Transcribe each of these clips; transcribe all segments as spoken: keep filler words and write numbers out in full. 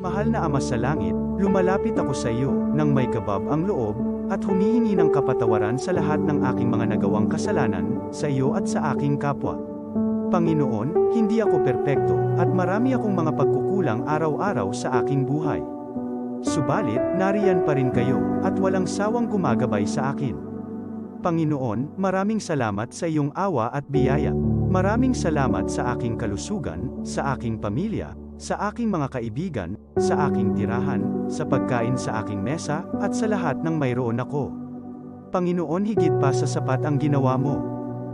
Mahal na Ama sa Langit, lumalapit ako sa iyo nang may kabab ang loob at humihingi ng kapatawaran sa lahat ng aking mga nagawang kasalanan sa iyo at sa aking kapwa. Panginoon, hindi ako perpekto at marami akong mga pagkukulang araw-araw sa aking buhay. Subalit, nariyan pa rin kayo at walang sawang gumagabay sa akin. Panginoon, maraming salamat sa iyong awa at biyaya. Maraming salamat sa aking kalusugan, sa aking pamilya, sa aking mga kaibigan, sa aking tirahan, sa pagkain sa aking mesa, at sa lahat ng mayroon ako. Panginoon, higit pa sa sapat ang ginawa mo.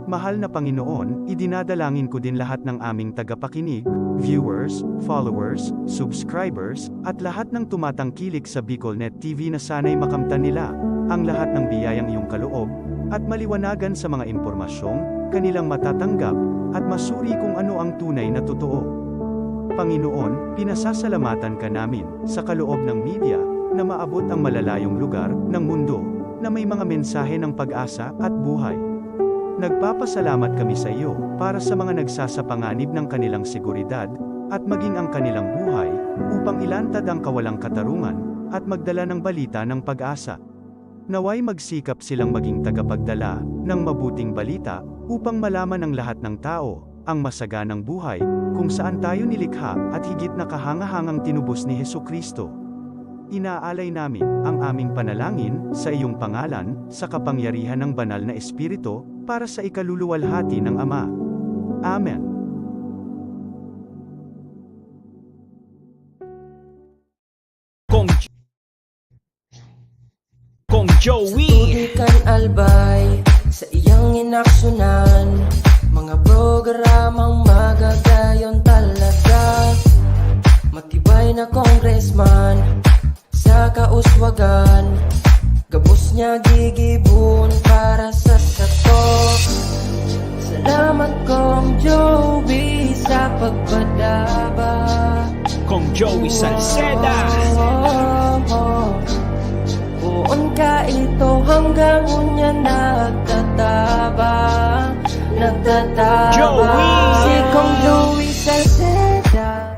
Mahal na Panginoon, idinadalangin ko din lahat ng aming tagapakinig, viewers, followers, subscribers, at lahat ng tumatangkilik sa Bicolnet T V na sana'y makamtan nila ang lahat ng biyayang iyong kaloob at maliwanagan sa mga impormasyong kanilang matatanggap at masuri kung ano ang tunay na totoo. Panginoon, pinasasalamatan ka namin sa kaloob ng media na maabot ang malalayong lugar ng mundo na may mga mensahe ng pag-asa at buhay. Nagpapasalamat kami sa iyo para sa mga nagsasapanganib ng kanilang seguridad at maging ang kanilang buhay upang ilantad ang kawalang katarungan at magdala ng balita ng pag-asa. Naway magsikap silang maging tagapagdala ng mabuting balita upang malaman ng lahat ng tao ang masaganang buhay kung saan tayo nilikha at higit na kahangahangang tinubos ni Jesu-Cristo. Inaalay namin ang aming panalangin sa iyong pangalan, sa kapangyarihan ng Banal na Espiritu, para sa ikaluluwalhati ng Ama. Amen. Kong, Kong Joey. Tutukan Albay sa iyang inaksyonan, mga programang magagayon talaga. Matibay na congressman sa kauswagan, gabos niya gigibon para sa sato. Salamat, Kong Joey, sa pagpadaba. Kong Joey Salceda. Poon ka ito hanggang unya nagtatabang, nagtatabang. Joey! Si Kong Joey Salceda.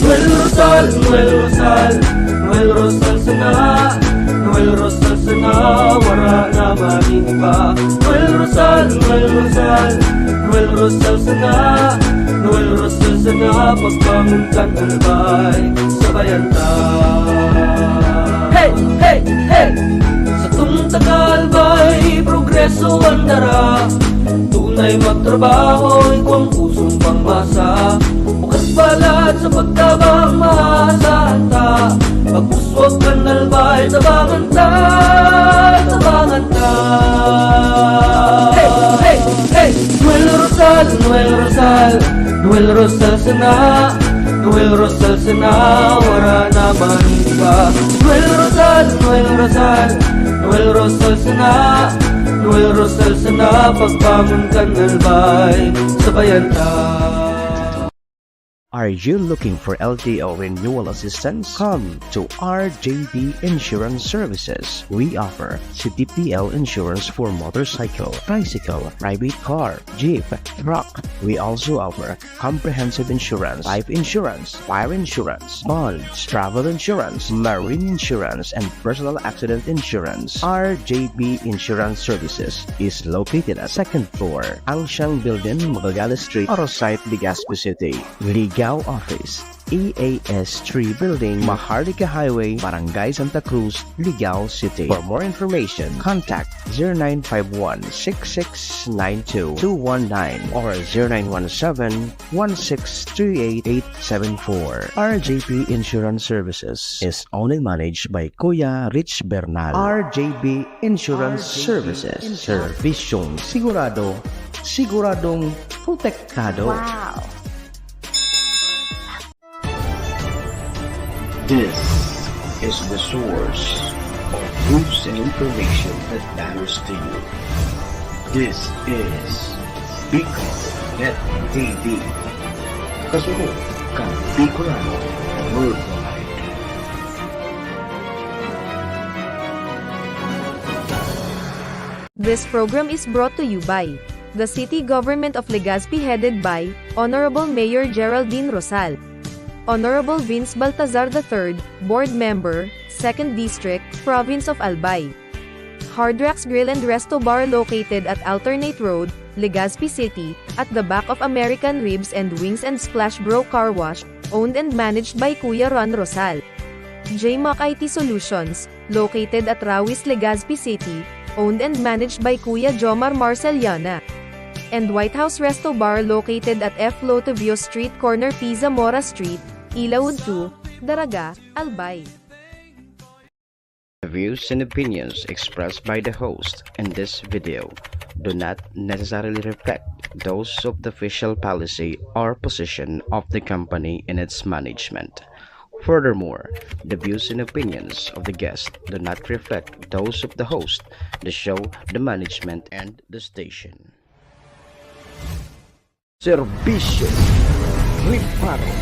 Noel Rosal, Noel Rosal, Noel Rosal sana, Noel Rosal sana, wara na man iba. Noel Rosal, Noel Rosal, Noel Rosal sana, Noel Rosal sana, pagbangon kan Albay, sabayan ta. Hey, hey, hey! Satong taga Albay, progreso an dara. Tunay magtrabaho, igwang pusong pangmasa. Bukas balat sa pagtabang, maasahan ta. Pag-uswag kan Albay, tabangan ta, tabangan ta. Hey, hey, hey! Noel Rosal, Noel Rosal, Noel Rosal sana. Noel Rosal sana, wara na man iba. Noel Rosal, Noel Rosal, Noel Rosal sana. Noel Rosal sana, pagbangon kan Albay, sabayan ta. Are you looking for L T O renewal assistance? Come to R J B Insurance Services. We offer C P P L insurance for motorcycle, tricycle, private car, jeep, truck. We also offer comprehensive insurance, life insurance, fire insurance, bonds, travel insurance, marine insurance, and personal accident insurance. R J B Insurance Services is located at second floor, Angsiang Building, Magallanes Street, Arosite, Legazpi City. Ligao Office, E A S three Building, Maharlika Highway, Barangay Santa Cruz, Ligao City. For more information, contact zero nine five one, six six nine two, two one nine or zero nine one seven, one six three eight, eight seven four. R J P Insurance Services is owned and managed by Kuya Rich Bernal. R J P Insurance Services. Serbisyong sigurado, siguradong protektado. Wow! This is the source of news and information that matters to you. This is Bicol Net T V. Kasunod, Kan Bicolano Worldwide. This program is brought to you by the City Government of Legazpi, headed by Honorable Mayor Geraldine Rosal, Honorable Vince Baltazar the third, Board Member, Second District, Province of Albay. Hard Rocks Grill and Resto Bar, located at Alternate Road, Legazpi City, at the back of American Ribs and Wings and Splash Bro Car Wash, owned and managed by Kuya Ron Rosal. J Mac I T Solutions, located at Rawis, Legazpi City, owned and managed by Kuya Jomar Marceliana. And White House Resto Bar, located at F Lotovio Street, corner P Zamora Street, Ilaud two, Daraga, Albay. The views and opinions expressed by the host in this video do not necessarily reflect those of the official policy or position of the company and its management. Furthermore, the views and opinions of the guest do not reflect those of the host, the show, the management, and the station. Serbisyo, reparo.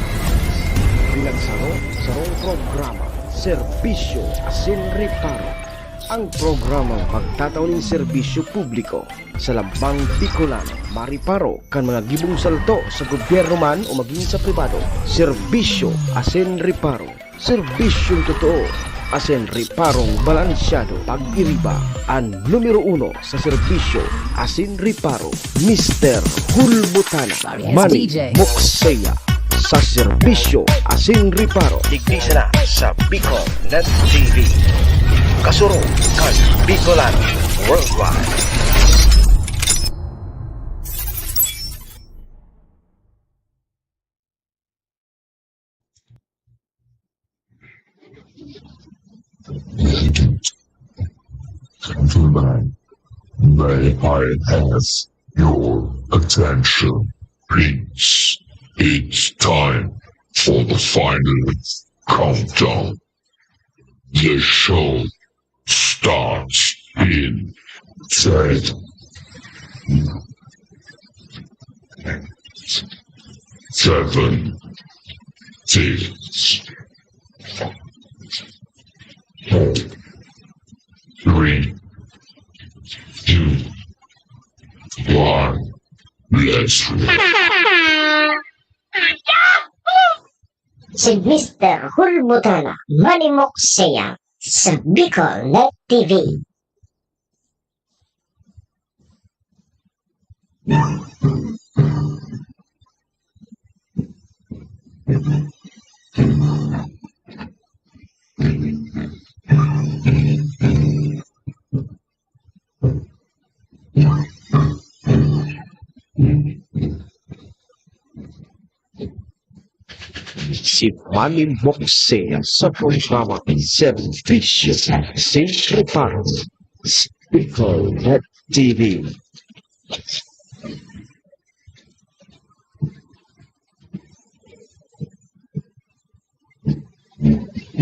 Pinagsaro-sarong programa, serbisyo asin reparo. Ang programang magtatao nin serbisyo publiko sa lambang Bicolano, mareparo kan mga gibong salto sa gobyerno man o magin sa pribado. Serbisyo asin reparo. Serbisyong totoo asin reparong balansyado. Pag-iriba, an numero uno sa serbisyo asin reparo, Mister Hulbutana, Manny Mokseya, sa serbisyo asin reparo. Digdi sana sa Bicol Net T V. Kasurog kan Bicolano Worldwide. Gentlemen, may I have your attention, please? It's time for the final countdown. The show starts in ten, seven, six, four, three, two, one. Let's roll. Si Mister Hulbutana, Manny Mokseya, sa Bicol Net T V. Si Manny Mokse sa programa Serbisyo sin Reparo, Bicol Net T V.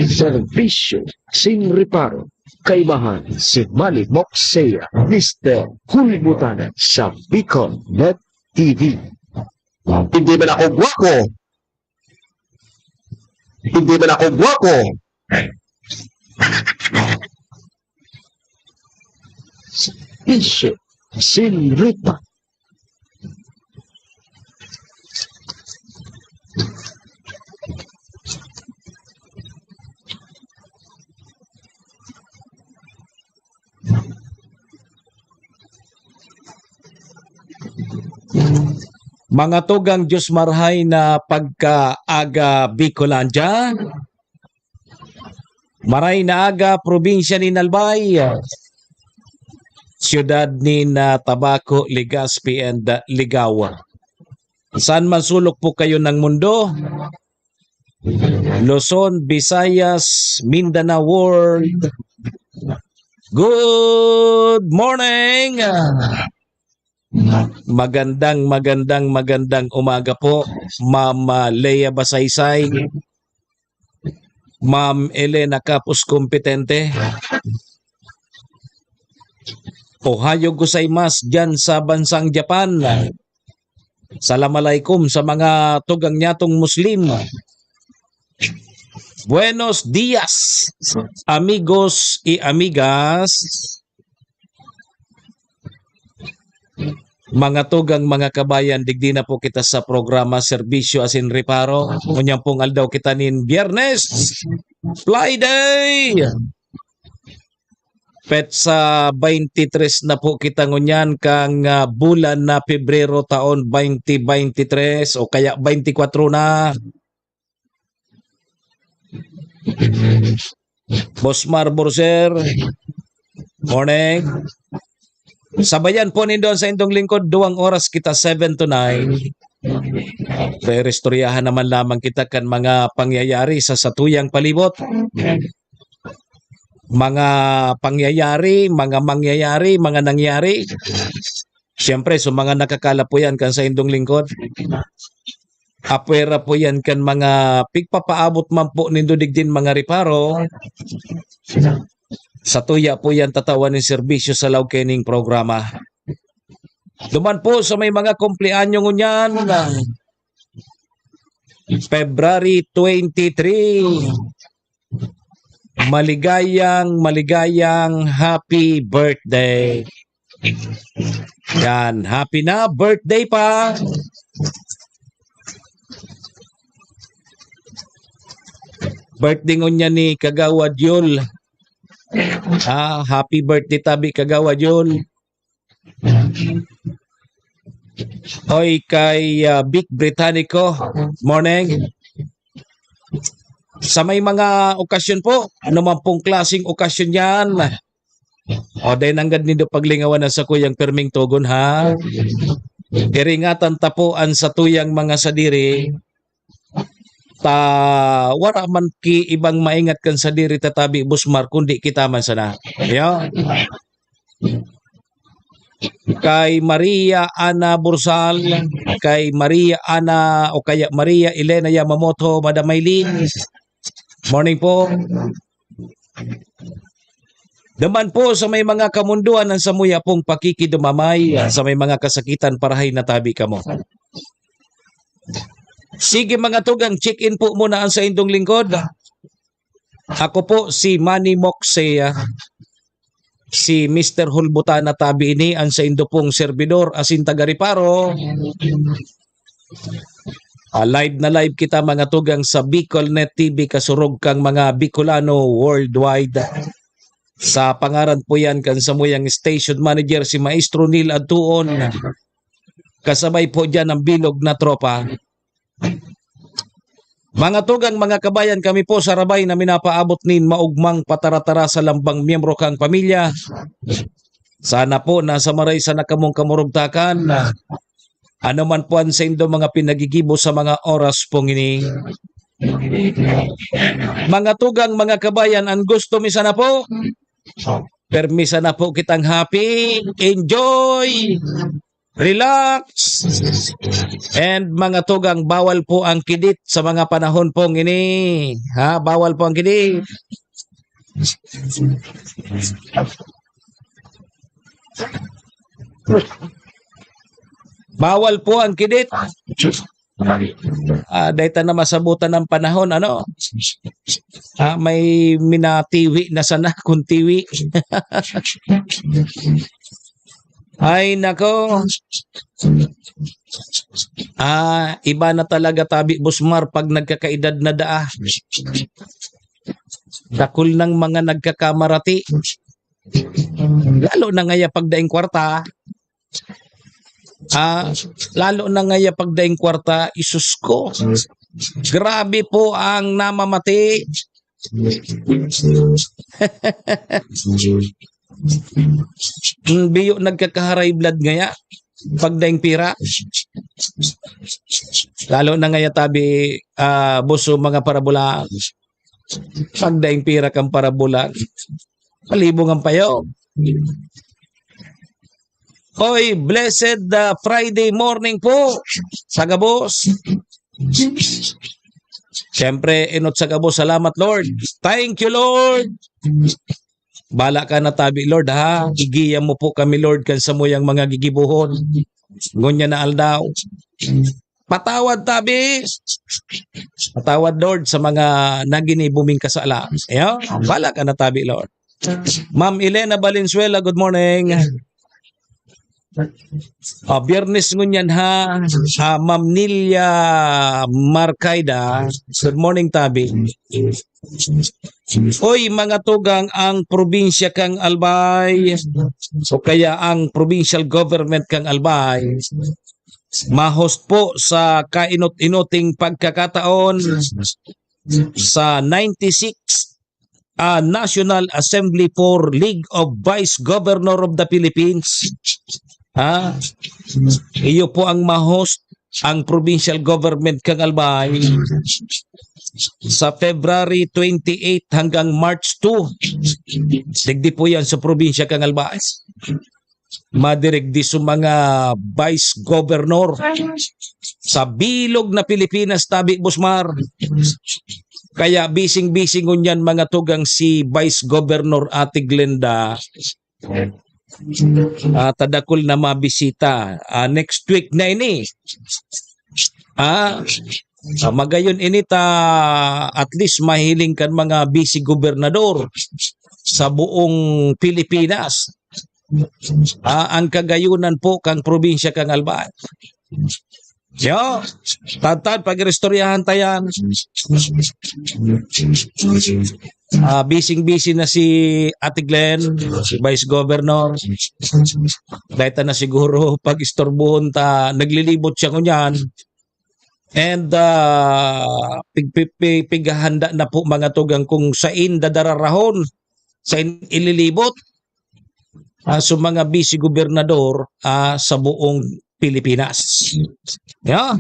Serbisyo sin Reparo, kaibahan si Manny Mokse, Mister Hulbutana sa Bicol Net T V. Hindi man ako gwapo. Hindi man ako gwapo. Serbisyo sin Reparo. Mga tugang, Diyos marhay na pagkaaga, Bicolandia. Maray na aga, probinsya nin Albay, siyudad nin, ah, Tabaco, Legazpi, and, ah, Ligao. Saan man sulok po kayo ng mundo, Luzon, Visayas, Mindanao World. Good morning! Magandang, magandang, magandang umaga po, Ma'am, ah, Lea Basaysay, Ma'am Elena Capos Competente. Ohayo gozaimasu diyan sa bansang Japan. Salam alaikum sa mga tugang nyatong Muslim. Buenos dias, amigos y amigas. Mga tugang, mga kabayan, digdi na po kita sa programa Serbisyo asin Reparo. Ngunyan pong aldaw kita nin Biyernes, Friday. Petsa twenty-three na po kita ngunyan kang, ah, bulan na Pebrero taon twenty twenty-three o kaya twenty-four na. Boss Mar Borser, morning. Sabayan po nindo ang saindong lingkod, duwang oras kita, seven to nine. Reistoryahan naman lamang kita kan mga pangyayari sa satuyang palibot. Mga pangyayari, mga mangyayari, mga nangyari. Siyempre, so mga nakakala po yan kan saindong lingkod. Apwera po yan kan mga pigpapaabot man po nindo digdin mga reparo. Satuya po yan tatawan nin serbisyo sa laog kaining programa. Duman po sa may mga kumpleanyo ngunyan, February twenty-three. Maligayang, maligayang happy birthday. Yan, happy na birthday pa. Birthday ngunyan ni Kagawad Yul. Ah, happy birthday tabi, Kagawad Yul. Oy, kay, ah, Vic Britannico, morning. Sa may mga okasyon po, ano man pong klaseng okasyon yan, o dahil nanggad nindo paglingawan na sa kuyang perming togon, ha? Iringatan ta po an satuyang mga sadiri, ta wara man ki ibang maingat kan sadiri ta tabi, Boss Mar, kundi kita man sana. Yo. Kay Maria Ana Bursal, kay Maria Ana o kaya Maria Elena Yamamoto, Madam Maylin. Morning po. Duman po sa may mga kamundoan ang samuya pong pakikidumamay, sa may mga kasakitan, parahay na tabi kamo. Sige, mga tugang, check-in po muna ang saindong lingkod. Ako po si Manny Moxey, ah, si Mister Hulbutana tabi ini, ang saindo pong serbidor, asin taga-reparo. Ah, live na live kita, mga tugang, sa Bicol Net T V, kasurog kang mga Bicolano worldwide. Sa pangaran po yan kan samuyang station manager, si Maestro Neil Adtuon. Kasabay po dyan ang bilog na tropa. Mga tugang, mga kabayan, kami po sa Rabay na minapaabot nin maugmang pataratara sa lambang miyembro kang pamilya. Sana po nasa maray sana kamong kamurugtakan. Ano man po ang saindo mga pinagigibo sa mga oras pong ini. Mga tugang, mga kabayan, ang gusto mi sana po, permi sana po kitang happy, enjoy, relax, and mga tugang, bawal po ang kidit sa mga panahon pong ini. Ha, bawal po ang kidit. Bawal po ang kidit. Ah, dahil ta na masabutan ng panahon, ano? Ah, may minatiwi na sana kung tiwi. Ay, nako. Ah, iba na talaga tabi, Boss Mar, pag nagkakaedad na daa. Dakul ng mga nagkakamarati. Lalo na ngaya pagdaing kwarta. Ah, lalo na ngaya pagdaing kwarta, isus ko. Grabe po ang namamati. Mm, biyo nagkakaharay blood ngaya pagdaing pira. Lalo na ngaya tabi, ah, buso mga parabola. Pagdaing pira kang parabola, palibong ang payo. Hoy, blessed, ah, Friday morning po sa gabos. Siyempre, enot sa gabos, salamat, Lord. Thank you, Lord. Bala ka na tabi, Lord, ha? Igiya mo po kami, Lord, kan samuyang mga gigibohon. Ngunyan na aldaw. Patawad tabi. Patawad, Lord, sa mga naginibo ming kasala. Ayan, bala ka na tabi, Lord. Ma'am Elena Valenzuela, good morning. Ah, Biyernes ngunyan ha, ah, Ma'am Nilia Marcaida, good morning, tabi. Oy, mga tugang, ang probinsya kang Albay, o kaya ang provincial government kang Albay, ma-host po sa kainot-inoting pagkakataon sa ninety-six, ah, National Assembly for League of Vice Governor of the Philippines. Ha? Iyo po ang ma-host ang provincial government kang Albay sa February twenty-eight hanggang March two. Digdi po yan sa probinsya kang Albay. Madirigdi sa mga vice governor sa bilog na Pilipinas, tabi, Busmar. Kaya bising-bising ngunyan, mga tugang, si Vice Governor Ate Glenda. Ah, tadakul na mabisita. Ah, next week na ini. Ah, ah, magayon ini ta at least mahiling kan mga vice gobernador sa buong Pilipinas. Ah, ang kagayunan po kang probinsya kang Albay. Yo, tadtad, pag-iristoryahan ta yan. Ah, bising-busy na si Ate Glenn, si Vice Governor. Dahil ta na siguro pag-istorbohon ta, naglilibot siya ngunyan. And, ah, pig-, pig-, pig-, pighahanda na po, mga tugang, kung sain dadararahon, sain ililibot, ah, sa mga vice gobernador, ah, sa buong Pilipinas. Yeah.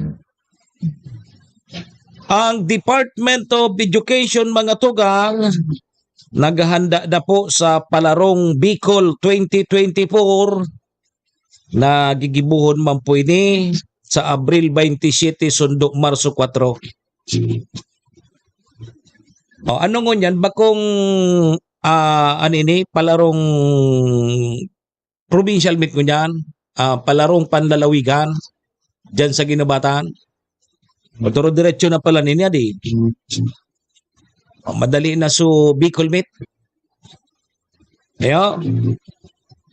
Ang Department of Education, mga tugang, naghahanda na po sa Palarong Bicol twenty twenty-four na gigibohon man po ini sa Abril twenty-seven sundo Marso kwatro. O, ano ngunyan? Bakong, ah, ano ini? Palarong provincial meet ngunyan? Ah, palarong panlalawigan dyan sa Guinobatan? Magturo diretso na pala niya, di? O, madali na so Bicol meet. Ayo.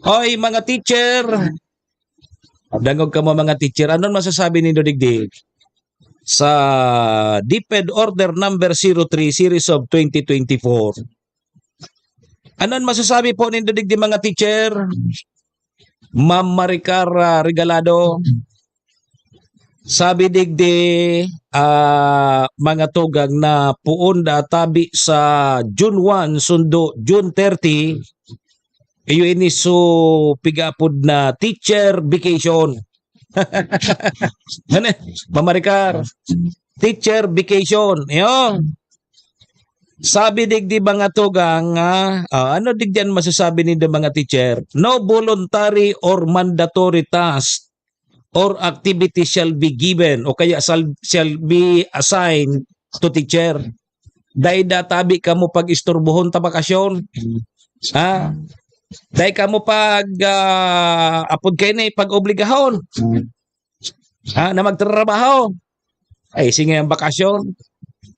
Oy, mga teacher. Dangog kamo, mga teacher. Ano masasabi nindo digdi sa DepEd Order Number zero three, Series of twenty twenty-four? Ano masasabi po nindo digdi, mga teacher? Ma'am Maricar, ah, Regalado. Sabi digdi, ah, mga tugang, na poon da tabi sa June one sundo June thirty, iyo ini so pig-apod na teacher vacation. Ano? Ma'am Maricar, teacher vacation. Iyo. Sabi digdi, mga tugang, ah, ah, ano digdi an masasabi nindo, mga teacher? No voluntary or mandatory task or activity shall be given o kaya shall, shall be assigned to teacher. Dai da tabi kamo pag-istorbohon ta bakasyon. Ha? Dai kamo pag, ah, apod kaini, pag-obligahon. Ha? Na magtrabaho. Ay, sige, ang bakasyon.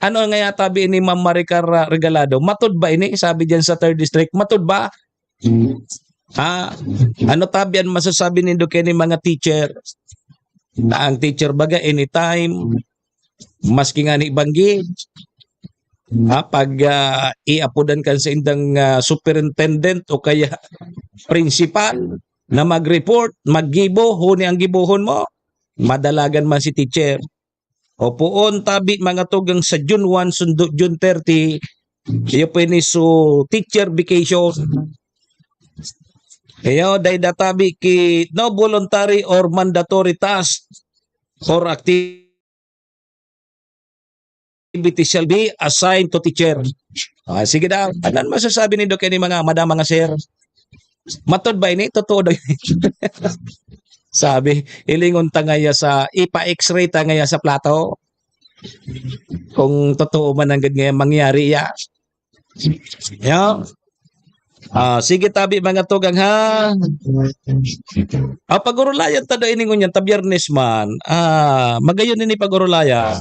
Ano nga yata bi ni Ma'am Maricar, ah, Regalado? Matod ba ini? Sabi diyan sa third district, matod ba? Ha? Ano tabi an masasabi nindo kini mga teacher? Na ang teacher baga anytime, maski ngani banggi, ha, pag, ah, iapodan kan saindang, ah, superintendent o kaya principal na mag-report, maggibo, huni ang gibohon mo, madalagan man si teacher. O poon tabi, mga tugang, sa June one sundo June thirty, iyo po ini so teacher vacation. Iyo, dai da tabi ki no voluntary or mandatory task or activity shall be assigned to teacher. Ah, sige daw. Ano an masasabi nindo kini mga madam, mga sir? Matod ba ini? Totoo daw ini. Sabi, ilingon ta ngaya sa, ipa-X-ray ta ngaya sa plato. Kung totoo man ang gad ngaya mangyari ya. Ya. Ah, sige tabi, mga tugang, ha? Ah, pag-urulayan ta daw ini ngunyan ta Biyernes man. Ah, magayon ini pag-urulayan.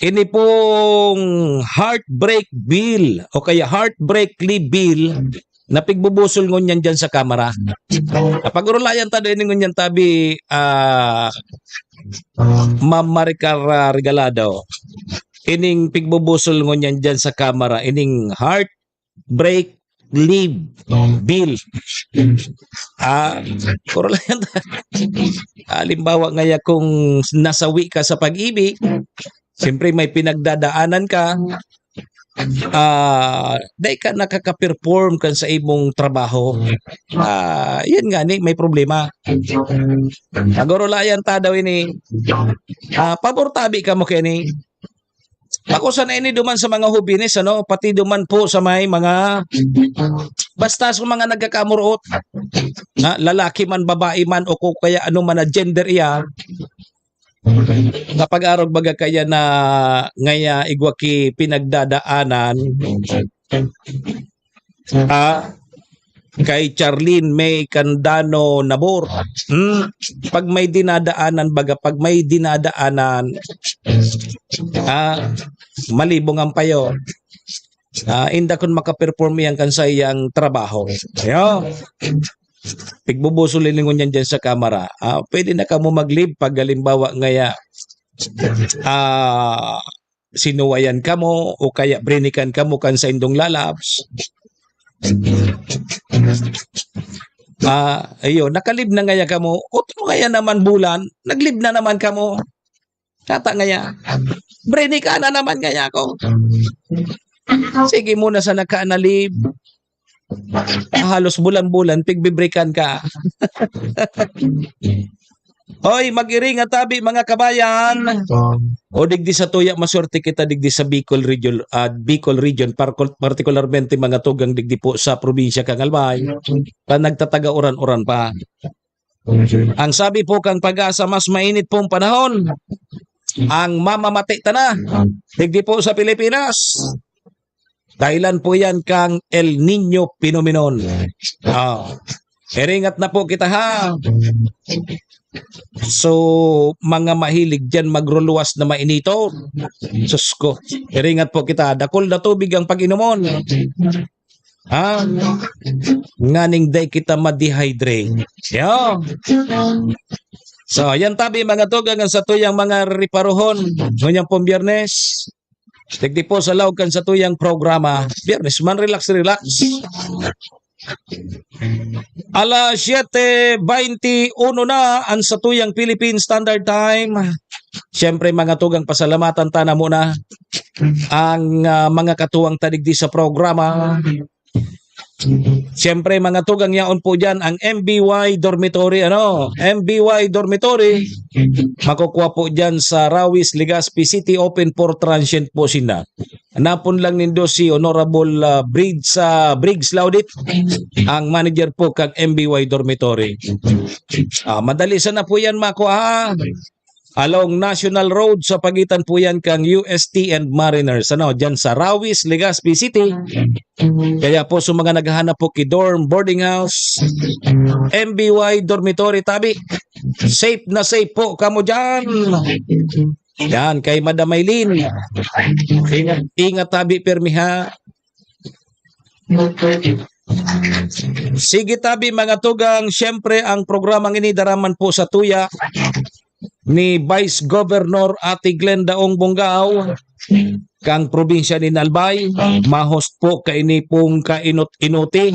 Ini pong heartbreak bill o kaya heartbreak leave bill na pigbubusol ngunyan dyan sa Kamara. Ah, pag-urulayan ta daw ini ngunyan tabi, ah, Ma'am Maricar, ah, Regalado. Ining pigbubusol ngunyan dyan sa Kamara, ining heartbreak leave bill. Ah, puro lang yan. Halimbawa ngaya kung nasawi ka sa pag-ibig, siyempre may pinagdadaanan ka, ah, dai ka nakaka-perform kan sa imong trabaho. Ah, yan nga ni, may problema. Pag-urulayan ta daw ini, ah, pabor tabi ka mo kini. Bako sana ini duman sa mga hobines, ano, pati duman po sa may mga, basta sa mga nagkakamuruot, na lalaki man, babae man, o kung kaya ano man na gender iya, kapag arog baga kaya na ngaya igwa ki pinagdadaanan, ah, kay Charlene May Candano Nabor. Hmm, pag may dinadaanan, baga, pag may dinadaanan, ah, malibong ang payo. Ah, inda kun makaperform yan kan sa iyang trabaho. Ayo. Pigbubusol ini ngunyan dyan sa kamara. Ah, pwede na kamo mag-leave pag halimbawa ngaya, ah, sinuwayan kamo o kaya brinikan kamo kan saindong lalabs. Ah, ayun, nakalib na ngaya kamo. Otro ngaya naman bulan, naglib na naman kamo. Kata ngaya, brinikan na naman ngaya ako. Sige muna sa naka na leave. Halos bulan-bulan, pigbibrikan ka. Hoy, mag-iring at tabi, mga kabayan. O digdi sa tuya, maswerte kita digdi sa Bicol Region, ah, Bicol Region, parkul-, partikularmente mga tugang digdi po sa probinsya kan Albay, na nagtataga uran-uran pa. Ang sabi po kang Pag-asa, mas mainit pong panahon ang mamamati ta na digdi po sa Pilipinas. Dahilan po yan kang El Nino phenomenon. Ah. Iringat na po kita, ha. So, mga mahilig dyan magruluwas na mainiton. Sus ko. Iringat po kita. Dakul na tubig ang pag-inomon. Ha? Nganing dai kita ma-dehydrate. Yo. So, yan tabi, mga tugang, ang satuyang mga riparohon. Ngunyan pong Biyernes. Digdi po sa laog kan satuyang programa. Biyernes man, relax, relax. Alas siyete beinti uno na ang satuyang Philippine Standard Time. Siyempre, mga tugang, pasalamatan ta na muna ang, ah, mga katuwang ta digdi sa programa. Siyempre, mga tugang, yaon po dyan ang M B Y Dormitory, ano? M B Y Dormitory, makukuha po dyan sa Rawis, Legazpi City, open for transient po sila. Hanapon lang nindo si Honorable, ah, Briggs, ah, Briggs Laudit, ang manager po kang M B Y Dormitory. Ah, madali sana po yan makuha. Along National Road, sa pagitan po yan kang U S T and Mariners, ano, dyan sa Rawis, Legazpi City. Kaya po sa mga naghahanap po ki dorm, boarding house, M B Y dormitory, tabi, safe na safe po kamo dyan. Yan, kay Madam Maylin. Ingat, ingat tabi, pirmi ha. Sige tabi, mga tugang, siyempre ang programang ini daraman po sa tuya ni Vice Governor Ate Glenda Ong Bongao, kang probinsya nin Albay. Ma-host po kaini pong kainot-inoti.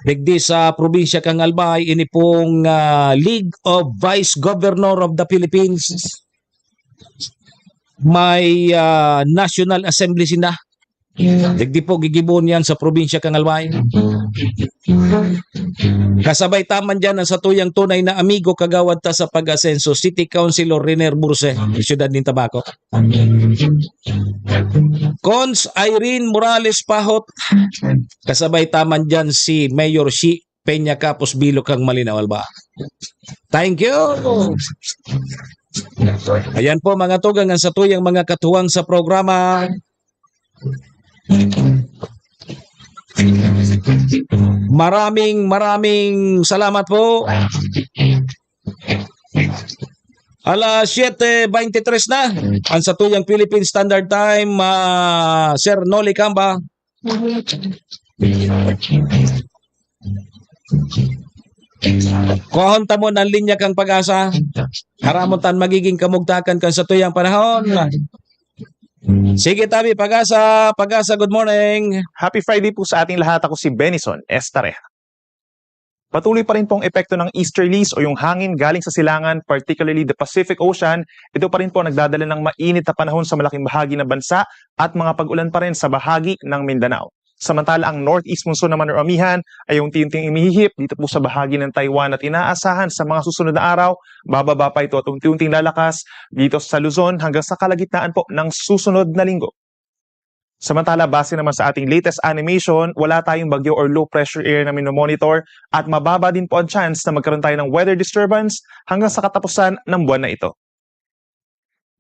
Digdi sa probinsya kang Albay, ini pong, ah, League of Vice Governor of the Philippines. May, ah, National Assembly sinda. Digdi po gigibohon yan sa probinsya kang Albay. Kasabay ta man dyan ang satuyang tunay na amigo, kagawad ta sa Pag-asenso, City Councilor Riner Burse, siyudad nin Tabaco. Cons Irene Morales Pahot, kasabay ta man dyan si Mayor Shi Peña Capos Bilo kang Malinao, Alba. Thank you. Ayan po, mga tugang, ang satuyang mga katuwang sa programa. Maraming, maraming salamat po. Alas siyete veintitrés na. Ang satuyang Philippine Standard Time, ah, Sir Noli Camba. Kuhahon ta mo ang linya kan Pag-asa. Haramon ta an magiging kamugtakan kan satuyang panahon. Sige, tabi, Pag-asa, Pag-asa, good morning. Happy Friday po sa ating lahat. Ako si Benison Estareha. Patuloy pa rin pong epekto ng easterlies o yung hangin galing sa silangan, particularly the Pacific Ocean. Ito pa rin po nagdadala ng mainit na panahon sa malaking bahagi ng bansa at mga pag-ulan pa rin sa bahagi ng Mindanao. Samantala, ang northeast monsoon naman or amihan ay unti-unting umihip dito po sa bahagi ng Taiwan at inaasahan sa mga susunod na araw, bababa pa ito at unti-unting lalakas dito sa Luzon hanggang sa kalagitnaan po ng susunod na linggo. Samantala, base naman sa ating latest animation, wala tayong bagyo or low pressure area na minomonitor at mababa din po ang chance na magkaroon tayo ng weather disturbance hanggang sa katapusan ng buwan na ito.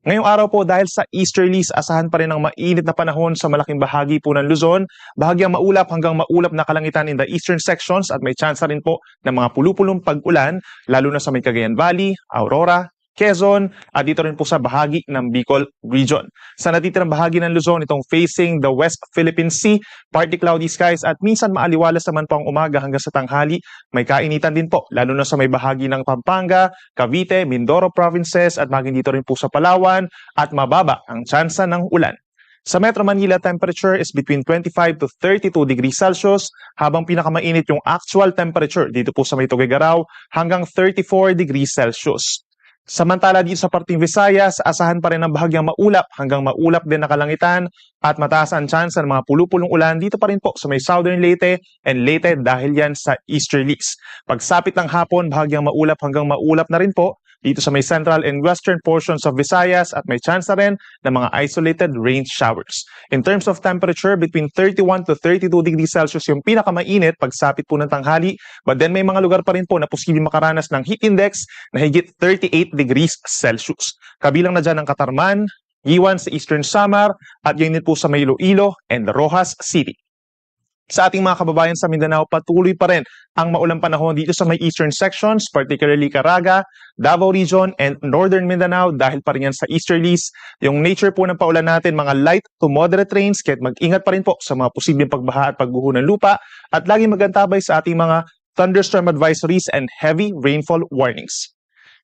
Ngayong araw po, dahil sa easterlies, asahan pa rin ang mainit na panahon sa malaking bahagi po ng Luzon, bahagyang maulap hanggang maulap na kalangitan in the eastern sections at may tsansa rin po ng mga pulupulong pag-ulan, lalo na sa may Cagayan Valley, Aurora, Quezon, at dito rin po sa bahagi ng Bicol Region. Sa natitirang bahagi ng Luzon, itong facing the West Philippine Sea, partly cloudy skies at minsan maaliwalas naman po ang umaga hanggang sa tanghali. May kainitan din po, lalo na sa may bahagi ng Pampanga, Cavite, Mindoro provinces at maging dito rin po sa Palawan at mababa ang tsansa ng ulan. Sa Metro Manila, temperature is between twenty-five to thirty-two degrees Celsius, habang pinakamainit yung actual temperature dito po sa may Tuguegarao, hanggang thirty-four degrees Celsius. Samantala, dito sa parteng Visayas, asahan pa rin ang bahagyang maulap hanggang maulap din na kalangitan at mataas ang tsansa ng mga pulupulong ulan dito pa rin po sa may Southern Leyte and Leyte dahil yan sa easterlies. Pagsapit ng hapon, bahagyang maulap hanggang maulap na rin po dito sa may central and western portions of Visayas at may tsansa rin ng mga isolated rain showers. In terms of temperature, between thirty-one to thirty-two degrees Celsius yung pinakamainit pagsapit po ng tanghali, but then may mga lugar pa rin po na posibleng makaranas ng heat index na higit thirty-eight degrees Celsius. Kabilang na dyan ang Catarman, Guiuan sa Eastern Samar, at yun din po sa may Iloilo and Roxas City. Sa ating mga kababayan sa Mindanao, patuloy pa rin ang maulang panahon dito sa may eastern sections, particularly Caraga, Davao Region, and Northern Mindanao dahil pa rin yan sa easterlies. Yung nature po ng paulan natin, mga light to moderate rains, kaya mag-ingat pa rin po sa mga posibleng pagbaha at pagguho ng lupa at laging mag-antabay sa ating mga thunderstorm advisories and heavy rainfall warnings.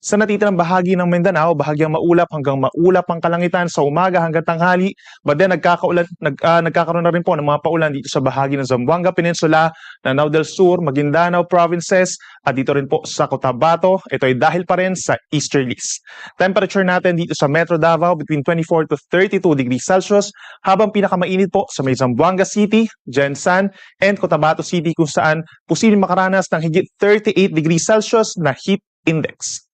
Sa natitirang bahagi ng Mindanao, bahagyang maulap hanggang maulap ang kalangitan sa umaga hanggang tanghali, but then nagkakaulan, nag, ah, nagkakaroon na rin po ng mga paulan dito sa bahagi ng Zamboanga Peninsula, Lanao del Sur, Maguindanao provinces, at dito rin po sa Cotabato. Ito ay dahil pa rin sa easterlies. Temperature natin dito sa Metro Davao between twenty-four to thirty-two degrees Celsius, habang pinakamainit po sa may Zamboanga City, Gensan, and Cotabato City, kung saan posibleng makaranas ng higit thirty-eight degrees Celsius na heat index.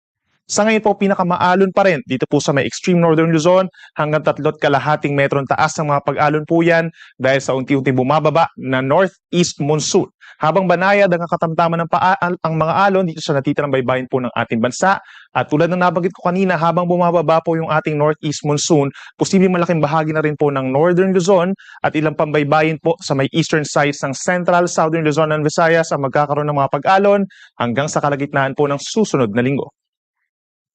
Sa ngayon po, pinakamaalon pa rin dito po sa may extreme northern Luzon, hanggang tatlo't kalahating metrong taas ang mga pag-alon po yan dahil sa unti-unting bumababa na northeast monsoon. Habang banayad ang katamtaman ng paa-, ang mga alon dito sa natitirang baybayin po ng ating bansa, at tulad ng nabanggit ko kanina, habang bumababa po yung ating northeast monsoon, posibleng malaking bahagi na rin po ng northern Luzon at ilang pambaybayin po sa may eastern sides ng central, southern Luzon and Visayas ang magkakaroon ng mga pag-alon hanggang sa kalagitnaan po ng susunod na linggo.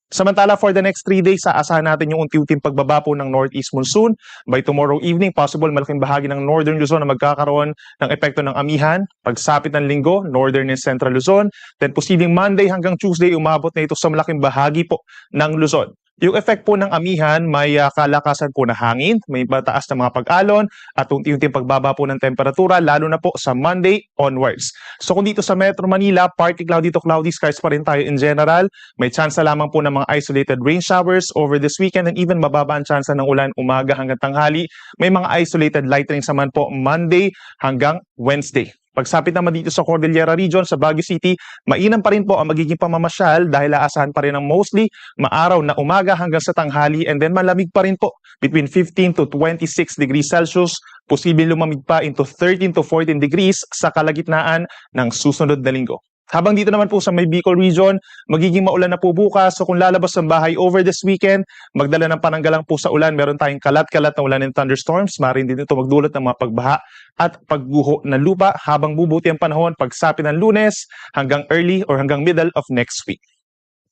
Samantala, for the next three days, aasahan natin yung unti-unting pagbaba po ng northeast monsoon. By tomorrow evening, possible malaking bahagi ng northern Luzon na magkakaroon ng epekto ng amihan. Pagsapit ng linggo, northern and central Luzon. Then, posibleng Monday hanggang Tuesday, umabot na ito sa malaking bahagi po ng Luzon. Yung effect po ng amihan, may, ah, kalakasan po na hangin, may mataas na mga pag-alon, at unti-unting pagbaba po ng temperatura, lalo na po sa Monday onwards. So kung dito sa Metro Manila, partly cloudy to cloudy skies pa rin tayo in general. May tsansa lamang po ng mga isolated rain showers over this weekend and even mababa ang tsansa ng ulan umaga hanggang tanghali. May mga isolated light rains naman po Monday hanggang Wednesday. Pagsapit naman dito sa Cordillera Region, sa Baguio City, mainam pa rin po ang magiging pamamasyal dahil aasahan pa rin ang mostly maaraw na umaga hanggang sa tanghali, and then malamig pa rin po, between fifteen to twenty-six degrees Celsius, posibleng lumamig pa into thirteen to fourteen degrees sa kalagitnaan ng susunod na linggo. Habang dito naman po sa may Bicol region, magiging maulan na po bukas. So kung lalabas ng bahay over this weekend, magdala ng pananggalang po sa ulan. Meron tayong kalat-kalat na ulan and thunderstorms. Maaaring din ito magdulot ng mga pagbaha at pagguho ng lupa habang bubuti ang panahon pagsapit ng Lunes hanggang early or hanggang middle of next week.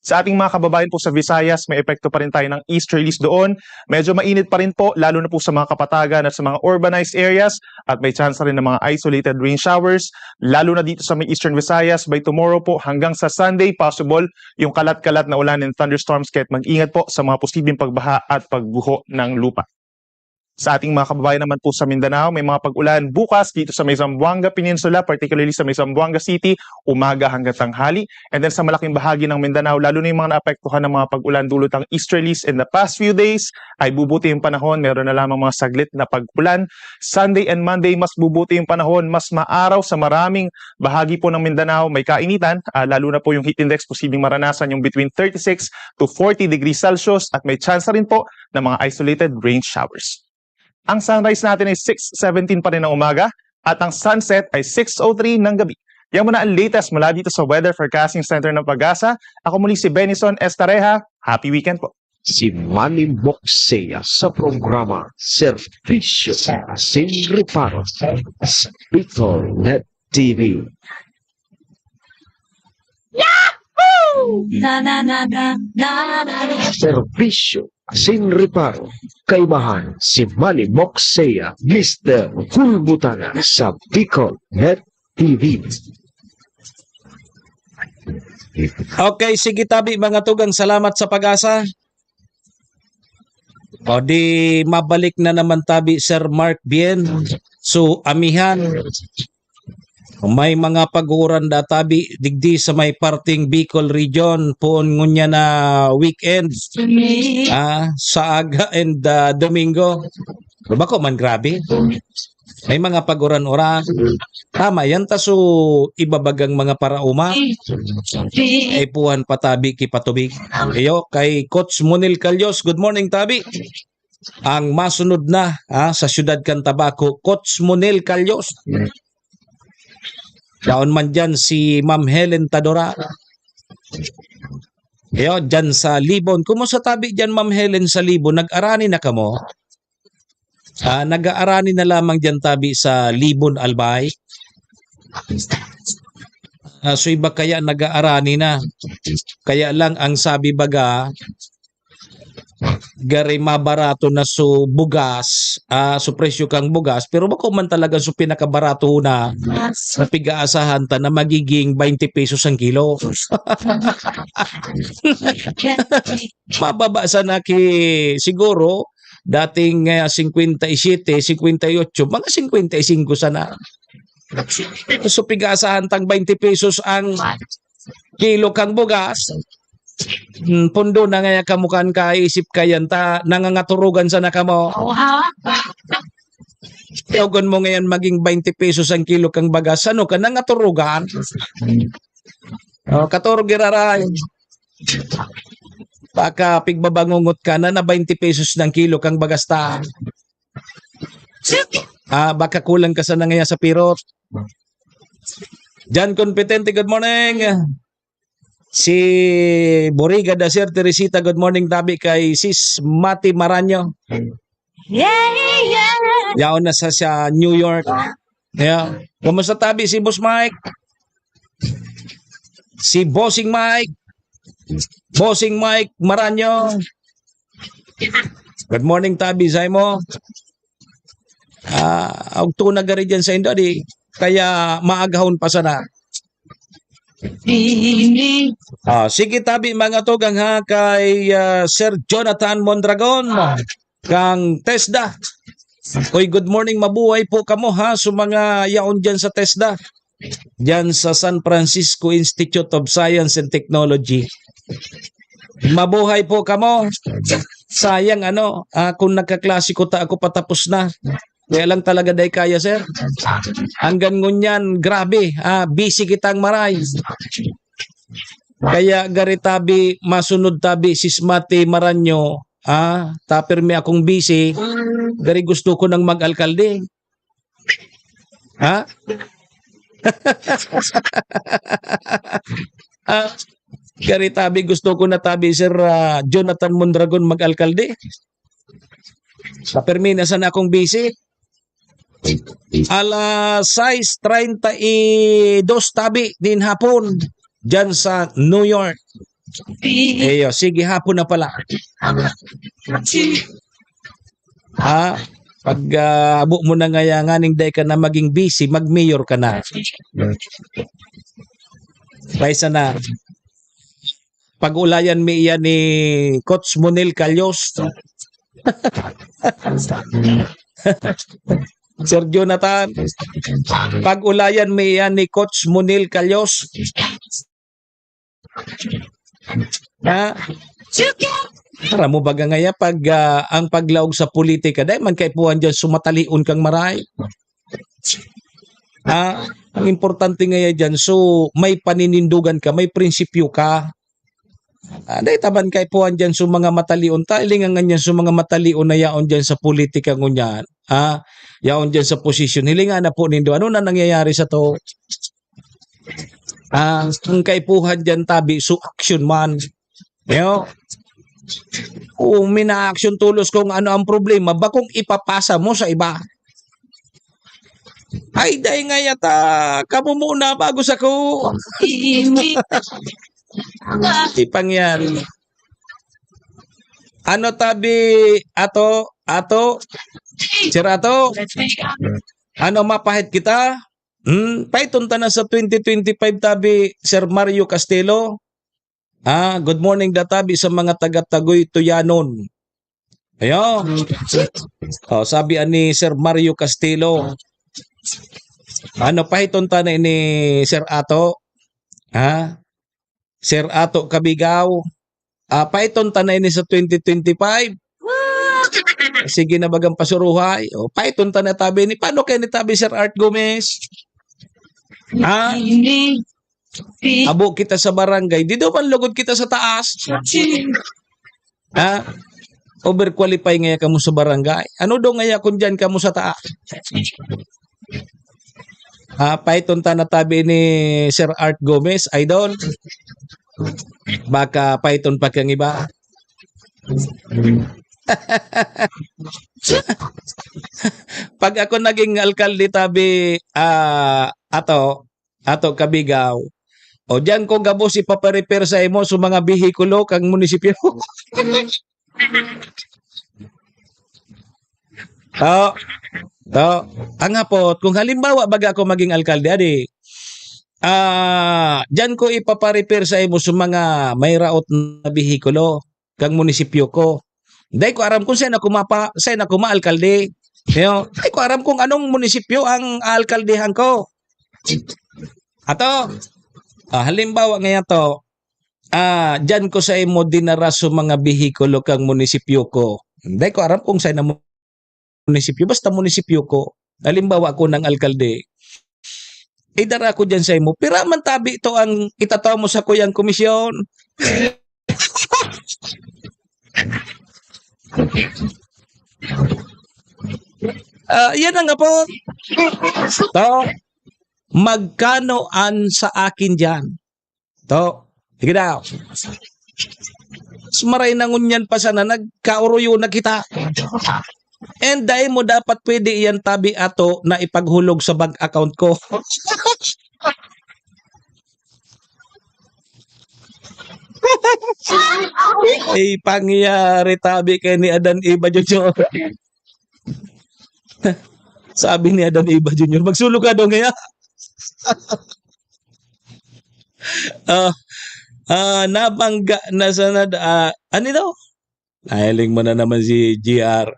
Sa ating mga kababayan po sa Visayas, may epekto pa rin tayo ng easterlies doon. Medyo mainit pa rin po, lalo na po sa mga kapatagan at sa mga urbanized areas, at may tsansa rin ng mga isolated rain showers, lalo na dito sa may Eastern Visayas. By tomorrow po hanggang sa Sunday, possible yung kalat-kalat na ulan and thunderstorms, kaya't mag-ingat po sa mga posibleng pagbaha at pagguho ng lupa. Sa ating mga kababayan naman po sa Mindanao, may mga pag-ulan bukas dito sa may Zamboanga Peninsula, particularly sa may Zamboanga City, umaga hanggang tanghali. And then sa malaking bahagi ng Mindanao, lalo na yung mga naapektuhan ng mga pag-ulan dulot ng easterlies in the past few days, ay bubuti yung panahon. Meron na lamang mga saglit na pag-ulan. Sunday and Monday, mas bubuti yung panahon. Mas maaraw sa maraming bahagi po ng Mindanao. May kainitan, ah, lalo na po yung heat index, posibleng maranasan yung between thirty-six to forty degrees Celsius at may tsansa rin po ng mga isolated rain showers. Ang sunrise natin ay six seventeen pa rin ng umaga at ang sunset ay six oh three ng gabi. Yan muna ang latest mula dito sa Weather Forecasting Center ng PAGASA. Ako muli si Benison Estareja. Happy weekend po. Si Manny Moxea sa programa Servisyo Asin Reparo sa Bicol Net T V. Yahoo! Na na na na na na. Servisyo Asin Reparo. Kaibahan si Manny Moxea, Mister Hulbutana sa Bicol Net T V. Okay, sige tabi mga tugang, salamat sa PAGASA. O di mabalik na naman tabi Sir Mark Bien. So amihan. May mga pag-uuran da tabi digdi sa may parting Bicol region poon ngunya na weekend. Ah, sa aga and ah, Domingo. Bako man grabe. May mga pag-uran-uran. Tama yan, ta so ibabagang mga paraoma. Ay puhan patabi ki patubig. Iyo, kay Coach Monel Calyos, good morning tabi. Ang masunod na ha, sa siyudad kan Tabaco, Coach Monel Calyos. Daon man dyan si Ma'am Helen Tadora. Iyo, dyan sa Libon. Kumusta tabi dyan, Ma'am Helen, sa Libon? Nag-arani na kamo? Ah, nag-aarani na lamang diyan tabi sa Libon, Albay. Ah, so iba kaya nag-aarani na. Kaya lang ang sabi baga, gari mabarato na so bugas, ah, so presyo kang bugas, pero bako man talaga so pinakabarato na, na pig-aasahan ta na magiging twenty pesos ang kilo. Mababa sana ki siguro dating ah, singkwenta y siyete, singkwenta y otso, mga singkwenta y singko sana. So pig-aasahan tang twenty pesos ang kilo kang bugas. Hmm, pundo na nga kamo kan kaisip kayan ta nangangaturugan sana kamo. Oha. Tawgon mo ngayon maging twenty pesos ang kilo kang bagas. Ano ka nangaturugan? Oh, katurog iraray. Baka pigbabangungot ka na na twenty pesos ng kilo kang bagas ta. Ah, baka kulang ka sa nangaya sa pirot. Jan Competente, good morning. Si Boriga da Sir Teresita, good morning tabi kay Sis Mati Maranyo. Yeah, yeah. Yaon na sa sa New York. Yeah. Kumusta tabi si Boss Mike? Si Bossing Mike. Bossing Mike Maranyo. Good morning tabi sa imo. Ah, og tunag gari diyan sa indo di kaya maagahon pa sana. Ah, sige tabi mga tugang ha kay ah, Sir Jonathan Mondragon kang TESDA. Oy, good morning, mabuhay po kamo ha sa mga yaon diyan sa TESDA. Diyan sa San Francisco Institute of Science and Technology. Mabuhay po kamo. Sayang ano, ah, kung nagkaklase ko ta ako patapos na. Kaya lang talaga dai kaya, sir. Hanggang ngunyan, grabe, ah, busy kitang maray. Kaya gari tabi, masunod tabi si Smati Maranyo, ah, tapirmi akong busy, gari gusto ko nang mag-alkalde. Ha? Ah, kari tabi, gusto ko na tabi, Sir, ah, Jonathan Mondragon mag-alkalde. Sa permi na sana akong busy. Alas sais treinta y dos tabi nin hapon, dyan sa New York. Iyo, sige, hapon na pala. Ha? Pag, ah, abo mo na ngaya nganing dai ka na maging busy, mag-mayor ka na. Kaysa na, pag-ulayan mi iyan ni Coach Monel Calios. Sir Jonathan, pag-ulayan mi iyan ni Coach Monel Calios. Ha? Aram mo baga ngaya pag, ah, ang paglaog sa politika, dai man kaipuhan diyan sumatalion kang maray. Ah, ang importante ngaya diyan, so may paninindugan ka, may prinsipyo ka. Ah, dai ta man kaipuhan diyan so mga matalion ta, hilinga ngunyan so mga matalion na yaon diyan sa politika ngunyan. Ah, yaon diyan sa posisyon. Hilinga na po nindo, ano na nangyayari sa to? Ah, ang kaipuhan diyan tabi, so action man. Yo. Oo, mina-action tolos kung ano ang problema, bakong ipapasa mo sa iba. Ay, dai ngaya ta, kamo muna bago sa ko. Ipang yan. Ano tabi, ato, ato, Sir Ato? Ano, mapahit kita? Hmm, paiton ta na sa twenty twenty-five tabi, Sir Mario Castelo. Ah, good morning, databi sa mga taga Tagoy, Tuyanon. Ayo. Oh, sabi ani Sir Mario Castelo. Ano, pahiton ta na ini, Sir Ato? Ha? Sir Ato Kabigaw. Ah, pahiton ta na ini sa twenty twenty-five. Sige na bagang pasuruhay. O, pahiton ta na tabi ni. Paano kaya ni tabi, Sir Art Gomez? Ha? Abo kita sa barangay, di daw man lugod kita sa taas. Ha? Overqualify ngaya kamo sa barangay. Ano daw ngaya kung diyan kamo sa taas? Ha, paiton ta na tabi ni Sir Art Gomez, idol. Baka paiton pa kang iba. Pag ako naging alkalde tabi, ah, ato, ato Kabigaw. O diyan ko gabos ipaparepair sa imo sa mga behikulo kang munisipyo. To, to, ang hapot, kung halimbawa baga ako maging alkalde, adi, ah, diyan ko ipaparepair sa imo sa mga may raot na behikulo kang munisipyo ko. Dai ko aram kung saan ako mapa-, saan ako maalkalde. Yo, dai ko aram kung anong munisipyo ang aalkaldehan ko. Ato, ah, halimbawa ngayon to, ah, diyan ko sa imo dinara sa mga behikulo kang munisipyo ko. Dai ko aram kung saan ang munisipyo, basta munisipyo ko. Halimbawa, ako ng alkalde, idara ko diyan sa imo. Pira man tabi to ang itataw mo sa kuyang komisyon? Ah, yan ang apo. To, magkano an sa akin diyan? To, sige daw. Mas maray na ngunyan pa sana, nagkauruyo na kita. And dai mo dapat pwede iyan tabi ato na ipaghulog sa bank account ko. Ay, pangyari tabi kay ni Adan Eva Junior. Sabi ni Adan Eva Junior, "Magsulog ka daw ngaya." Ah, ah, nabangga na sana da-, ah, ano daw? Nahiling mo na naman si G R.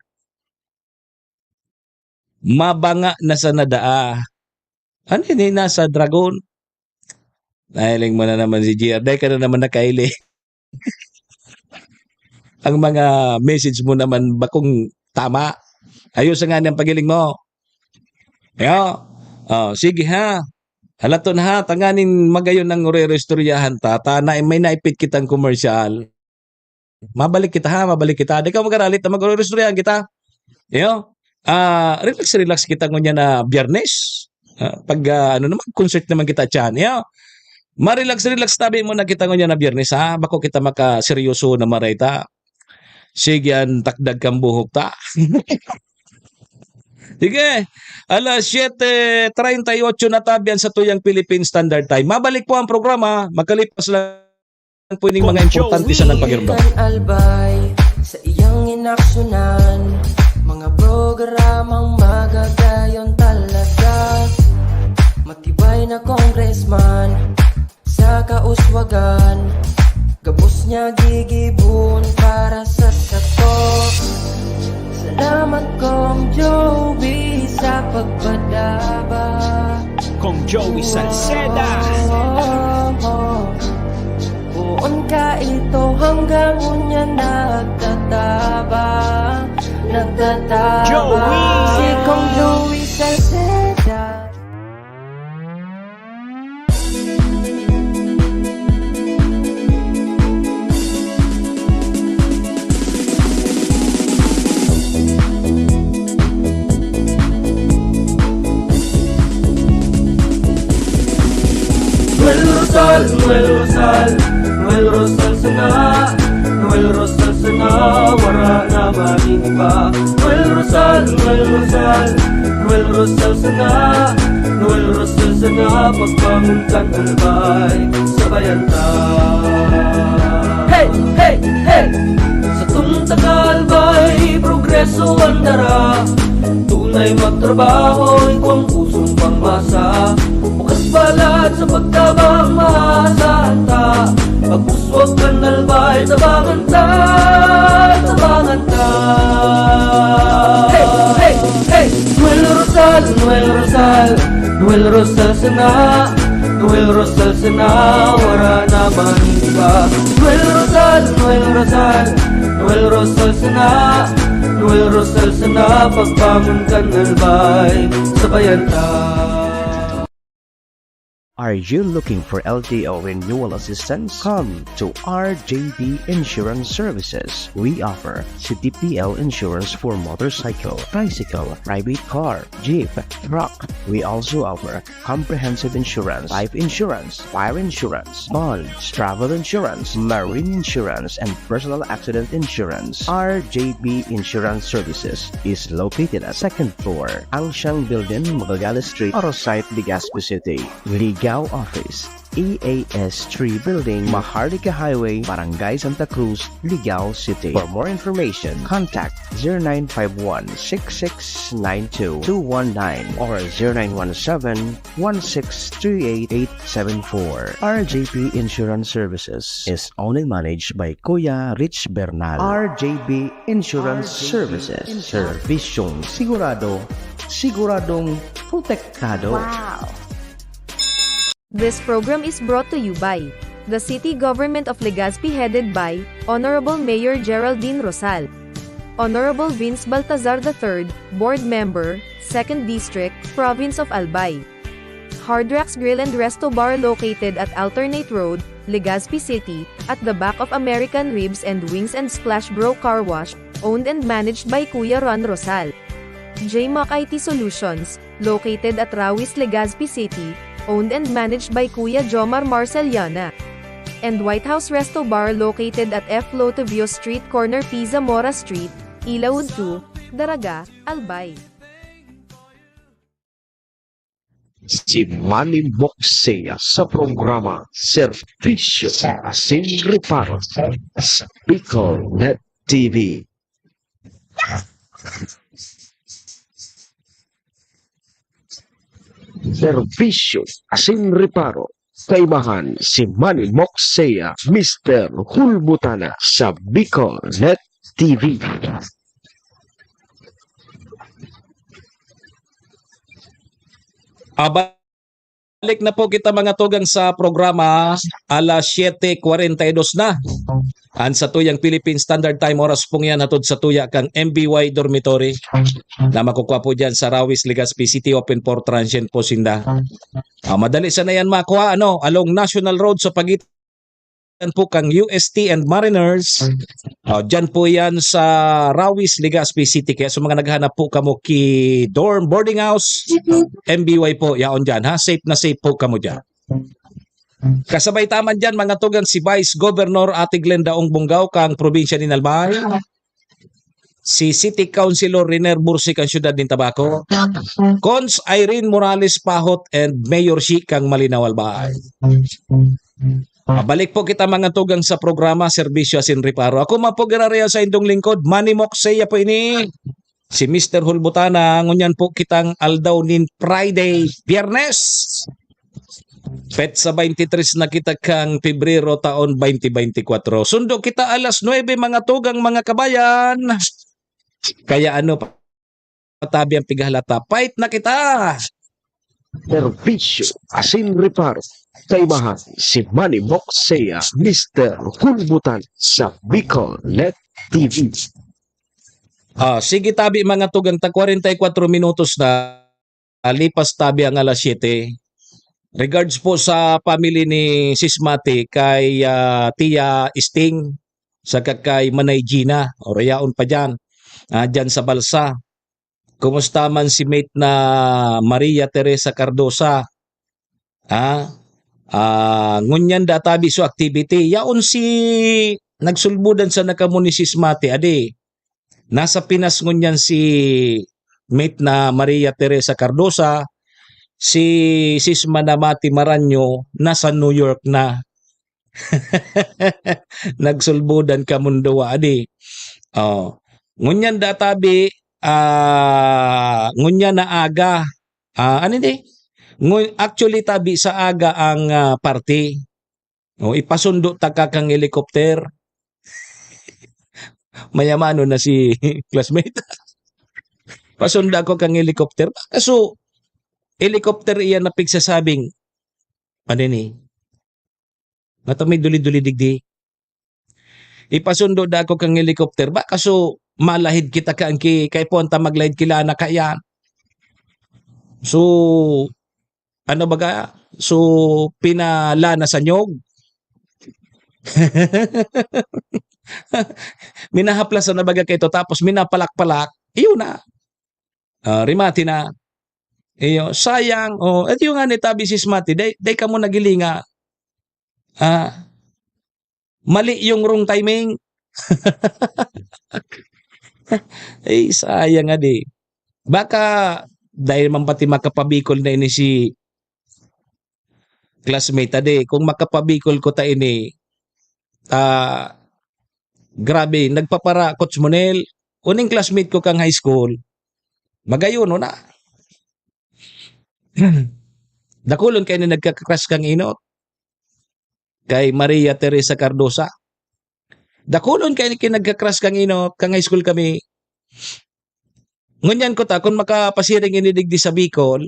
Mabanga na sana daa. Ano ini, nasa dragon? Nahiling mo na naman si G R. Dahil ka na naman nakaili. Ang mga message mo naman bakong tama. Ayos nga niyang pagiling mo. Yo. Oh, sige ha. Halaton ha, tanganing magayon ang urerestoryahan ta. Ta na, may naipit kitang commercial. Mabalik kita ha, mabalik kita. Di ka mag-aralit na mag-urerestoryahan kita. Yo. Ah, relax, relax kita ngunyan na Biyernes. Ah, pag, ah, ano naman, concert naman kita tiyan, ya. Ma-relax-relax tabi mo na kita ngunyan na Biyernes, ha? Bako kita makaseryoso na mareta. Sige, an takdag kan buhok ta. Sige, alas siyete treinta y ocho na tabi an satuyang Philippine Standard Time. Mabalik po ang programa, makalipas lang po ining mga importante sa nagpagirbong. Kan Albay, sa iyang inaksyonan, mga programang magagayon talaga. Matibay na congressman, sa kauswagan, gabos niya gigibon para sa sato. Salamat, Kong Joey, sa pagpadaba. Kong Joey Salceda. Poon ka ito hanggang unya nagtatabang, nagtatabang. Joey! Si Kong Joey Salceda. Noel Rosal, Noel Rosal, Noel Rosal sana, Noel Rosal sana, wara na maning iba. Noel Rosal, Noel Rosal, Noel Rosal sana, Noel Rosal sana, pagbangon kan Albay, sabayan ta. Hey, hey, hey! Satong taga Albay, progreso ang dara. Tunay magtrabaho, igwang pusong pangmasa. Bukas palad sa pagtabang, maasahan ta. Pag-uswag kan Albay, tabangan ta, tabangan ta. Hey, hey, hey! Noel Rosal, Noel Rosal, Noel Rosal sana, Noel Rosal sana, wara na man iba. Noel Rosal, Noel Rosal, Noel Rosal sana, Noel Rosal sana, pagbangon kan Albay, sabayan ta. Are you looking for L T O renewal assistance? Come to R J B Insurance Services. We offer C T P L insurance for motorcycle, tricycle, private car, jeep, truck. We also offer comprehensive insurance, life insurance, fire insurance, bonds, travel insurance, marine insurance, and personal accident insurance. R J B Insurance Services is located at second floor, Angshang Building, Magallanes Street, Orosite, Legazpi City. Ligao Office, E A S three Building, Maharlika Highway, Barangay Santa Cruz, Ligao City. For more information, contact zero nine five one six six nine two two one nine or zero nine one seven one six three eight eight seven four. R J P Insurance Services is owned and managed by Kuya Rich Bernal. R J B Insurance Services. Servisyong sigurado, siguradong protektado. Wow! This program is brought to you by the City Government of Legazpi, headed by Honorable Mayor Geraldine Rosal. Honorable Vince Baltazar the third, Board Member, Second District, Province of Albay. Hard Rocks Grill and Resto Bar, located at Alternate Road, Legazpi City, at the back of American Ribs and Wings and Splash Bro Car Wash, owned and managed by Kuya Ron Rosal. J Mac I T Solutions, located at Rawis, Legazpi City, owned and managed by Kuya Jomar Marceliana. And White House Resto Bar, located at F Lotovio Street, corner P Zamora Street, Ilaud two, Daraga, Albay. Si Manny Moxia sa programa Serbisyo Asin Reparo sa Bicol Net T V. Serbisyo Asin Reparo, kaimahan si Manny Moxia, Mister Hulbutana sa Bicol Net T V. Ah, balik na po kita, mga tugang, sa programa. Alas siyete kwarenta y dos na. An satuyang Philippine Standard Time, oras pong yan, hatod satuya kang M B Y Dormitory na makukuha po dyan sa Rawis, Legazpi City. Open for transient po sinda. Ah, madali sana yan makuha, ano, along National Road sa pagitan po kang U S T and Mariners. Oh, dyan po yan sa Rawis, Legazpi City. Kaya sa mga naghahanap po kamo ki dorm, boarding house, M B Y po, yaon dyan ha. Safe na safe po kamo dyan. Kasabay ta man dyan, mga tugang, si Vice Governor Ate Glenda Ong Bunggaw kang probinsya ni Albay. Si City Councilor Riner Bursi kang siyudad nin Tabaco. Cons Irene Morales Pahot and Mayor Shi kang Malinao Albay. Mabalik po kita, mga tugang, sa programa Serbisyo Asin Reparo. Ako man po giraray an saindong lingkod, Manny Moxeya po ini. Si Mister Hulbutana, ngunyan po kitang aldaw nin Friday, Biyernes. Petsa twenty-three na kita kang Pebrero taon twenty twenty-four. Sundo kita alas nuebe, mga tugang, mga kabayan. Kaya ano pa, patabi ang pighalata. Fight na kita! Serbisyo Asin Reparo. Kaimahan si Manny Moxeya, Mister Hulbutan sa Bicol Net T V. Ah, sige tabi, mga tugang, ta kwarenta y kwatro minutos na, ah, lipas tabi ang alas siyete. Regards po sa family ni Sis Mati, kay, ah, Tia Sting, saka kay Manay Gina, o rayaon pa dyan, ah, dyan sa Balsa. Kumusta man si mate na Maria Teresa Cardosa? Ah, ah, ngunyan da tabi so activity. Yaon si nagsulbudan sa nakamunisis mati, adi. Nasa Pinas ngunyan si mate na Maria Teresa Cardosa, si Sisma na Mati Maranyo, nasa New York na. Nagsulbudan ka munduwa, adi. Oh. Ngunyan da tabi, ah, ngunyan na aga. Ah, ano di? Ngu-, actually, tabi sa aga ang, ah, party. Oh, ipasundo ta ka kang helicopter. Mayamanon na si classmate. Pasunda ko kang helicopter. Kaso, helicopter iyan na pigsasabing, ano ni? Nga ta may duli-duli digdi. Ipasundo da ako kang helicopter ba? Kaso, malahid kita ka ang ki-, kay po ang ta maglahid kila na kaya. So, ano baga? So, pinalana sa nyog. Minahaplasan na baga kaito, tapos minapalak-palak. Iyo na. Ah, rimati na. Iyo, sayang. Oh, at yung nga ni tabi si Smati, day, day ka mo nagilinga. Ah, mali yung wrong timing. Ay, sayang nga di. Baka, dahil man pati makapabikol na ini si classmate, adi, kung makapabikol ko ta ini, ah, grabe, nagpapara, Coach Monel, uning classmate ko kang high school, magayon na. Dakulon kayo na nagka-crush kang inot. Kay Maria Teresa Cardosa. Dakulon kayo ni kinagka-crush kang inot, kang high school kami. Ngunyan ko ta, kung makapasiring ini digdi sa Bicol,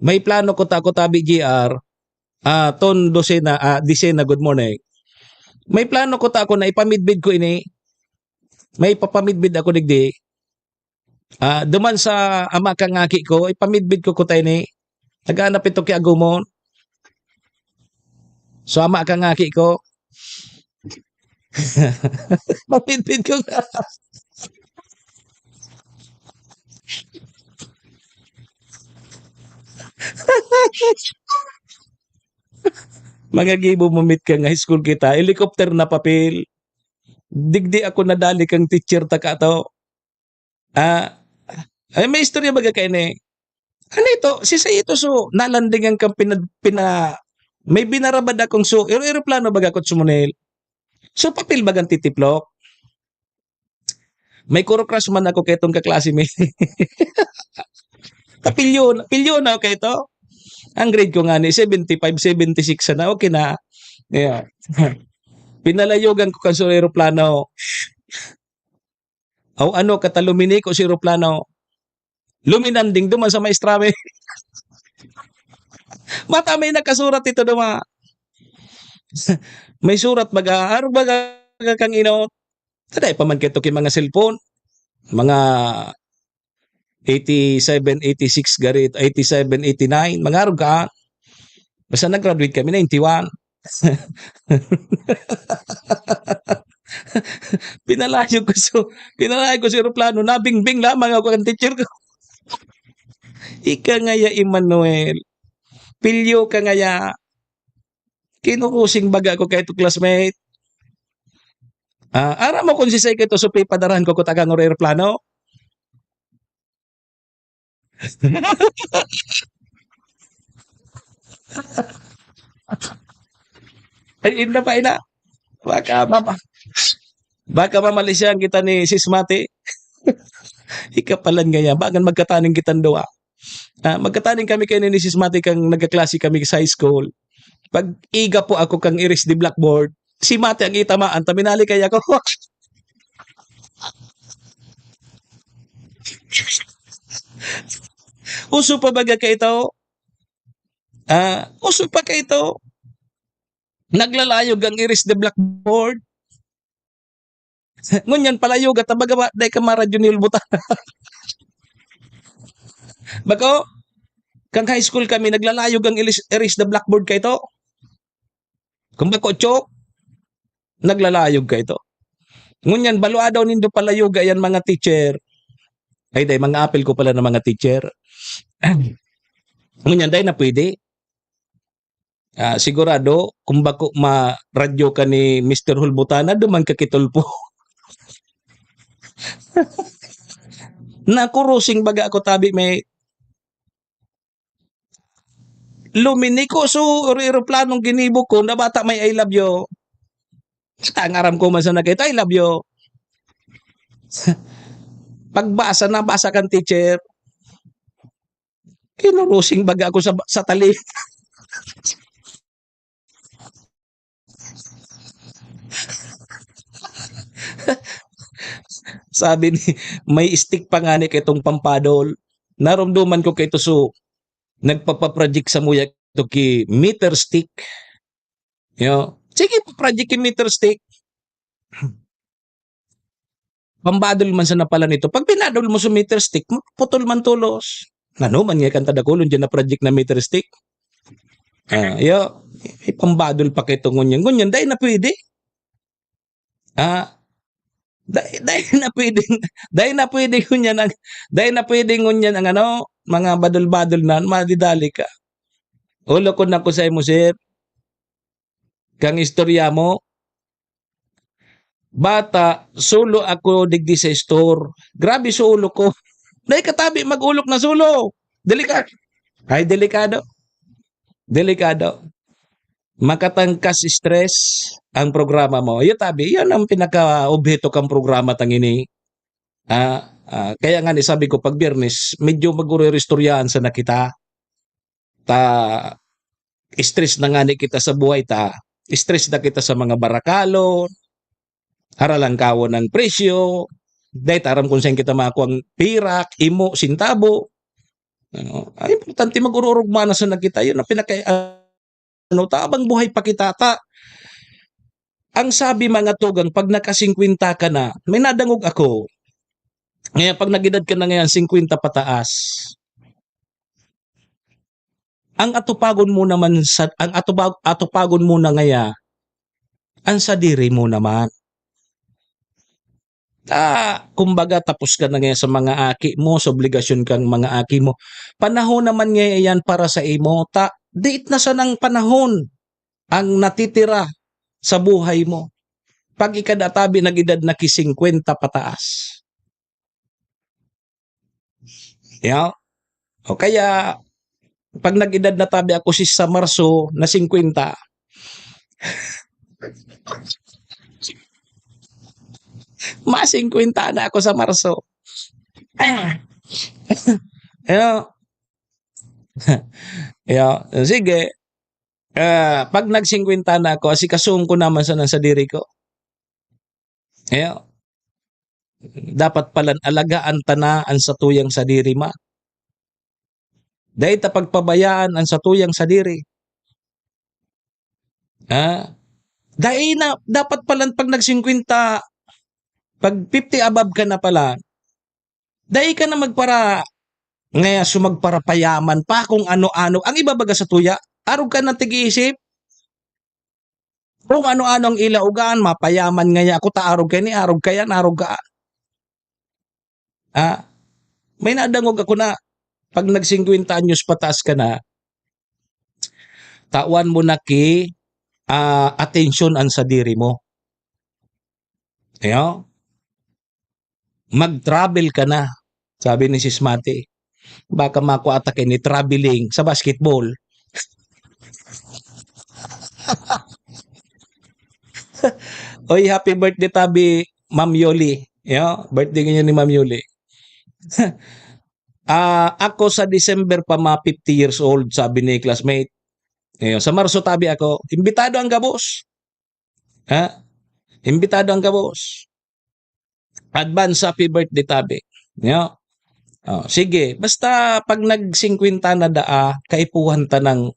may plano ko ta, ko tabi, G R, ah, Ton Docena, ah, Dicena, good morning. May plano ko ta ako na ipamidbid ko ini. May papamidbid ako digdi. Ah, duman sa ama kang aki ko, ipamidbid ko kuta ini. Naghanap ito ki agumon. So, ama kang aki ko. Pamidbid ko nga. Mga gibo mo, meet ka nga high school kita, helicopter na papel. Digdi ako nadali kang teacher ta ka to. Ah, ay, may istorya baga kaini. Ano ito? Si sa ito, so, nalandingan kang pina-, pina-, may binarabad akong so, ero-, eroplano baga ko sumunil. So, papel bagang titiplok. May kuro-crush man ako kay itong kaklase mi. Tapilyon, pilyon na ako ito. Ang grade ko nga ni seventy-five, seventy-six sana. Okay na. Yeah. Pinalayogan ko kan sa eroplano. Aw ano, kata luminiko si eroplano. Luminanding duman sa maestra mi. Mata may nakasurat ito duma. May surat baga, aro baga kang inot. Taday pa man kito ki mga cellphone. Mga eighty-seven, eighty-six gari, eighty-seven, eighty-nine, mga arog ka. Basta nag-graduate kami, ninety-one. Pinalayog ko so, pinalayog ko sa eroplano, nabingbing lamang ako kan teacher ko. Ika ngaya, Emmanuel, pilyo ka ngaya. Kinurusing baga ko kaito, classmate. Ah, aram mo kung sisay kaito so pipadarahan ko kung tagang eroplano? Ay, inda pa, ina. Baka mama-, baka mamalisan kita ni Sis Mati. Ikapalan ngaya, bagan magkataning kitang duwa. Ah, magkataning kami kaini ni Sis Mati kan nagkaklase kami sa high school. Pag-iga po ako kan iris de blackboard, si Mati ang itamaan, ta minali kaya ako. Uso pa baga kaito? Ah, uso pa kaito? Naglalayog ang iris de blackboard. Ngunyan, palayoga ta baga ba, dai ka maradyo ni Hulbutana. Bako, kan high school kami, naglalayog ang ilis-, iris de blackboard kaito. Kung bako, chok, naglalayog kaito. Ngunyan, balua daw nindo palayoga yan, mga teacher. Ay, dai, mga apil ko pala ng mga teacher. Ngunyan, dai na pwede. Ah, sigurado, kung bako maradyo ka ni Mister Hulbutana, duman ka kitulpo. Nakurusing baga ako tabi, may luminiko so ero-, eroplanong ginibo ko na bata may "I love you." Bata ang aram ko man sana kaito, "I love you." Pagbasa, nabasa kan teacher. Kinurusing baga ako sa, sa tali. Sabi ni, may stick pa ngani kaitong pampadol. Naromdoman ko kaito, so, nagpapaproject samuya ito ki meter stick. Yo, sige, project ki meter stick. Pambadol man sana pala nito. Pag binadol mo sa meter stick, putol man tolos. Ano man nga kan tadakulon diyan na project na meter stick? Ah, yo, ipambadol pa kaito ngunyan. Ngunyan, dai na pwede. Ah, dai, dai na pwede, dai na pwede ngunyan ang, dai na pwede ngunyan ang ano, mga badol-badol na, madidali ka. Ulo ko na ko sa imo, sir. Kang istorya mo, bata, solo ako digdi sa store. Grabe, solo ko. Dai katabi mag-olok na solo. Delikado. Ay, delikado. Delikado. Makatangkas stress ang programa mo. Iyo tabi, iyan ang pinaka-obheto kang programa tang ini. Ah, ah, kaya nga ni sabi ko, pag Biyernes, medyo maguriristoryaan sana kita. Ta, stress na ngani kita sa buhay ta. Stress na kita sa mga barakalon, haralangkawon ang presyo, dai ta aram kung saan kita makuha ang pirak, imo, sintabo. Ano, ang importante, mag-ururugma na sana kita. Yun ang pinaka-, ano, ta, habang buhay pa kita, ta. Ang sabi, mga tugang, pag naka-singkwenta ka na, may nadangog ako. Ngayon, pag nag-edad ka na ngayon, singkwenta pataas, ang atupagon mo naman sa, ang atupag-, atupagon mo na ngaya, ang sadiri mo naman. Ta, kumbaga, tapos ka na ngayon sa mga aki mo, sa obligasyon kang mga aki mo. Panahon naman ngayon yan para sa imo. Ta, diit na sanang panahon ang natitira sa buhay mo. Pag ika na tabi, nag-edad na ki singkwenta pataas. Ya? O kaya, pag nag-edad na tabi ako si sa Marso na singkwenta, masingkwenta na ako sa Marso. Ya. Ya, sige. Ah, pag nagsingkwenta na ako, asikasuhon ko naman sana sadiri ko. Ya. Dapat palan alagaan ta na an satuyang sadiri man. Dai ta pagpabayaan an satuyang sadiri. Ha? Dai na, dapat palan pag nagsingkwenta, pag fifty above ka na pala, dai ka na magpara-, ngaya so magparapayaman pa kung ano-ano. Ang iba baga satuya, arog ka na tig-iisip. Kung ano-ano ang ila ugaan, mapayaman ngaya ako, ta arog kaini, arog kaiyan, arog kaan. Ah, may nadangog ako na pag nag-singkwenta anyos pataas ka na, tawan mo na ki, ah, atensyon an sadiri mo. Iyo? "Mag-travel ka na," sabi ni Sis Mati. Baka makua ta kaini traveling sa basketball. Oy, happy birthday tabi, Ma'am Yoli. Yo, birthday ngayon ni Ma'am Yoli. Ah, ako sa December pa ma fifty years old, sabi ni classmate. Iyo, sa Marso tabi ako, imbitado ang gabos. Ha? Imbitado ang gabos. Advance happy birthday tabi. Yo. Oh, sige, basta pag nag-singkwenta na daa, kaipuhan ta nang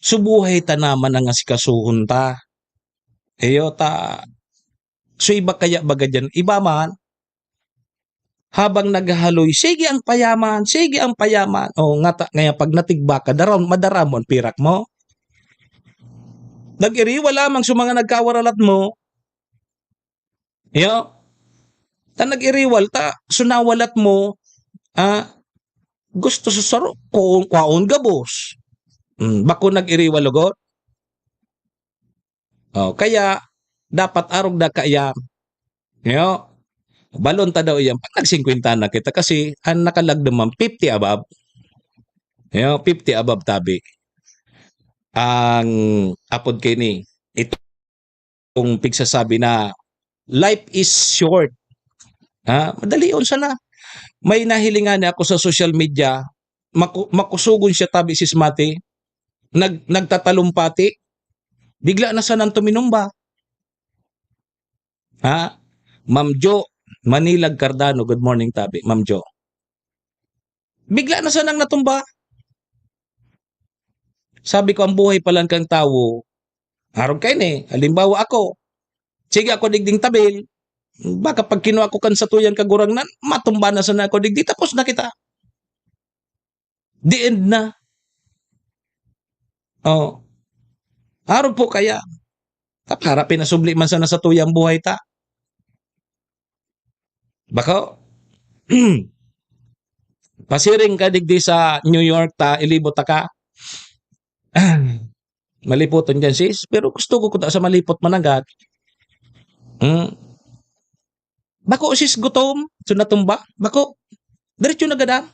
subuhay ta naman ang asikasuhon ta. Iyo ta, so iba kaya baga diyan, iba man, habang naghahaloy, "Sige ang payaman, sige ang payaman." Oh, ngata ngaya pag natigba ka, daram madara mo an pirak mo. Nag-iriwal lamang sa mga nagkawaralat mo. Iyo, ta nag-iriwal ta, so nawalat mo, ah, gusto sa saro, kuon, kwaon gabos. Hmm, bako nag-iriwal lugod. Oh, kaya dapat arog na kaiyan. Iyo, balon ta daw iyan pag nag-singkwenta na kita kasi ang nakalagdom man fifty above. Iyo, fifty above tabi. Ang apod kaini, itong pigsasabi na life is short. Ha? Madalion sana. May nahilingan ako sa social media, maku-, makusugon siya tabi si Smati, nag-, nagtatalumpati, bigla na sanang tuminumba. Ha? Ma'am Jo, Manilag Cardano, good morning tabi, Ma'am Jo. Bigla na sanang natumba. Sabi ko, ang buhay pa lang kang tawo, arog kaini, halimbawa ako, sige ako digding tabil, baka pag kinua ko kan satuyang kagurangnan, matumba na sana ako digdi, tapos na kita. The end na. Oh. Arog po kaya. Ta para pinasubli man sana satuyang buhay ta. Bako, pasiring ka digdi sa New York ta, ilibot ta ka. Malipoton diyan, sis, pero gusto ko kuta sa malipot managad. Hmm. Bako, sis, gutom, so natumba. Bako, diretso na gadan.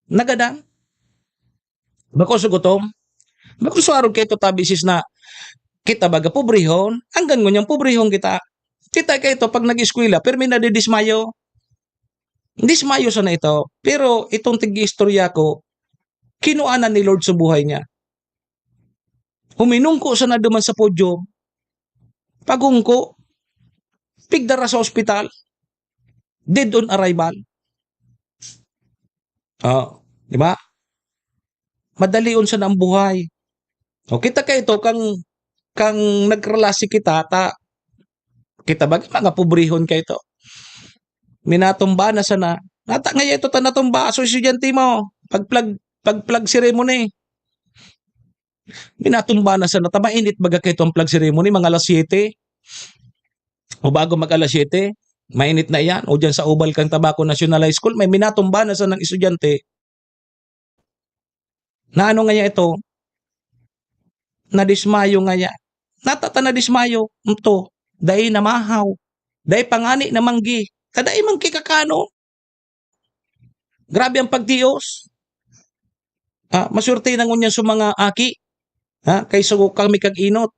Nagadan. Bako sa gutom. Bako sa arog kaito ta, bisis na kita baga pobrehon, hanggang ngunyan pobrehon kita. Kita kaito pag nag-eskwela, pirmi nadidismayo. Dismayo sana ito. Pero itong tig-iistorya ko, kinuanan ni Lord sa buhay niya. Huminungko sana duman sa podium. Pagungko, pigdara sa ospital. Dead on arrival. Oh, di ba? Madalion sana ang buhay. O, kita kaito kang, kang nagrelasi kita, ta, kita ba, mga pobrehon kaito. Minatumba na sana. Nata nga ito ta natumba, so estudyante mo, pag-flag, pag-flag ceremony. Minatumba na sana ta, mainit baga kaito ang flag ceremony, mga alas siyete. O bago mag alas siyete, mainit na iyan. O diyan sa ubal kang Tabaco National High School, may minatumba na sanang estudyante. Na ano ngaya ito? Nadismayo ngaya. Nata ta nadismayo. Ito, dai na mahaw. Dai pangani na manggi. Ta dai man kay kakano. Grabe ang pagtios. Ah, maswerte na ngunyan sa mga aki. Ha? Kaysa kami kang inot.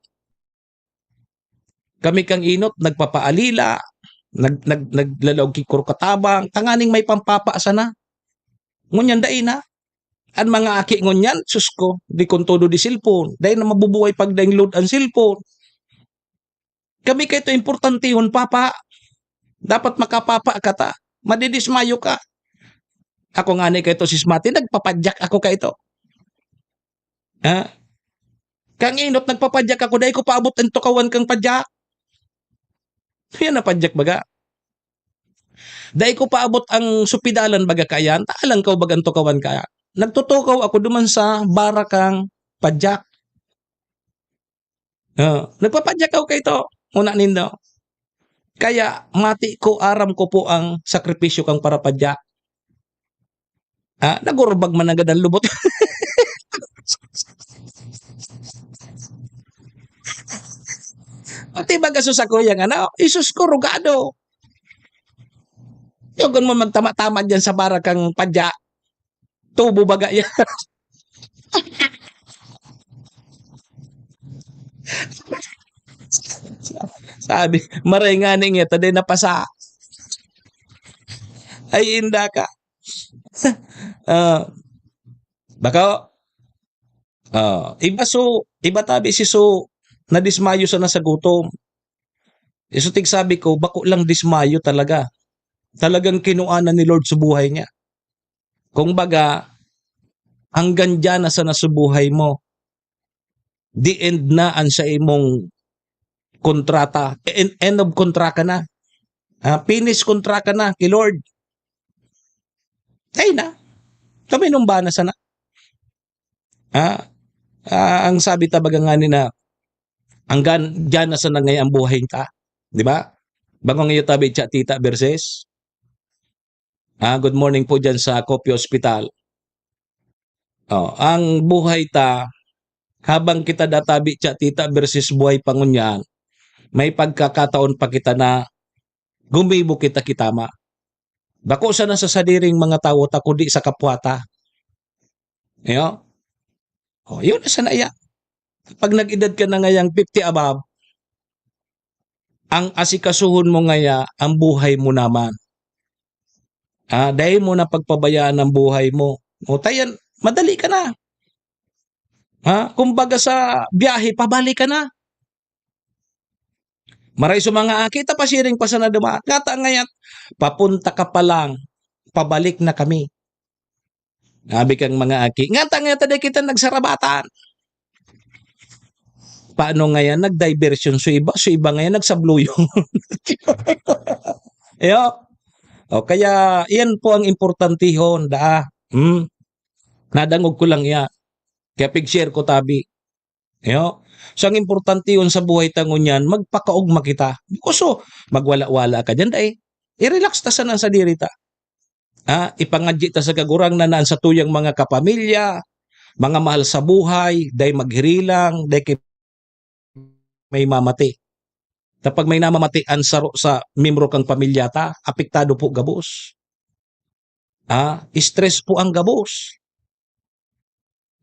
Kami kang inot, nagpapaalila, nag-, nag-, naglalaog ki kuro katabang, tanganing may pampapa sana. Ngunyan dai na. An mga aki ngunyan, sus ko, di kon todo di cellphone. Dai na mabubuhay pag daing load ang cellphone. Kami kaito importantehon, papa. Dapat makapapa ka ta. Madidismayo ka. Ako ngani kaito si Smati, nagpapadyak ako kaito. Ha? Kang inot, nagpapadyak ako, dai ko paabot ang tukawan kang padyak. Yan na padyak baga. Dai ko paabot ang supidalan baga kayan, ta alangkaw baga ang tukawan ka. Nagtutukaw ako duman sa bara kang padyak. Oh, nagpapadya ako kaito, una nindo. Kaya mati ko, aram ko po ang sakripisyo kang parapadya. Ah, nagurbag man nanggad an lubot. Pati baga sa sakuyang ano, isus ko, rugado. Yogon mo magtama-tama diyan sa bara kang padya. Tubo baga yan. Sabi, maray nga ni ngeta, di napasa. Ay, inda ka. Ah, bako, ah, iba so, iba tabi si so, nadismayo sana sa gutom. Iso tig sabi ko, bako lang dismayo talaga. Talagang kinuha na ni Lord sa buhay niya. Kung baga, hanggang diyan na sana sa buhay mo. The end na ang sa imong kontrata. End, end of kontrata na. Ah, finish kontrata na ki Lord. Ay na. Kami nung bana sana. Ah, ah, ang sabi ta baga ngani na, hanggan diyan na sana ngayon ang buhay ta. Di ba? Bako ngayon tabi siya tita versus. Ah, good morning po diyan sa Kopio Hospital. Oh, ang buhay ta, habang kita databi siya tita versus buhay pa ngunyan, may pagkakataon pa kita na gumibo kita kitama. Bako sana sa sadiring mga tawo ta, kundi sa kapwa ta. Iyo? Oh, yun na sana iya. Pag nag-edad ka na ngayang fifty above, ang asikasuhon mo ngaya, ang buhay mo naman. Ah, dai mo na pagpabayaan ang buhay mo. O, tayan, madali ka na. Ha? Kumbaga sa biyahe, pabalik ka na. Maray sa mga aki, ta pasiring pa sana duman. Ngata ngayat, papunta ka pa lang, pabalik na kami. Sabi kang mga aki, ngata ngayat, dai kita nagsarabatan. Paano ngayon? Nag-diversion sa iba, sa iba ngayon, nagsabluyong. Iyo. O, kaya, iyan po ang importantihon, daa. Hmm? Nadangog ko lang iya. Kaya pig-share ko tabi. Iyo. So, ang importantihon sa buhay ta ngunyan, magpakaogma kita. Because, so, magwala-wala ka dyan, dai. I-relax ta sana sa diri ta. Ah, ipangadyi ta sa Kagurangnan na an satuyang mga kapamilya, mga mahal sa buhay, dai maghirilang, dai ki-, may mamati. Kapag may namamati an saro sa miyembro kang pamilya ta, apektado po gabos. Ah, stress po ang gabos.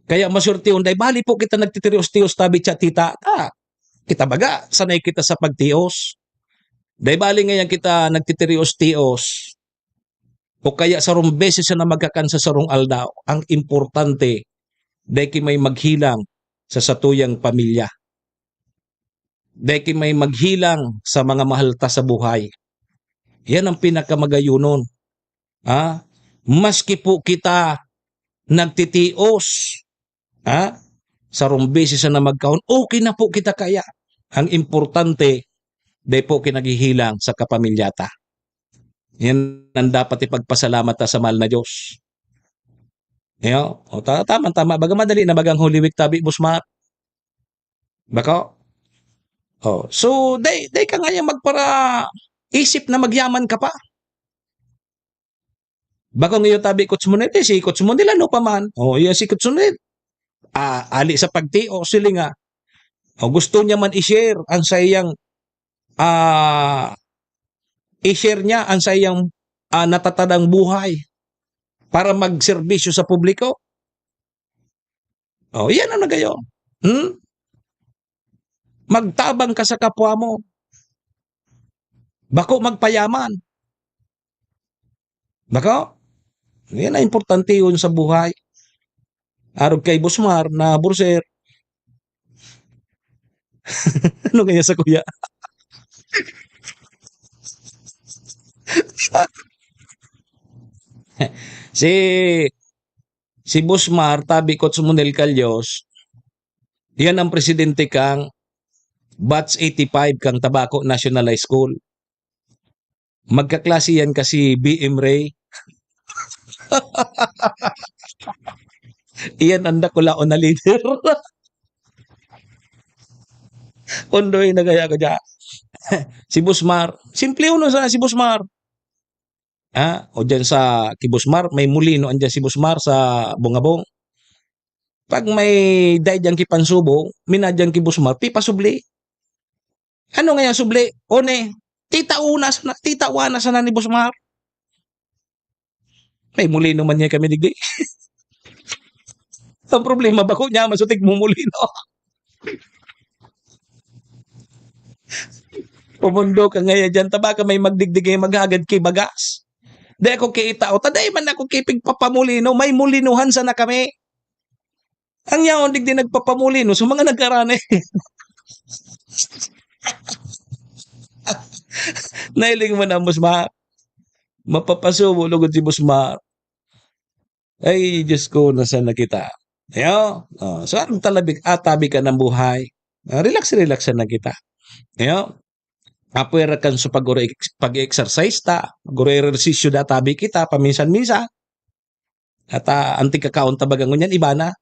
Kaya masurtihon, dai bali po kita nagtitios-tios tabi siya tita. Ah, kita baga, sanay kita sa pagtios. Dai bali ngayon kita nagtitios-tios. O kaya sarong beses na magkakan sa sarong aldaw. Ang importante, dai ki may maghilang sa satuyang pamilya. Dai ki may maghilang sa mga mahal ta sa buhay. Yan ang pinakamagayunon. Ha? Maski po kita nagtitios, ha? Sarong beses na magkaon, okay na po kita kaya. Ang importante, dai po ki naghihilang sa kapamilya ta. Yan ang dapat ipagpasalamat ta sa mahal na Diyos. Iyo, o, ta-, tama, tama. Baga madali na bagang Holy Week tabi, Boss Mark. Bako? Oh, so, dai, dai ka ngayon magpara-isip na magyaman ka pa. Bako ngayon tabi, Coach Monel, eh, si Coach Monel, ano pa man? Oh, iya si Coach Monel. Ah, ali sa pagtios, silinga. O, gusto niya man i-share ang sa iyang, ah, i-share niya ang sa iyang, ah, natatadang buhay para magserbisyo sa publiko. Oh, iyan ang nagayon. Hmm? Magtabang ka sa kapwa mo. Bako magpayaman. Bako? Yan ang importante yun sa buhay. Arog kay Boss Mar na, Borser. Ano kaya sa kuya? Si, si Boss Mar, tabi ko, Monel Calyos, yan ang presidente kang batch eighty-five kang Tabaco National High School. Magkaklase yan kasi B M Ray. Iyan ang dakulaon na leader. Ondoy na kaya ko diyan. Si Boss Mar. Simple uno sana si Boss Mar. Ah, o diyan sa ki Boss Mar, may molino andiyan si Boss Mar sa Bungabong. Pag may dai diyan ki pansubong, minadiyan ki Boss Mar, pipasubli. Ano nga yan, subli? One, titauna sana, titawana sana ni Boss Mar. May molino man niya kami digdi. Ang problema, bako niya, masutik mo molino. Pumundo ka ngaya dyan, ta baka may magdigdig, eh, maghagad ki bagas. Di ako kita, o, ta dai man ako kipigpapamolino, may molinuhan sana kami. Ang yaon digdi nagpapamolino sa mga nag-arani. Nailing mo na, Boss Mar. Mapapasubo lugod si Boss Mar. Ay, Diyos ko, nasaan na kita? Ayo, oh, so, ang talabik, atabi ka ng buhay. Ah, relax, relax na kita. Ayo, apwera kan sa pag-, pag-exercise ta, pag-ehersisyo da tabi kita, paminsan-minsan. At, ah, ang tigkakaon ta baga ngunyan, iba na.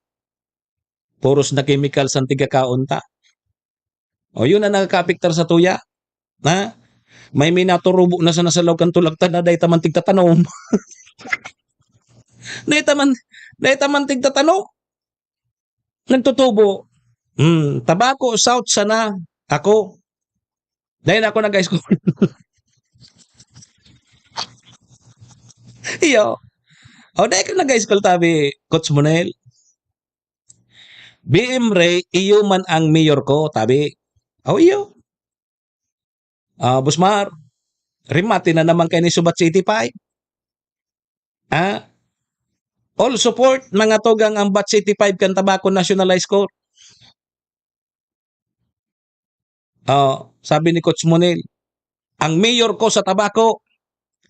Puros na chemicals ang tigkakaon ta. O, yun ang nakakaapektar sa tuya. Ha? May minaturubo na sa nasalaw kan tulagtan na dahil taman tigtatanom. Dahil taman, dahil taman tigtatanom. Nagtutubo. Hmm, Tabaco South sana ako. Dahil ako nag-high school. Iyo. O, dahil ka nag-high school, tabi, Coach Monel. B M Ray, iyo man ang mayor ko, tabi. O, iyo. Ah, Boss Mar, remate na naman kayo ni Subat City five. Ah, all support, mga tugang, ang Batch eighty-five kan Tabaco National High School. Oh, sabi ni Coach Monel, "Ang mayor ko sa Tabaco,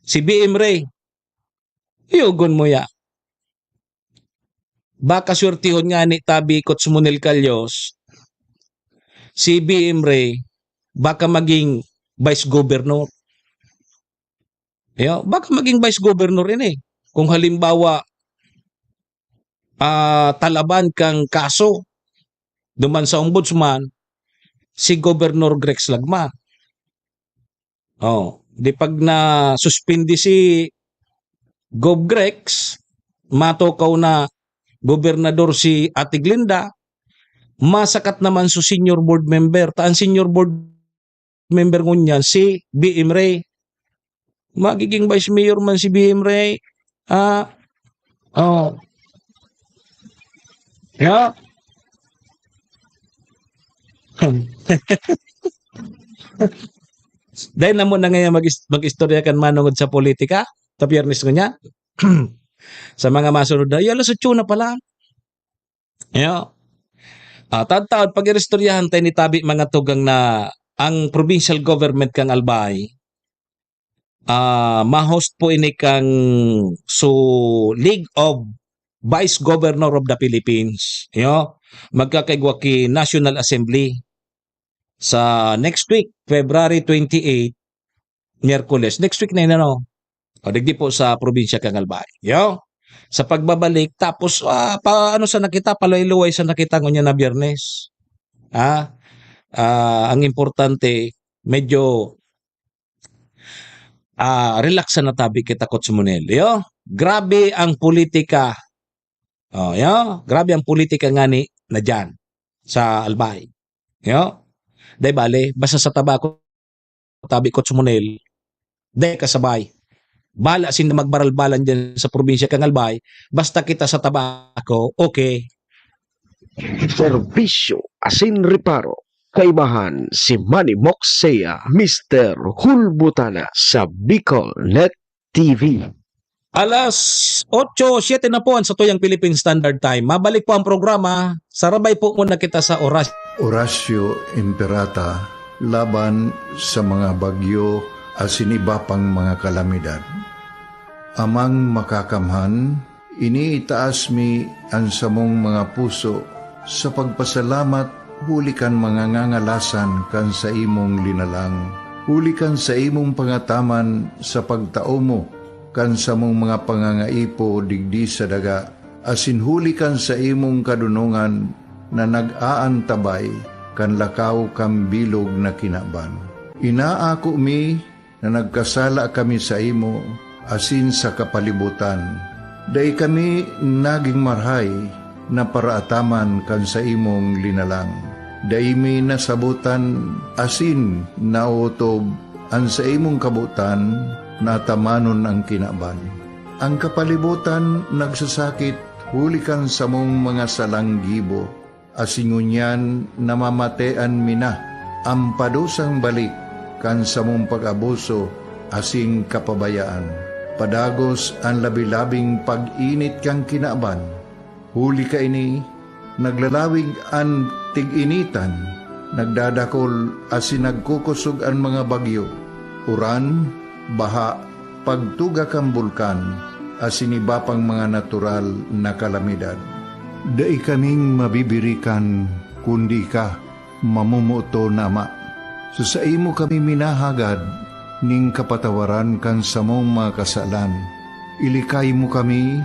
si B M Ray." Yugon mo ya. Baka swertihon nga ni tabi Coach Monel Calyos, si B M Ray, baka maging vice governor. Yo, baka maging vice governor ini. Kung halimbawa, ah, talaban kang kaso duman sa ombudsman, si Governor Grex Lagman. Oh, di pag na-suspindi si Gov Grex, matukaw na gobernador si Ate Glenda, masakat naman su senior board member. Ta ang senior board member ngunyan si B M Ray. Magiging vice mayor man si B M Ray. Ah, oh. Ya. Dahil na mo na ngayon mag-is-, mag-istorya kan manungod sa politika, sa Biyernes ngunyan. Sa mga masunod na, yala sa Chuna pa lang. Yo. Ah, taod-taod, pag-iristoryahan tayo ni tabi, mga tugang, na ang provincial government kang Albay, ah, ma-host po ini kang su League of Vice Governor of the Philippines. Yo. Magkakaigwa ki National Assembly sa next week, February twenty-eight, Miyerkules. Next week na yun, ano? O, digdi po sa probinsya kang Albay. Yo? Sa pagbabalik, tapos, ah, pa, ano sana kita, paluway-luway sana kita ngunyan na Biyernes. Ah, ah, ang importante, medyo, ah, relax sana tabi kita, Coach Monel. Yo? Grabe ang politika. Oh, yo? Grabe ang politika ngani na dyan sa Albay. Yo? Dai bale, basta sa Tabaco, tabi Coach Monel, dai kasabay. Bala sinda magbaralbalan dyan sa probinsya kang Albay, basta kita sa Tabaco, okay. Serbisyo asin reparo. Kaibahan si Manny Moxea, Mister Hulbutana sa Bicol Net T V. Alas otso, siyete na po ang satuyang Philippine Standard Time. Mabalik po ang programa. Sarabay po muna kita sa oras. Orasio Imperata laban sa mga bagyo asin iba pang mga kalamidad. Amang Makakamhan, iniitaas mi an samong mga puso sa pagpasalamat huli kan mga ngangalasan kan saimong linalang, huli kan saimong pangataman sa pagtao mo kan samong mga pangangaipo digdi sa daga, asin huli kan saimong kadonongan na nag-aantabay kan lakaw kan bilog na kinaban. Inaako mi na nagkasala kami saimo asin sa kapalibotan. Dai kami nagin marahay na paraataman kan saimong linalang. Dai mi nasabotan asin naotob an saimong kabotan na atamanon an kinaban. An kapalibotan nagsasakit huli kan samong mga salang gibo, asin ngunyan namamatean mi na an padusang balik kan samong pag-abuso asin kapabayaan. Padagos an labi-labing pag-init kan kinaban. Huli kaini, naglalawig an tig-initan, nagdadakol asin nagkukosog an mga bagyo, uran, baha, pagtuga kan bulkan, asin iba pang mga natural na kalamidad. Dai kaming mabibirikan, kundi ika, mamomoot na Ama. Sa saimo kami minahagad nin kapatawaran kan samong mga kasalan. Ilikay mo kami,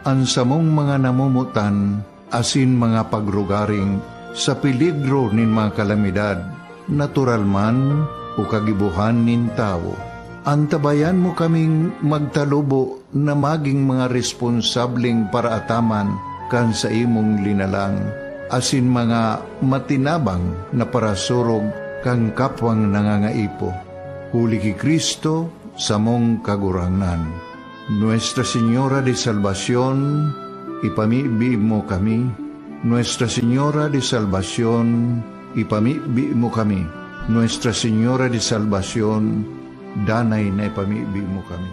an samong mga namomotan, asin mga pagrugaring sa peligro nin mga kalamidad, natural man o kagibohan nin tawo. Antabayan mo kaming magtalubo na magin mga responsableng paraataman kan saimong linalang, asin mga matinabang na parasurog kan kapwang nangangaipo. Huli ki Cristo, samong Kagurangnan. Nuestra Señora de Salvacion, ipamibi mo kami. Nuestra Señora de Salvacion, ipamibi mo kami. Nuestra Señora de Salvacion, danay na ipamibi mo kami.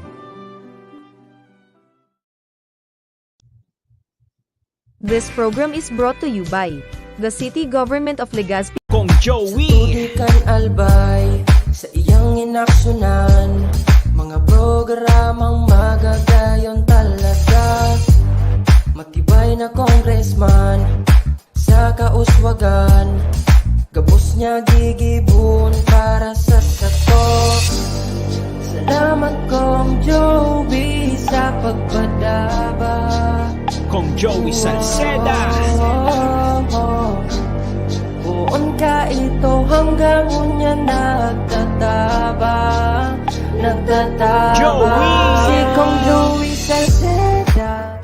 This program is brought to you by the City Government of Legazpi. Kong Joey. Sa tubig kan Albay, sa iyang inaksyonan, mga programang magagayon talaga. Matibay na congressman, sa kauswagan, gabos niya gigibon para sa sato. Salamat, Kong Joey, sa pagpadaba. Kong Joey Salceda. Poon ka ito hanggang unya nagtatabang, nagtatabang. Joey! Si Kong Joey Salceda.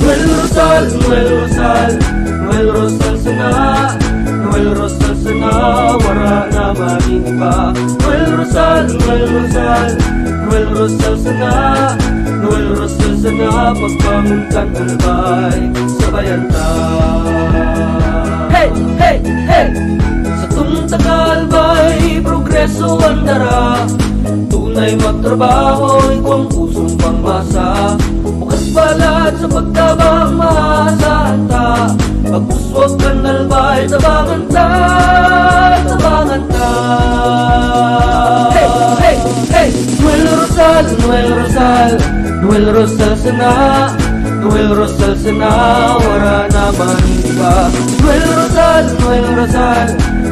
Noel Rosal, Noel Rosal, Noel Rosal sana, Noel Rosal sana, wara na magin iba. Noel Rosal, Noel Rosal, Noel Rosal sana, Noel Rosal sana, pagbangon kan Albay, sabayan ta. Hey, hey, hey! Satong taga Albay, progreso an dara. Tunay magtrabaho, igwang pusong pangmasa. Bukas palad sa pagtabang, maasahan ta. Pag-uswag kan Albay, tabangan ta, tabangan ta. Hey, hey, hey! Noel Rosal, Noel Rosal, Noel Rosal sana, Noel Rosal sana, wara na magin iba. Noel Rosal, Noel Rosal,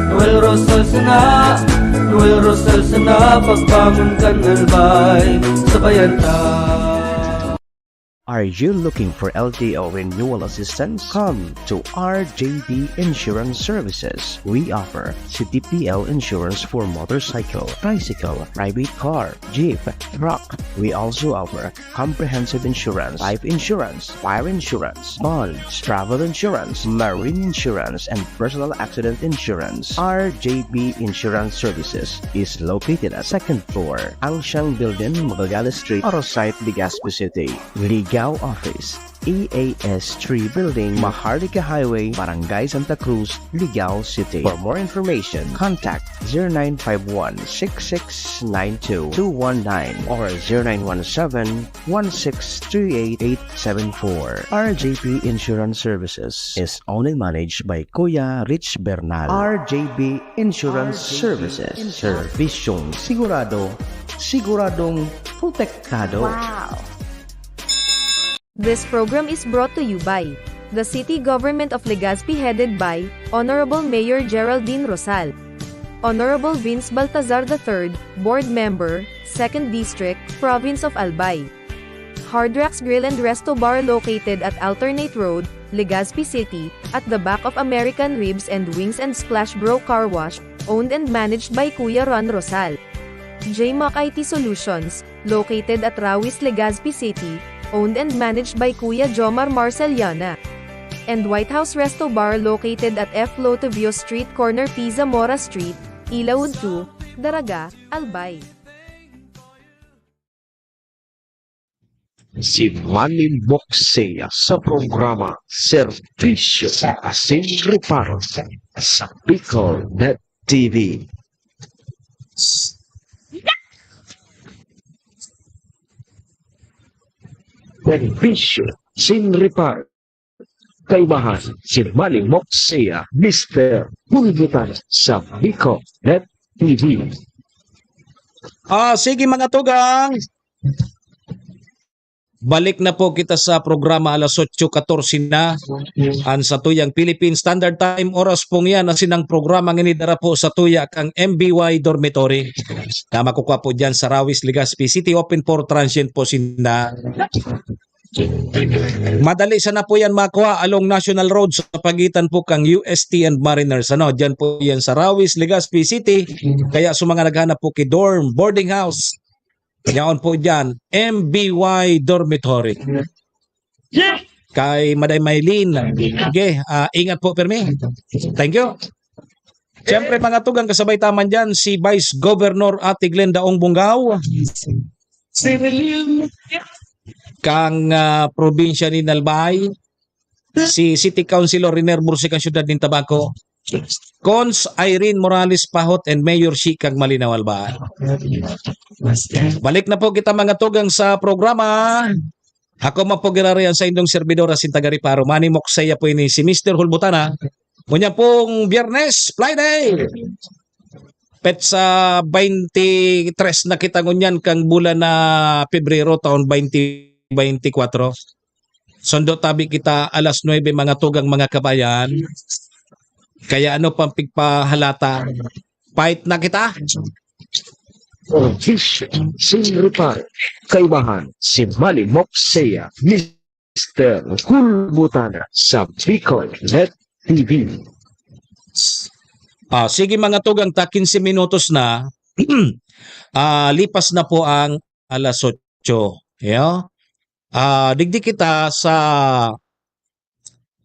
Noel Rosal sana, Noel Rosal sana, pagbangon kan Albay, sabayan ta. Are you looking for L T O renewal assistance? Come to R J B Insurance Services. We offer C T P L insurance for motorcycle, tricycle, private car, jeep, truck. We also offer comprehensive insurance, life insurance, fire insurance, bonds, travel insurance, marine insurance, and personal accident insurance. R J B Insurance Services is located at second floor, Ancient Building, Magallanes Street, Arosite, Legazpi City. Ligao Office, E A S three Building, Maharlika Highway, Barangay Santa Cruz, Ligao City. For more information, contact zero nine five one, six six nine two, two one nine or zero nine one seven, one six three eight, eight seven four. R J P Insurance Services is owned and managed by Kuya Rich Bernal. R J P Insurance Services. Serbisyong sigurado, siguradong protektado. Wow! This program is brought to you by The city government of Legazpi, headed by Honorable Mayor Geraldine Rosal, Honorable Vince Baltazar the third, board member, second district, province of Albay. Hard Rocks Grill and Resto Bar, located at Alternate Road, Legazpi City, at the back of American Ribs and Wings and Splash Bro Car Wash, owned and managed by Kuya Ron Rosal. J Mac I T Solutions, located at Rawis, Legazpi City, owned and managed by Kuya Jomar Marceliana. And White House Resto Bar, located at F Lotovio Street, corner P Zamora Street, Ilaud two, Daraga, Albay. Si Manny Moxea sa programa Serbisyo Asin Reparo sa Bicol Net T V. Serbisyo Asin Reparo. Kaibahan si Manny Moxea, Mister Pulgutan sa Bicol Net T V. Ah, sige mga tugang. Balik na po kita sa programa alas otso katorse na. An satuyang Philippine Standard Time, oras pong yan, asin ang programa ngini dara po sa tuya kang M B Y Dormitory. Na makukuha po dyan sa Rawis, Legazpi City, open for transient po sinda. Madali sana po yan makuha along National Road sa pagitan po kang U S T and Mariners. Ano, dyan po yan sa Rawis, Legazpi City. Kaya sa mga naghanap po ki dorm, boarding house, yaon po dyan, M B Y Dormitory. Kay Maday Maylin. Okay, ah, ingat po, Permi. Thank you. Siyempre, mga tugang, kasabay ta man dyan, si Vice Governor Ate Glenda Ong Bungao, kang ah, probinsya ni Albay, si City Councilor Riner Mursi kang siyudad nin Tabaco, Cons Irene Morales Pahot and Mayor Shi kang Malinao Albay. Balik na po kita mga tugang sa programa. Ako man po giraray an saindong servidor asin taga-reparo. Manny Moxea po ini, si Mister Hulbutana. Ngunyan pong Biyernes, Friday, petsa twenty-three na kita ngunyan kang bulan na Pebrero taon twenty twenty-four. Sundo tabi kita alas nuebe, mga tugang, mga kabayan. Kaya ano pang pigpahalata? Fight na kita. Official Sinripar, kaibahan si Manny Moxea, Mister Kulbutana sa Bicol Net T V. Ah, sige mga tugang, ta quince minutos na. Ah, lipas na po ang alas otso. Yeah? Ah, digdi kita sa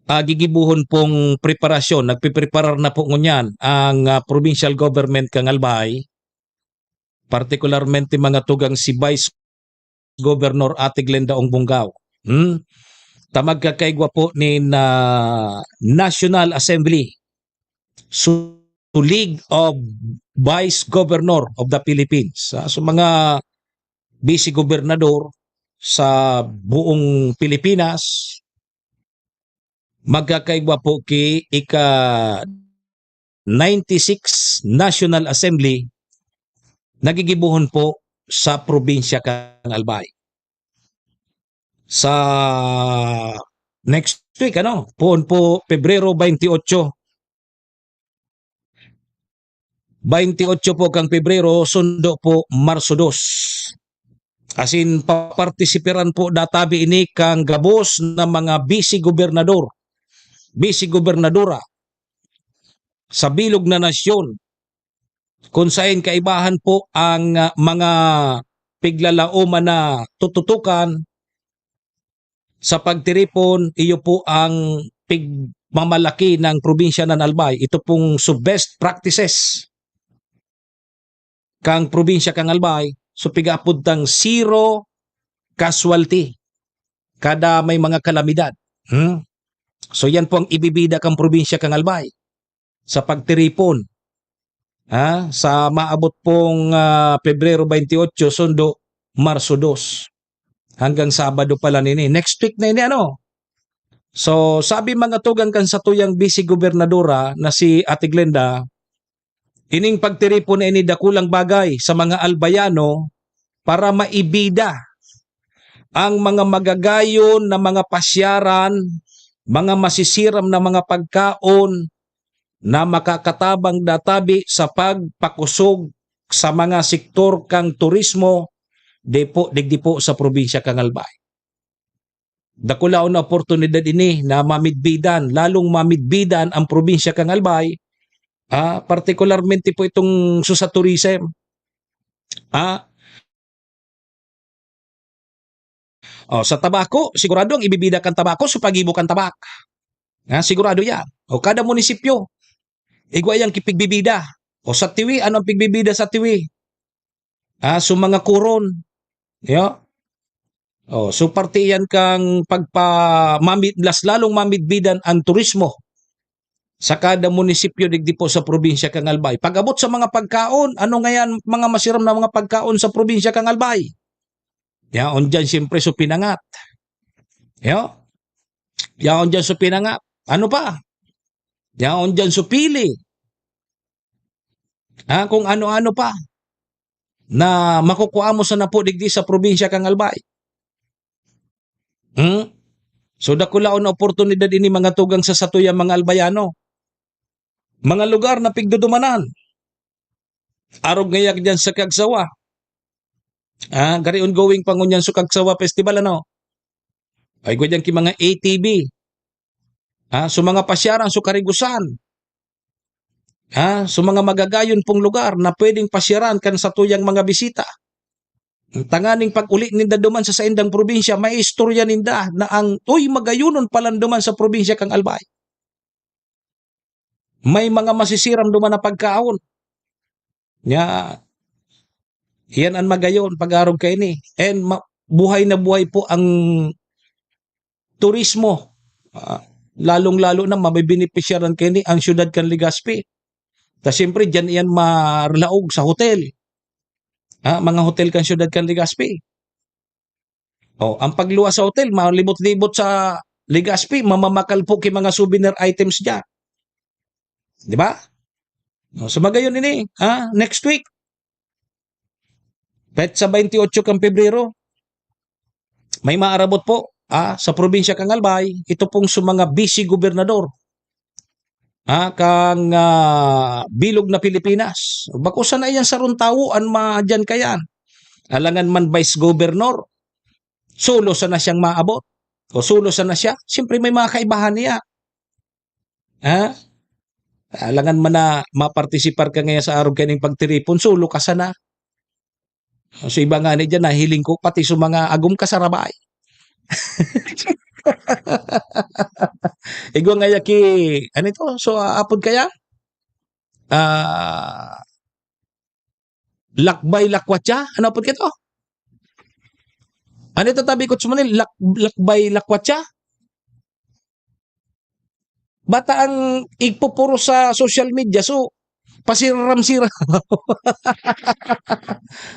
ah, gigibohon pong preparasyon. Nagpipreparar na po ngunyan ang ah, provincial government kang Albay, partikularmente mga tugang si Vice Governor Ate Glenda Ong Bungao. Hmm? Ta magkakaigwa po nin ah, National Assembly, so League of Vice Governor of the Philippines. Ah, so mga vice gobernador sa buong Pilipinas, magkakaigwa po ki ika ninety-six National Assembly na gigibohon po sa probinsya kang Albay. Sa next week, ano, poon po Pebrero twenty-eight. Twenty-eight po kang Pebrero, sundo po Marso dos. Asin papartisiparan po databi ini kang gabos na mga vice-gobernador, vice-gobernadora sa bilog na nasyon, kung sain kaibahan po ang ah, mga piglalaoman na tututukan sa pagtiripon, iyo po ang pigmamalaki ng probinsya ng Albay. Ito pong so best practices kang probinsya kang Albay, so pigaapod tang zero casualty kada may mga kalamidad. Hmm? So yan po ang ibibida kang probinsya kang Albay sa pagtiripon. Ha? Sa maabot pong ah, Pebrero twenty-eight, sundo Marso dos. Hanggang Sabado pala nini. Next week na ini, ano? So, sabi mga tugang kan satuyang vice gobernadora na si Ate Glenda, ining pagtiripon na ini dakulang bagay sa mga Albayano para maibida ang mga magagayon na mga pasyaran mga masisiram na mga pagkaon na makakatabang na tabi sa pagpakusog sa mga sektor kan turismo di po, digdi po sa probinsya kan Albay. Dakulaon na oportunidad ini na mamidbidan, lalong mamidbidan ang probinsya kan Albay, ah, partikularmente po itong so sa tourism. Ah, oh, sa tabako, sigurado ang ibibida kan tabako so paggibo kan tabak. Ah, sigurado yan. O kada munisipyo, igwa yang kipigbibida. O sa Tiwi, ano ang pigbibida sa Tiwi? Ah, so mga kuron. Yo? Oh, so parte yan kang pagpa-, mamid-, las-, lalong mamidbidan ang turismo sa kada munisipyo digdi po sa probinsya kan Albay. Pag-abot sa mga pagkaon, ano ngayan mga masiram na mga pagkaon sa probinsya kan Albay? Yaon diyan siyempre so pinangat. Yo? Yaon diyan so pinangat. Ano pa? Yaon diyan so pili. Ah, kung ano-ano pa na makukuha mo sana po digdi sa probinsya kan Albay. Hmm? So, dakulaon na oportunidad ini mga tugang sa satuyang mga Albayano. Mga lugar na pigdudumanan. Arog ngaya diyan sa Cagsawa. Ah, gari ongoing pa ngunyan so Cagsawa Festival, ano? Ay, gwa diyan ki mga A T V. Ah, so mga pasyaran, so karigusan. Ah, so mga magagayon pong lugar na pwedeng pasyaran kan satuyang mga bisita. Tanganing pag-uli ninda duman sa saindang probinsya, may istorya ninda na ang, "Uy, magayonon palan duman sa probinsya kan Albay." May mga masisiram duman na pagkaon. Nya, iyan an magayon pag-arog kaini. And ma-, buhay na buhay po ang turismo. Ah, lalong-lalo na mabebenepisyaran kaini ang siyudad kan Legazpi. Ta siyempre, diyan iyan marlaog sa hotel. Ah, mga hotel kan siyudad kan Legazpi. Oh, ang pagluwas sa hotel, malibot-libot sa Legazpi, mamamakal po ki mga souvenir items diyan. Di ba? Oh, so magayon ini, ah, next week. Petsa twenty-eight kan Pebrero. May maarabot po, ah, sa probinsya kan Albay, ito pong sa mga vice gobernador, ah, kang, ah, bilog na Pilipinas. Bako sana iyan sarong tawo an ma-, diyan kayan. Alangan man vice governor, solo sana siyang maabot. O solo sana siya. Siyempre, may mga kaibahan niya. Ha? Alangan man na mapartisipar ka ngayon sa arog kaning pagtiripon, solo ka sana. So, iba nga ni diyan, nahiling ko, pati sa mga agom ka sa rabay. Igwa nga ya ki, ano ito? So, ah, apod kaya? Ah, lakbay lakwatsa? Ano apod ka ito? Ano ito tabi ko sa Manila? Lak-, lakbay lakwatsa? Bata ang igpupuro sa social media, so, pasiram-siram.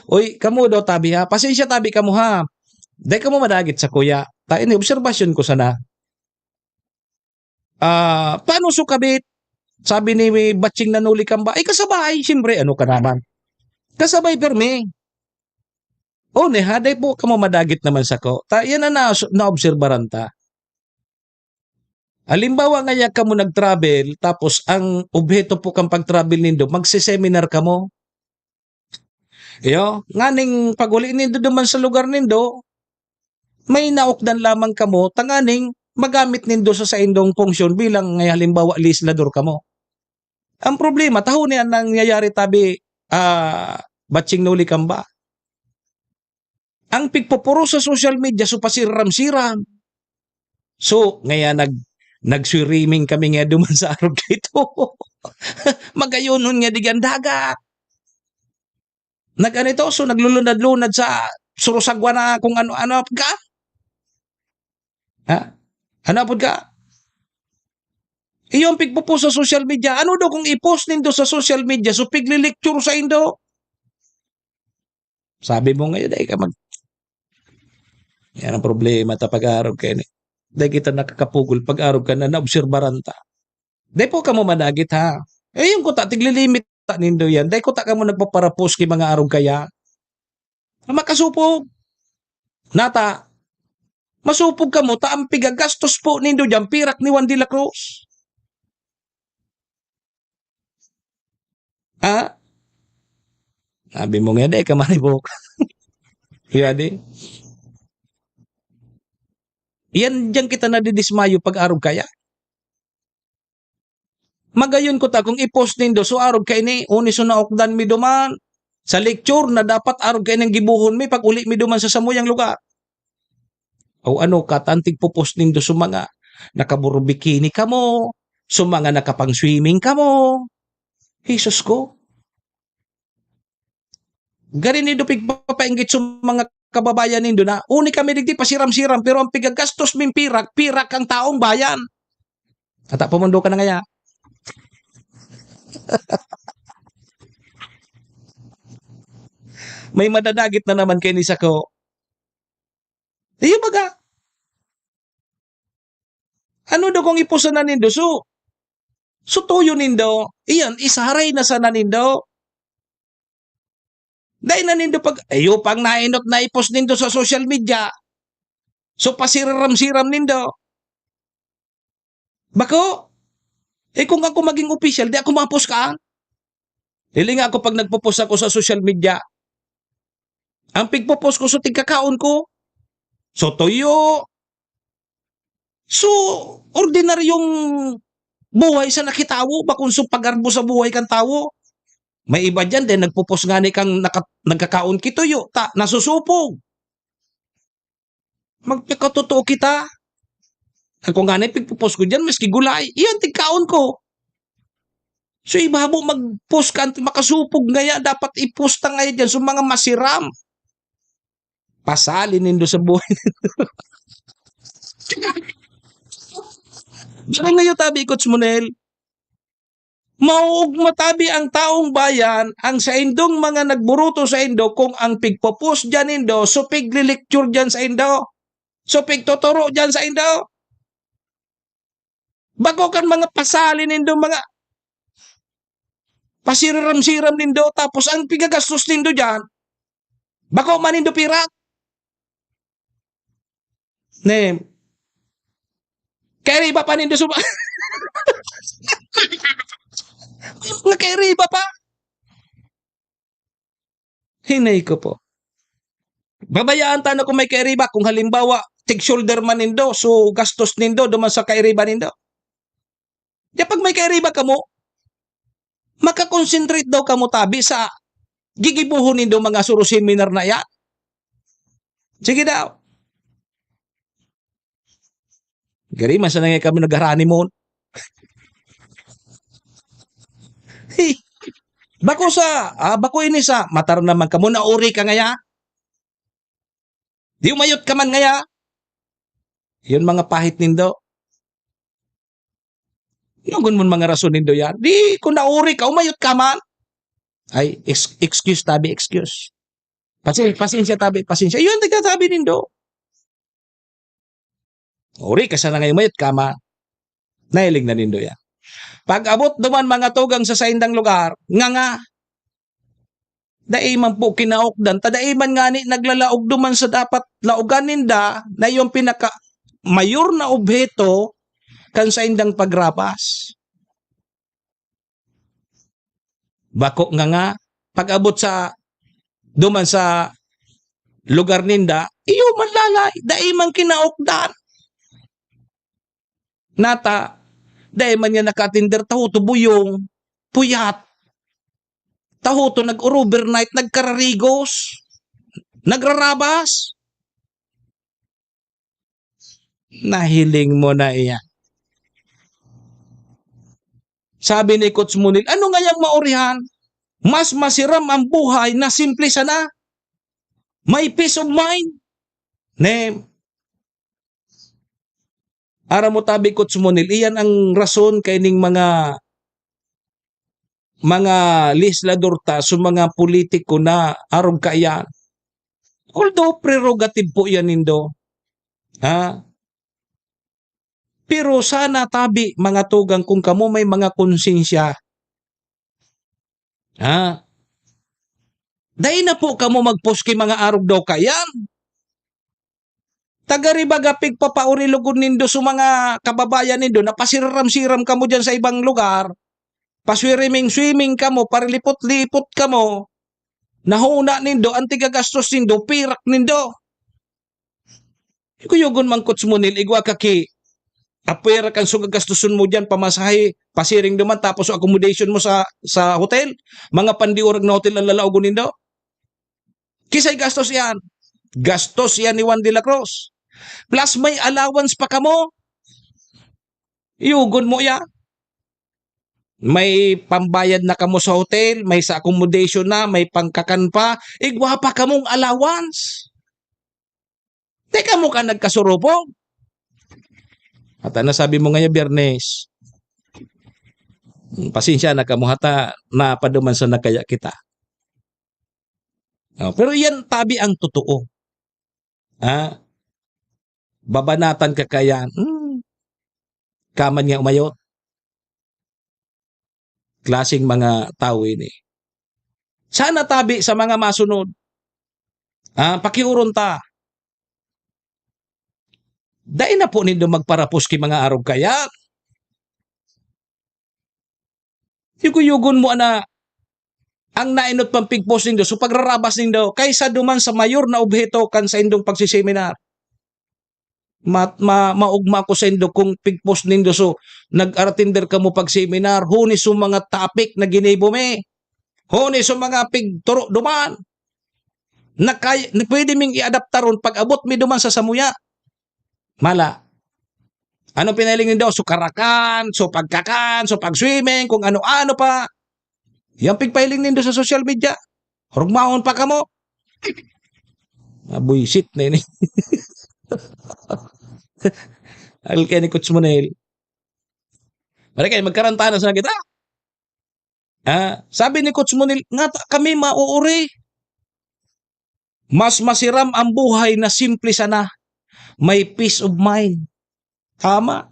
Uy, kamo daw tabi, ha? Pasensya tabi kamo, ha? Dai kamo madagit sa kuya. Ta, ini, obserbasyon ko sana. Ah, paano so kabit? Sabi ni Batching Nanuli Kamba, "Ay, kasabay, siyempre, ano ka naman? Kasabay, pirmi." O, ni, ha, dai po kamo madagit naman sako. Ta, yan ang na-, naobserbaran ta. Halimbawa nga, ya kamo nag-travel, tapos ang obheto po kan pag-travel nindo, magse-seminar kamo. Iyo, nganing pag-uli nindo duman sa lugar nindo, may naukdan lamang kamo tanganing magamit nindo sa saindong funksyon bilang, nga halimbawa, legislador kamo. Ang problema, taho ni an nangyayari tabi, ah, Batching Noli Kamba. Ang pigpupuro sa social media, so pasiram-siram. So, ngaya nag-, nag-swimming kami nga duman sa arog dito. Magayonon nga digyan dagat. Nag-ano ito? So, naglulunad-lunad sa surusagwa na kung ano-ano. Apod ka? Ha? Ano apod ka? Iyo ang pigpo-post sa social media. Ano daw kung i-post nindo sa social media? So, pigli-lecture sa indo? Sabi mo ngayon, dai ka mag-, yan ang problema ta pag-arog kaini. Dai kita nakakapugol pag-arog ka na naobserbaran ta. Dai po kamo madagit, ha? Eh, yung kuta, tiglilimit ta nindo yan. Dai kuta kamo nagpaparapos ki mga arog kaya. Makasupog. Nata, Masupog kamo ta ang pigagastos po nindo diyan, pirak ni Juan de la Cruz. Ha? Sabi mo nga, "Di ka maribok." Kaya di. Yan, diyan kita nadidismayo pag arog kaya. Magayon ko ta kung i-post nindo, so arog kaini, uni so naokdan mi duman sa lecture na dapat arog kaini ang gibohon mi pag uli mi duman sa samuyang lugar. O ano, katantig po-post nindo sa mga nakaburubikini kamo, sa mga nakapang-swimming kamo. Jesus ko. Gari nindo pigpapainggit sa mga kababayan nindo na, "Uni kami digdi pasiram-siram, pero ang pigagastos ming pirak, pirak ang taong bayan." Ata pumundo ka na ngaya. May madadagit na naman kaini sako. Iyo baga? Ano daw kung ipost sana nindo? So, so tuyo nindo, iyan, isaray na sana nindo. Dai na nindo pag, ayo pang nainot na i-post nindo sa social media. So, pasiriram-siram nindo. Bako, eh, kung ako maging opisyal, di ako ma-post ka. Hiling ako pag nagpo-post ako sa social media. Ang pigpo-post ko, so tigkakaon ko. So, tuyo. So, ordinaryong buhay sa nakitawo, bakong so pagarbo sa buhay kan tawo. May iba diyan, dahil nagpo-post ngani kang naka-, nagkakaon ki tuyo, ta, nasusupog. Magpakatotoo kita. Ako ngani, pigpo-post ko diyan, maski gulay. Iyan, tigkaon ko. So, iba mo mag-post ka, makasupog ngaya, dapat i-post ta ngaya diyan, so, mga masiram. Pasali nindo sa buhay. Pero ngayon, tabi, Coach Monel, mauugma tabi ang taong bayan, ang saindong mga nagburuto saindo, kung ang pigpo-post diyan nindo, so piglilecture diyan saindo, so pigtuturo diyan saindo. Bako kan mga pasali nindo, mga pasiriram-siram nindo, tapos ang pigagastos nindo diyan, bako man nindo pirak. Ne, kairiba pa nindo suba-, mga kairiba pa. Hinay ko po. Babayaan ta na kung may kairiba, kung halimbawa, tig-shoulder man nindo, so gastos nindo duman sa kairiba nindo. Di pag may kairiba kamo, makakonsentrate daw kamo tabi sa gigibohon nindo mga suro seminar na yan. Sige daw. Gari man sana nga kami nagharani mo. Hey, bako sa, ah, bako ini sa, matar naman kamo, nauri ka ngaya. Di umayot ka man ngaya. Yun mga pahit nindo. Yagon mo mga rason nindo yan. Di, kung nauri ka, umayot ka man. Ay, ex-, excuse tabi, excuse. Pasi-, pasensya tabi, pasensya. Yun, nagsasabi nindo. Uri ka sana ngayon, mayot ka man. Nahiling na nindo yan. Pag-abot duman mga tugang sa saindang lugar, nganga, dai man po kinaokdan, ta dai man ngani naglalaog duman sa dapat laogan ninda na yung pinaka mayor na obheto kan saindang pagrabas. Bako nganga, pag-abot sa, duman sa lugar ninda, iyo man lalay, dai man kinaokdan. Nata, dai man niya nakaatender, taho to buyong, puyat. Taho to nag-overnight, nagkararigos, nagrarabas. Nahiling mo na iyan. Sabi ni Coach Munil, "Ano ngayang maurihan? Mas masiram ang buhay na simple sana. May peace of mind." Ne, aram mo tabi, Coach Munil, iyan ang rason kaining mga, mga legislador ta, so mga politiko na arog kaiyan. Although prerogative po yan nindo. Ha? Pero sana tabi, mga tugang, kung kamo may mga konsensya. Ha? Dai na po kamo mag-post ki mga arog daw kaiyan. Taga ri baga pigpapaurilogon nindo sa mga kababayan nindo na pasiram-siram kamo diyan sa ibang lugar, paswimming-swimming kamo, parilipot-lipot kamo, nahuna nindo, ang tigagastos nindo, pirak nindo. Kuyugon man, Coach Monel, igwa ka ki, apwera kan so gagastoson mo diyan, pamasahe, pasiring duman, tapos accommodation mo sa, sa hotel, mga pandiurag na hotel ang lalaogon nindo. Kisay gastos iyan? Gastos iyan ni Juan de la Cruz. Plus may allowance pa kamo. Yugon mo iyan. May pambayad na kamo sa hotel, may sa accommodation na, may pangkakan pa. Igwa pa kamong allowance. Di kamo ka nagkasurupog. At ano sabi mo ngaya, Biyernes? Hmm, pasensya na kamo, hata napaduman sa nagkaya kita. Oh, pero iyan tabi ang totoo. Ha? Babanatan ka kaya, hmm, kaman nga umayot. Klaseng mga tawo ini. Sana tabi sa mga masunod. Ah, pakiuron ta. Dai na po nindo magparapos ki mga arog kaya. Yugo-yugon mo ana ang nainot pang pigpos nindo, so pagrarabas nindo, kaysa duman sa mayor na obheto kan saindong pagsiseminar. Ma-, ma-, maugma ko saindo kung pigpos nindo, so nag-aratinder kamo pag-seminar, huni sa mga topic na ginibo mi, huni sa mga pigturo duman, na kay-, na pwede ming iadaptar ron pag-abot mi duman sa samuya. Mala. Ano pinahiling nindo? So karakan, so pagkakan, so pag-swimming, kung ano-ano pa. Yan pigpahiling nindo sa social media. Rugmaon pa kamo. Nabuisit na ini. Al kaya ni Coach Monel. Mara kayo, magkarantanas na kita. Ah, sabi ni Coach Monel, "Ngata kami mauuri. Mas masiram ang buhay na simple sana. May peace of mind." Tama.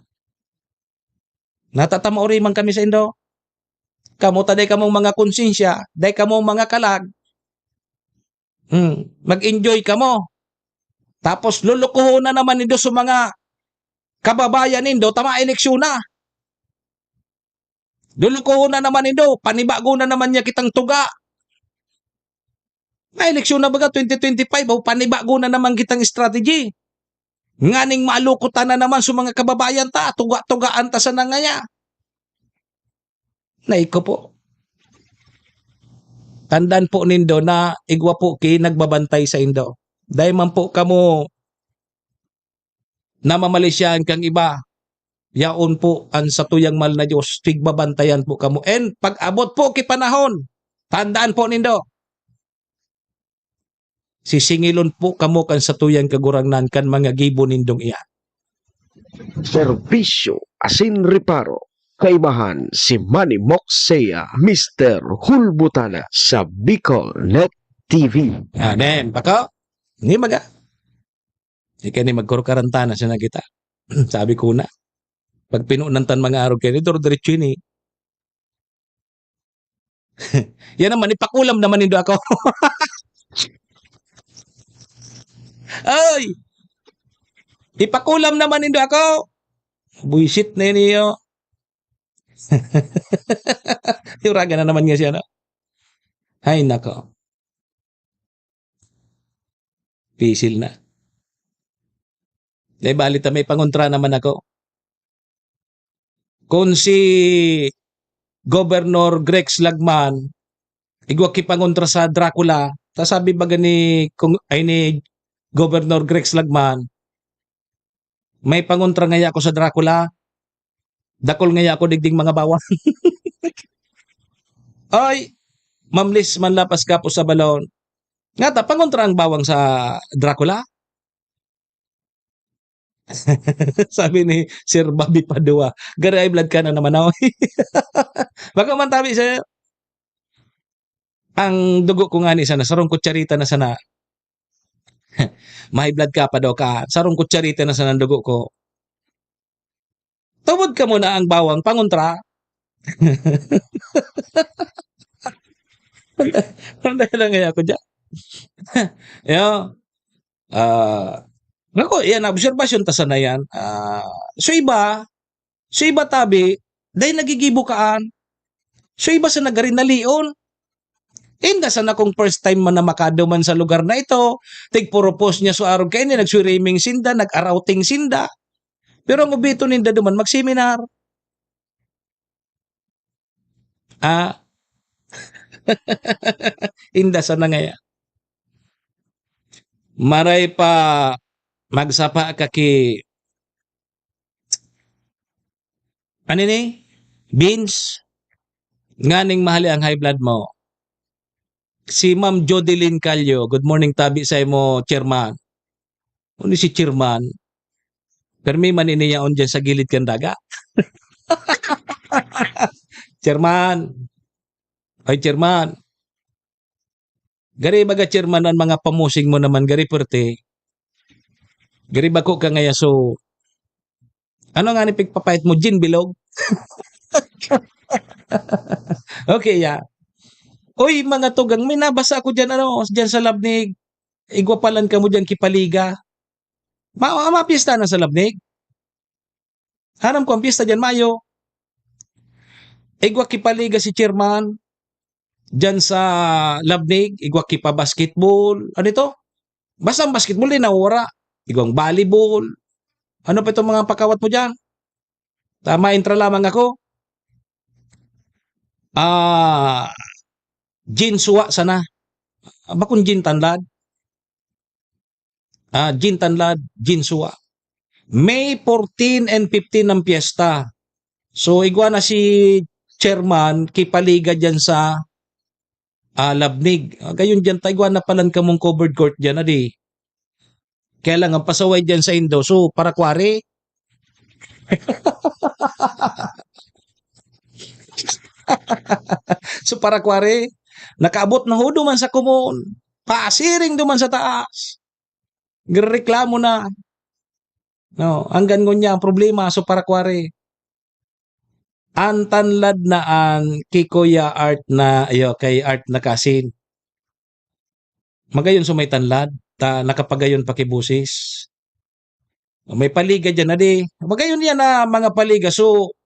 Natata mauri man kami saindo. Kamo ta dai kamong mga konsensya, dai kamong mga kalag. Hmm, mag-enjoy kamo. Tapos lulukuhon na naman nindo sa mga kababayan nindo ta maeleksyon na. Lulukuhon na naman nindo, panibago na naman niya kitang tuga. Maeleksyon na baga twenty twenty-five, o panibago na naman kitang strategy. Nganing malukutan na naman sa mga kababayan ta, tuga-tugaan ta sana ngaya. Naiko po. Tandaan po nindo na igwa po ki nagbabantay saindo. Dai man po kamo namamalisyahan kan iba. Yaon po an satuyang mahal na Dios, pigbabantayan po kamo. And pag-abot po ki panahon, tandaan po nindo, sisingilon po kamo kan satuyang Kagurangnan kan mga gibo nindong iyan. Serbisyo asin reparo, kaibahan si Manny Moxea, Mister Hulbutana sa Bicol Net T V. Amen. Bako? Ni maga. Ika ni magkurkarantana sana kita. Sabi ko na. Pag pinunan tan mga arog kayo, dito diretso ini. Yan naman, ipakulam naman nindo ako. Ay! Ipakulam naman nindo ako. Buisit na yun iyo. Yuragan na naman nga siya, no? Ay, nako. Pisil na. Dai bali ta may pangontra naman ako. Kung si Governor Grex Lagman, igwa ki pangontra sa Dracula, ta sabi baga ni, kung, ay, ni Governor Grex Lagman, may pangontra ngaya ako sa Dracula, dakul ngaya ako digding mga bawang. Ay, mamlis man lapas kapos sa balon. Ngata, pangontra ang bawang sa Dracula? Sabi ni Sir Bobby Padua, "Gari high blood ka na naman, oh." Baka man tabi sa'yo. Ang dugo ko nga ni sana, sarong kutsarita na sana. Ma-high blood ka pa daw ka, sarong kutsarita na sana ang dugo ko. Tubod ka muna ang bawang pangontra. Ang dahilan nga ako dyan. Yo, ah, Nako, yan, obserbasyon ta sana yan. Ah, so iba, so iba tabi, dahil nagigibo kaan. So iba sa nagarinalion. Inda sana kung first time man na makaduman sa lugar na ito, tigpurupos niya so arog kaini, nag-swimming sinda, nag-arouting sinda. Pero ang obito ninda duman, mag-seminar. Ah. Inda sana ngaya. Maray pa magsapa ka ki, ano ni? Beans. Nganing mahali ang high blood mo. Si Ma'am Jodeline Calio, good morning, tabi sa imo, chairman. Ano si chairman? Permi man ini yaon dyan sa gilid kan daga. Chairman. Ay, chairman. Gari baga, chairman, ang mga pamusing mo naman, gari perte. Gari bako ka ngaya, so, ano nga ni pigpapait mo, gin bilog? Okay, ya. Oy, mga tugang, may nabasa ako dyan, ano, dyan sa Labnig. Igwa palan kamo dyan, kipaliga. Ma-, ma-, mapista na sa Labnig. Aram ko ang pista dyan, mayo. Igwa kipaliga si chairman dyan sa Labnig, igwa kipa-basketball. Ano ito? Basta ang basketball, di nawawara. Igwang volleyball. Ano pa itong mga pakawat mo dyan? Tama, intra lamang ako. Ah, gin suwa sana. Bakong gin tanlad. Ah, gin tanlad, gin suwa. May fourteen and fifteen ang piyesta. So, igwa na si chairman, kipaliga dyan sa, ah, Labnig. Ah, gayon dyan, ta igwa na palan kamong covered court dyan, adi. Kaya lang, ang pasaway dyan sa Indo, so, para kwari. So, para kwari, nakaabot na ho duman sa komon. Pasiring duman sa taas. Nagrereklamo na. No, hanggan ngunyan ang problema, so para kwari. Ang tanlad na an ki Kuya Art na, ayo, kay Art na kasin. Magayon so may tanlad, ta nakapagayon pa ki boses. May paliga dyan, adi. Magayon yan na mga paliga. So,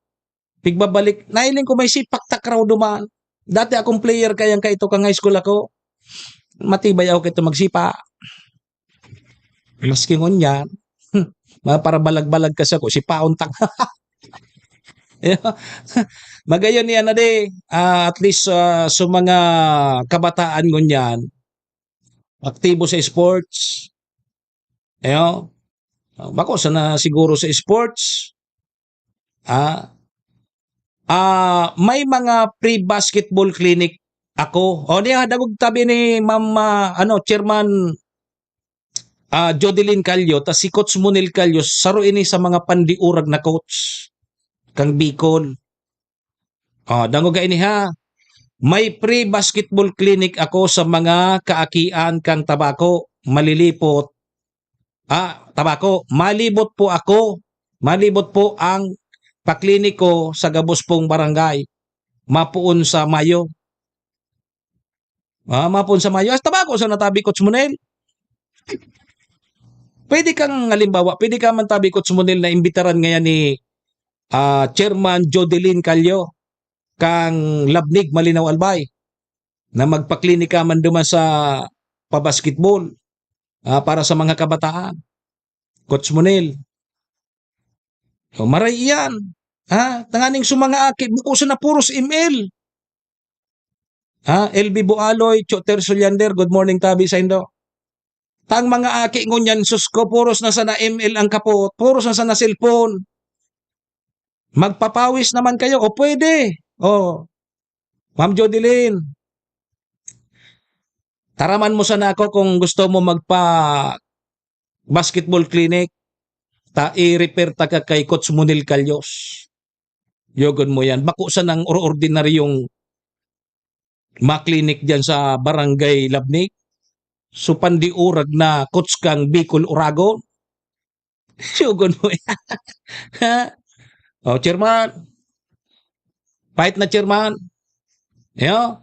pigbabalik, nahiling ko may sipak takraw duman. Dati akong player kayang kaito kang high school ako. Matibay ako kaito magsipa. Maski ngunyan, mga para balag-balag ka sa ko, sipaon tang. Yeah. Magayon yan, adi. Ah, at least, ah, sa mga kabataan ngunyan, aktibo sa sports. Ayo. Bako sana siguro sa sports. Ah, ah, may mga free basketball clinic ako. O niya, dagog tabi ni Ma'am, ah, ano, Chairman, ah, Jodeline Calio, ta si Coach Monel Calio, saro ini sa mga pandiurag na coach kang Bicol. Ah, dangoga ini ha. May free basketball clinic ako sa mga kaakian kang Tabaco, Malilipot. Ah, Tabaco, malibot po ako. Malibot po ang paklinik ko sa gabos pong barangay. Mapuon sa Mayo. Ah, mapuon sa Mayo. Hasta ba ako sa natabi, Coach Monel? Pwede kang, halimbawa, pwede ka man tabi, Coach Monel, na imbitaran ngayon ni, ah, Chairman Jodeline Calio, kang Labnig, Malinaw, Albay, na magpaklinika man duman sa pabasketball, ah, para sa mga kabataan. Coach Monel. O, maray iyan. Ha? Tanganing sa mga aki, bako sana puros M L. Ha? L B Bualoy, Choter Suliander, good morning, tabi sa indo. Tang mga aki ngunyan, sus ko, puros na sana M L ang kapot, puros na sana cellphone. Magpapawis naman kayo, o pwede. O, Ma'am Jodeline, taraman mo sana ako kung gusto mo magpa basketball clinic, ta i-refer ta ka kay Coach Monel Calios. Yogon mo yan. Bako sanang or-, ordinaryong maklinik dyan sa Barangay Labnig. So, pandiurag na coach kang Bicol Uragon. Yogon mo yan. Ha? O, chairman. Pahit na, chairman. Yo?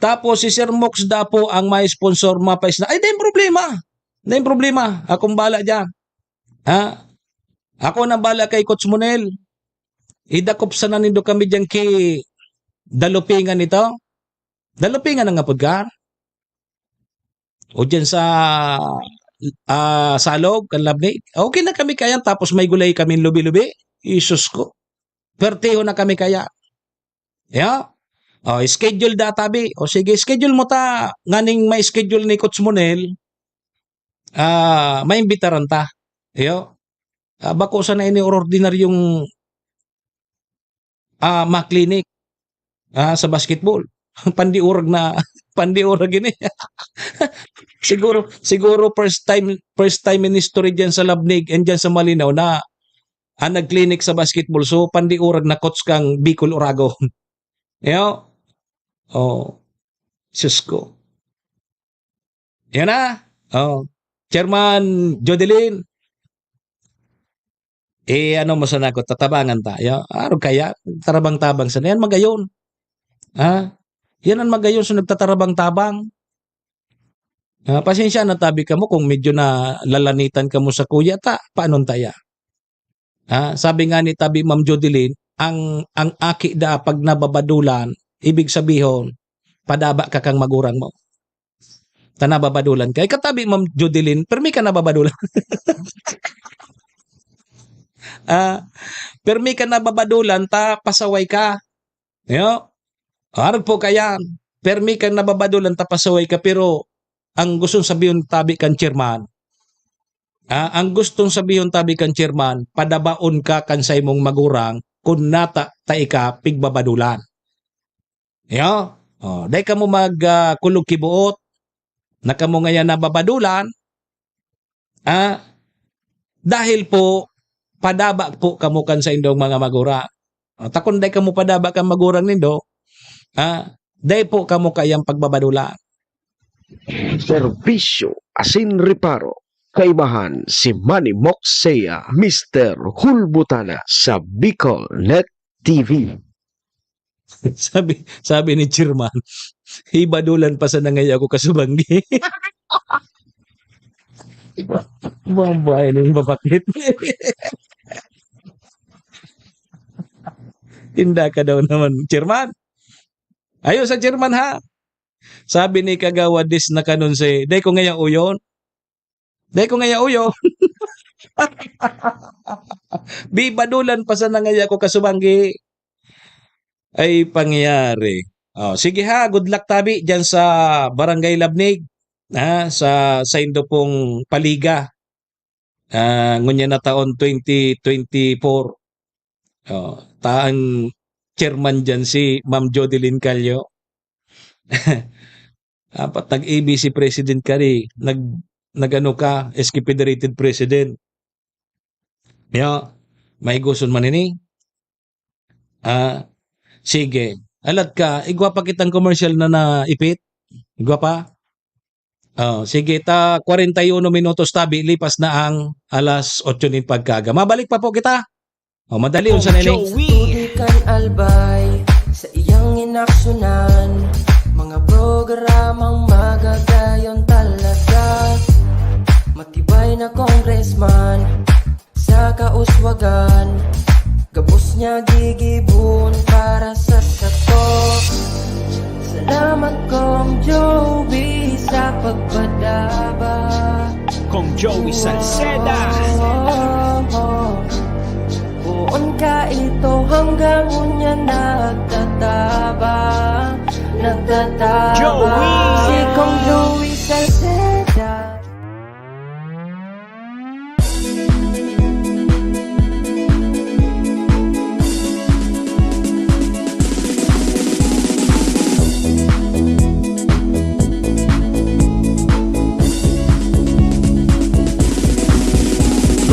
Tapos si Sir Mox Dapo ang may sponsor, mapaisna. Ay, di problema. Nain problema, akong bala diyan. Ha? Ako nang bala kay Coach Monel. Idakop sana nindo kami diyan ki Dalupingan ito. Dalupingan ang apod ka? O diyan sa, ah, Salog, kan Labnig? Okay na kami kayan, tapos may gulay kaming lubi-lubi. Isus ko. Pertiho na kami kaya. Ya? O, schedule da, tabi. O sige, schedule mo ta. Nganing may schedule ni Coach Monel, ah, maimbitaran ta. Iyo. Ah, bako sana ini ordinaryong, ah, ma-clinic, ah, sa basketball. Pandiurag na, pandiurag ini. Siguro, siguro first time, first time in history diyan sa Labnig and diyan sa Malinaw na ang nag-clinic sa basketball. So, pandiurag na coach kang Bicol Uragon. Iyo. Oh, Diyos ko. Yan na. Oh, Chairman Jodeline. Eh, ano mo sana ako, tatabangan ta. Ya, arog kaya, tarabang-tabang sana. Yan, magayon. Ha? Yan ang magayon sa nagtatarabang-tabang. Ah, pasensya na tabi kamo kung medyo nalalanitan kamo sa kuya ta. Paano taya? Ha? Sabi nga ni tabi Ma'am Jodeline, ang, ang aki da pag nababadulan, ibig sabihon, padaba ka kang magurang mo. Ta nababadulan ka. Ikatabi, Ma'am Jodeline, permi ka nababadulan. Ah, permi ka nababadulan, ta pasaway ka. Yo? Arog po kayan. Permi ka nababadulan, ta pasaway ka, pero ang gustong sabihon tabi kan chairman, ah, ang gustong sabihon tabi kan chairman, padabaon ka kan saimong magurang kun nata ta ika pigbabadulan. Yo? Oh, dai kamo mag, ah, kulog kibuot na kamo ngayan nababadulan, ah, dahil po padaba po kamo kan saindong mga magurang. Ah, ta kun dai kamo padaba kan magurang nindo, ah, dai po kamo kayang pagbabadulan. Serbisyo asin reparo. Kaibahan si Manny Moxea, Mister Hulbutana sa Bicol Net T V. Sabi, sabi ni chairman, "Hibadulan pa sana ngaya ako kasubanggi." Buang buhay na yung babakit. Tinda ka daw naman, chairman. Ayos sa chairman, ha? Sabi ni Kagawad Dis na kanon si, "Dai ko ngaya uyon." Dai ko ngaya uyon. Bibadulan pa sana ngaya ako kasubanggi. Ay, pangyari. Oh, sige ha, good luck tabi diyan sa Barangay Labnig, ha, sa saindo pong paliga. Ah, ngunyan na taon twenty twenty-four. Oh, ta ang chairman diyan si Ma'am Jodeline Callo. Dapat nag-A B C president ka ri, nag-, nag-ano ka, S K Federated president. Ya, mahigoson man ini. Ah, sige. Alat ka, igwa pa kitang commercial na naipit. Igwa pa? Oh, sige, ta kwarenta y uno minutos tabi, lipas na ang alas otso nin pagkaaga. Mabalik pa po kita. Oh, madali, unsa na ini? Joey. Tubig kan Albay sa iyang inaksyonan, mga programang magagayon talaga. Matibay na congressman sa kauswagan, gabos niya gigibon para sa sato. Salamat, Kong Joey, sa pagpadaba. Kong Joey Salceda. Poon ka ito hanggang unya nagtatabang, nagtatabang. Joey. Si Kong Joey Salceda.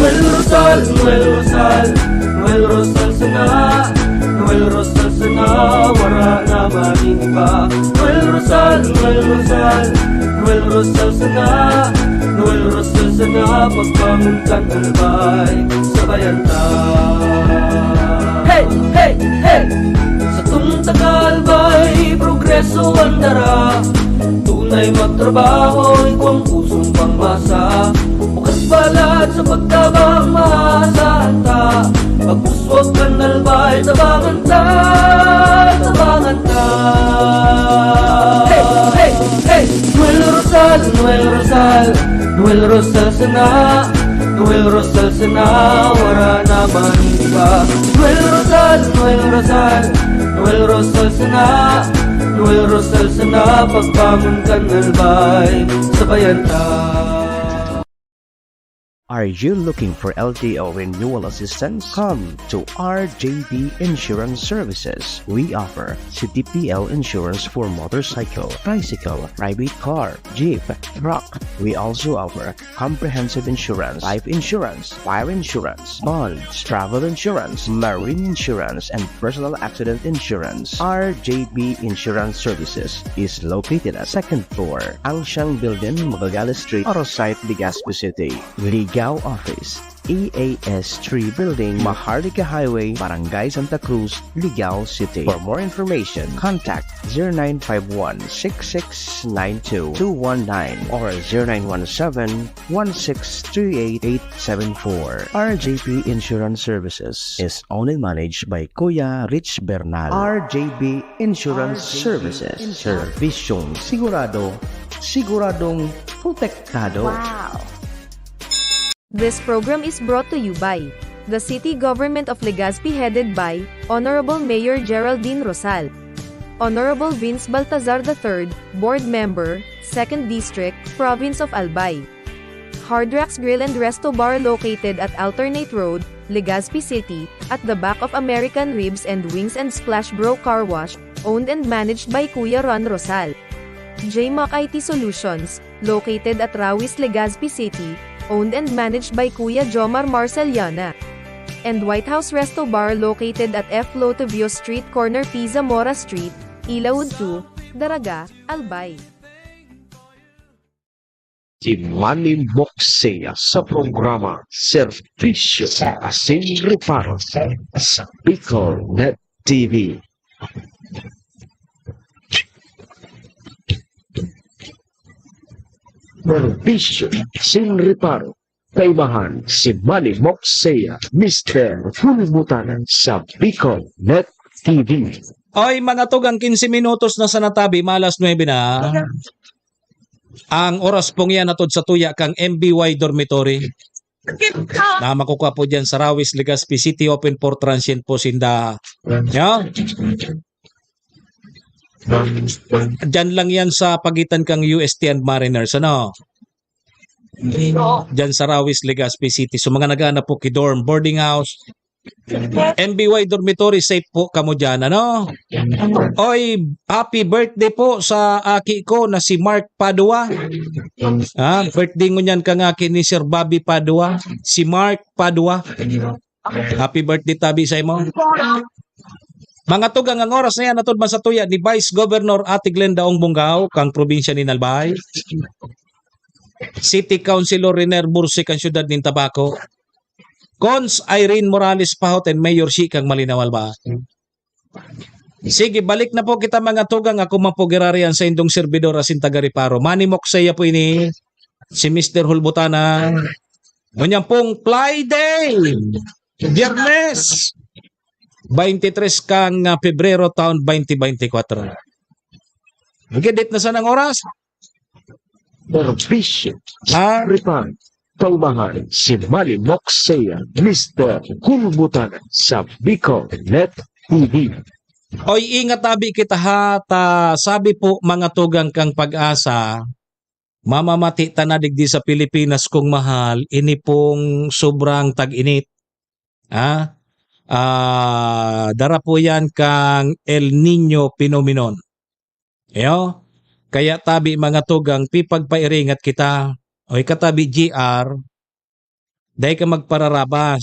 Noel Rosal, Noel Rosal, Noel Rosal sana, Noel Rosal sana, wara na magin iba. Noel Rosal, Noel Rosal, Noel Rosal sana, Noel Rosal sana, pagbangon kan Albay, sabayan ta. Hey, hey, hey! Sa tong taga Albay, progreso ang dara. Tunay magtrabaho, ikaw ang pusong pangmasa. Bukas palad sa pagtabang, maasahan ta. Pagpuswag kan Albay, tabangan ta, tabangan ta. Hey, hey, hey! Noel Rosal, Noel Rosal, Noel Rosal sana. Noel Rosal sana, wara na man iba. Noel Rosal, Noel Rosal, Noel Rosal sana. Noel Rosal sana, pagbangon kan Albay, sabayan ta. Are you looking for L T O renewal assistance? Come to R J B Insurance Services. We offer C T P L insurance for motorcycle, tricycle, private car, jeep, truck. We also offer comprehensive insurance, life insurance, fire insurance, bonds, travel insurance, marine insurance, and personal accident insurance. R J B Insurance Services is located at second floor, Angsiang Building, Magallanes Street, Arosite, Legazpi City. Ligao Office, E A S three Building, Maharlika Highway, Barangay Santa Cruz, Ligao City. For more information, contact zero nine five one six six nine two two one nine or zero nine one seven one six three eight eight seven four. R J P Insurance Services is owned and managed by Kuya Rich Bernal. R J B Insurance Services. Serbisyong sigurado, siguradong protektado. Wow! This program is brought to you by the City Government of Legazpi, headed by Honorable Mayor Geraldine Rosal, Honorable Vince Baltazar the third, Board Member, Second District, Province of Albay. Hard Rocks Grill and Resto Bar, located at Alternate Road, Legazpi City, at the back of American Ribs and Wings and Splash Bro Car Wash, owned and managed by Kuya Ron Rosal. J Mac I T Solutions, located at Rawis, Legazpi City, owned and managed by Kuya Jomar Marceliana. And White House Resto Bar, located at F Lotivio Street, corner P Zamora Street, Ilaud two, Daraga, Albay. Si Manny Moxea sa programa Serbisyo Asin Reparo sa Bicol Net T V. Serbisyo Asin Reparo. Kaimahan si Manny Moxea, Mister Hulbutanan sa Bicol Net T V. Oy, mga tugang, quince minutos na sana tabi, maalas nuebe na. Ang oras pong yan atod sa tuya kang M B Y Dormitory. Na makukuha po dyan sa Rawis, Legazpi City, open for transient po sinda. Yeah? Diyan lang yan sa pagitan kang U S T and Mariners, ano? Diyan sa Rawis, Legazpi City. So, mga naghahanap po ki dorm, boarding house, M B Y dormitory, safe po kamo diyan, ano? Oy, happy birthday po sa aki ko na si Mark Padua. Ah, birthday ngunyan kang aki ni Sir Bobby Padua, si Mark Padua. Happy birthday tabi sa imo. Mga tugang, ang oras na yan, atod man sa tuya ni Vice Governor Ate Glenda Ong Bongao, kang probinsya ni Albay. City Councilor Riner Bursi, kang siyudad nin Tabaco. Cons Irene Morales Pahot and Mayor Shi, kang Malinao, Albay. Sige, balik na po kita, mga tugang. Ako man po girarian sa indong servidor asin taga Reparo. Manny Moxea po ini, si Mister Hulbutanan. Ngunyan pong Friday, Biyernes, twenty-three kang, ah, Pebrero, taon twenty twenty-four. Okay, date na sana ang oras? Serbisyo. Ah? Reparo. Kaumahan si Manny Moxea, Mister Hulbutanan sa Bicol Net T V. Oy, ingat tabi kita ha, ta sabi po mga tugang kang Pag-asa, mamamati ta na digdi sa Pilipinas kung mahal, ini pong sobrang tag-init. Ha? Ah, dara po yan kang El Niño phenomenon. Iyo? Kaya tabi, mga tugang, pipagpairingat kita. O ikatabi, G R, dai ka magpararabas.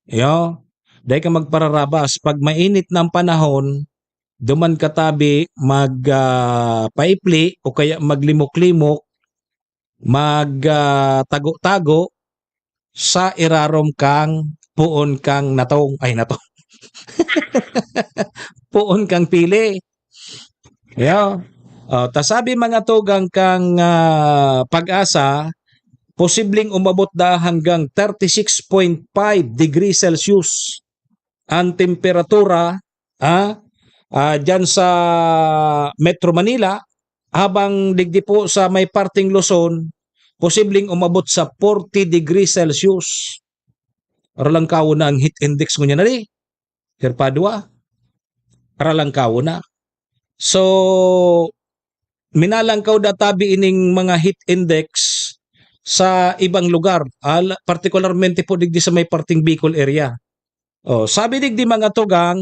Iyo? Dai ka magpararabas. Pag mainit na ang panahon, duman ka tabi mag, ah, paipli o kaya maglimok-limok, mag, ah, tago-tago sa irarom kang puon kang natong, ay, natong. Puon kang pili. Iyo. Ah, ta sabi mga tugang kang, ah, PAGASA, posibleng umabot daa hanggang thirty six point five degrees Celsius ang temperatura, ah, ah, diyan sa Metro Manila, habang digdi po sa may parteng Luzon, posibleng umabot sa forty degrees Celsius. Aralangkawon na ang heat index ngunyan na di. Herpadua, aralangkawon na. So, minalangkaw da tabi ining mga heat index sa ibang lugar, ah, la-, partikularmente po digdi sa may parteng Bicol area. Oh, sabi digdi mga tugang,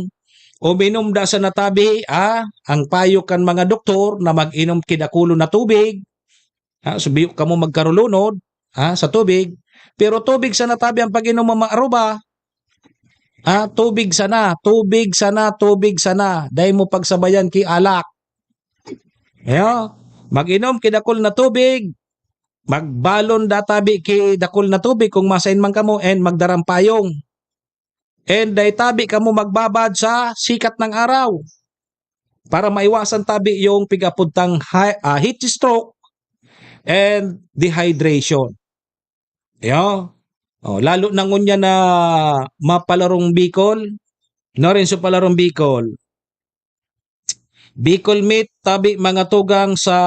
uminom da sana tabi, ah, ang payo kan mga doktor na mag-inom ki dakulon na tubig. Ah, subiyo kamo magkarulunod, ah, sa tubig. Pero tubig sana tabi ang pag-inom, Mama Aruba. Ah, tubig sana, tubig sana, tubig sana. Dai mo pagsabayan ki alak. Ayo, mag-inom ki dakul na tubig. Magbalon da tabi ki dakul na tubig kung masain man kamo, and magdarang payong. And dai tabi kamo magbabad sa sikat ng araw para maiwasan tabi yung pig-apod tang hi-, ah, heat stroke and dehydration. Yo. Oh, lalo na ngunyan na mapalarong Bicol, no, rin sa palarong Bicol. Bicol Meet, tabi mga tugang sa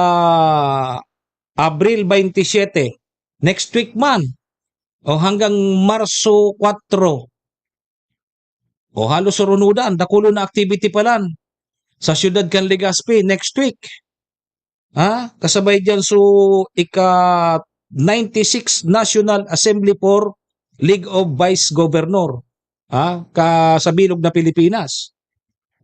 Abril twenty-seven. Next week man. O hanggang Marso kwatro. O halos surunudan, dakulo na activity palan sa siyudad kan Legazpi next week. Ha? Kasabay diyan so ika ninety-six National Assembly for League of Vice Governor. Ha? Ka sa bilog na Pilipinas.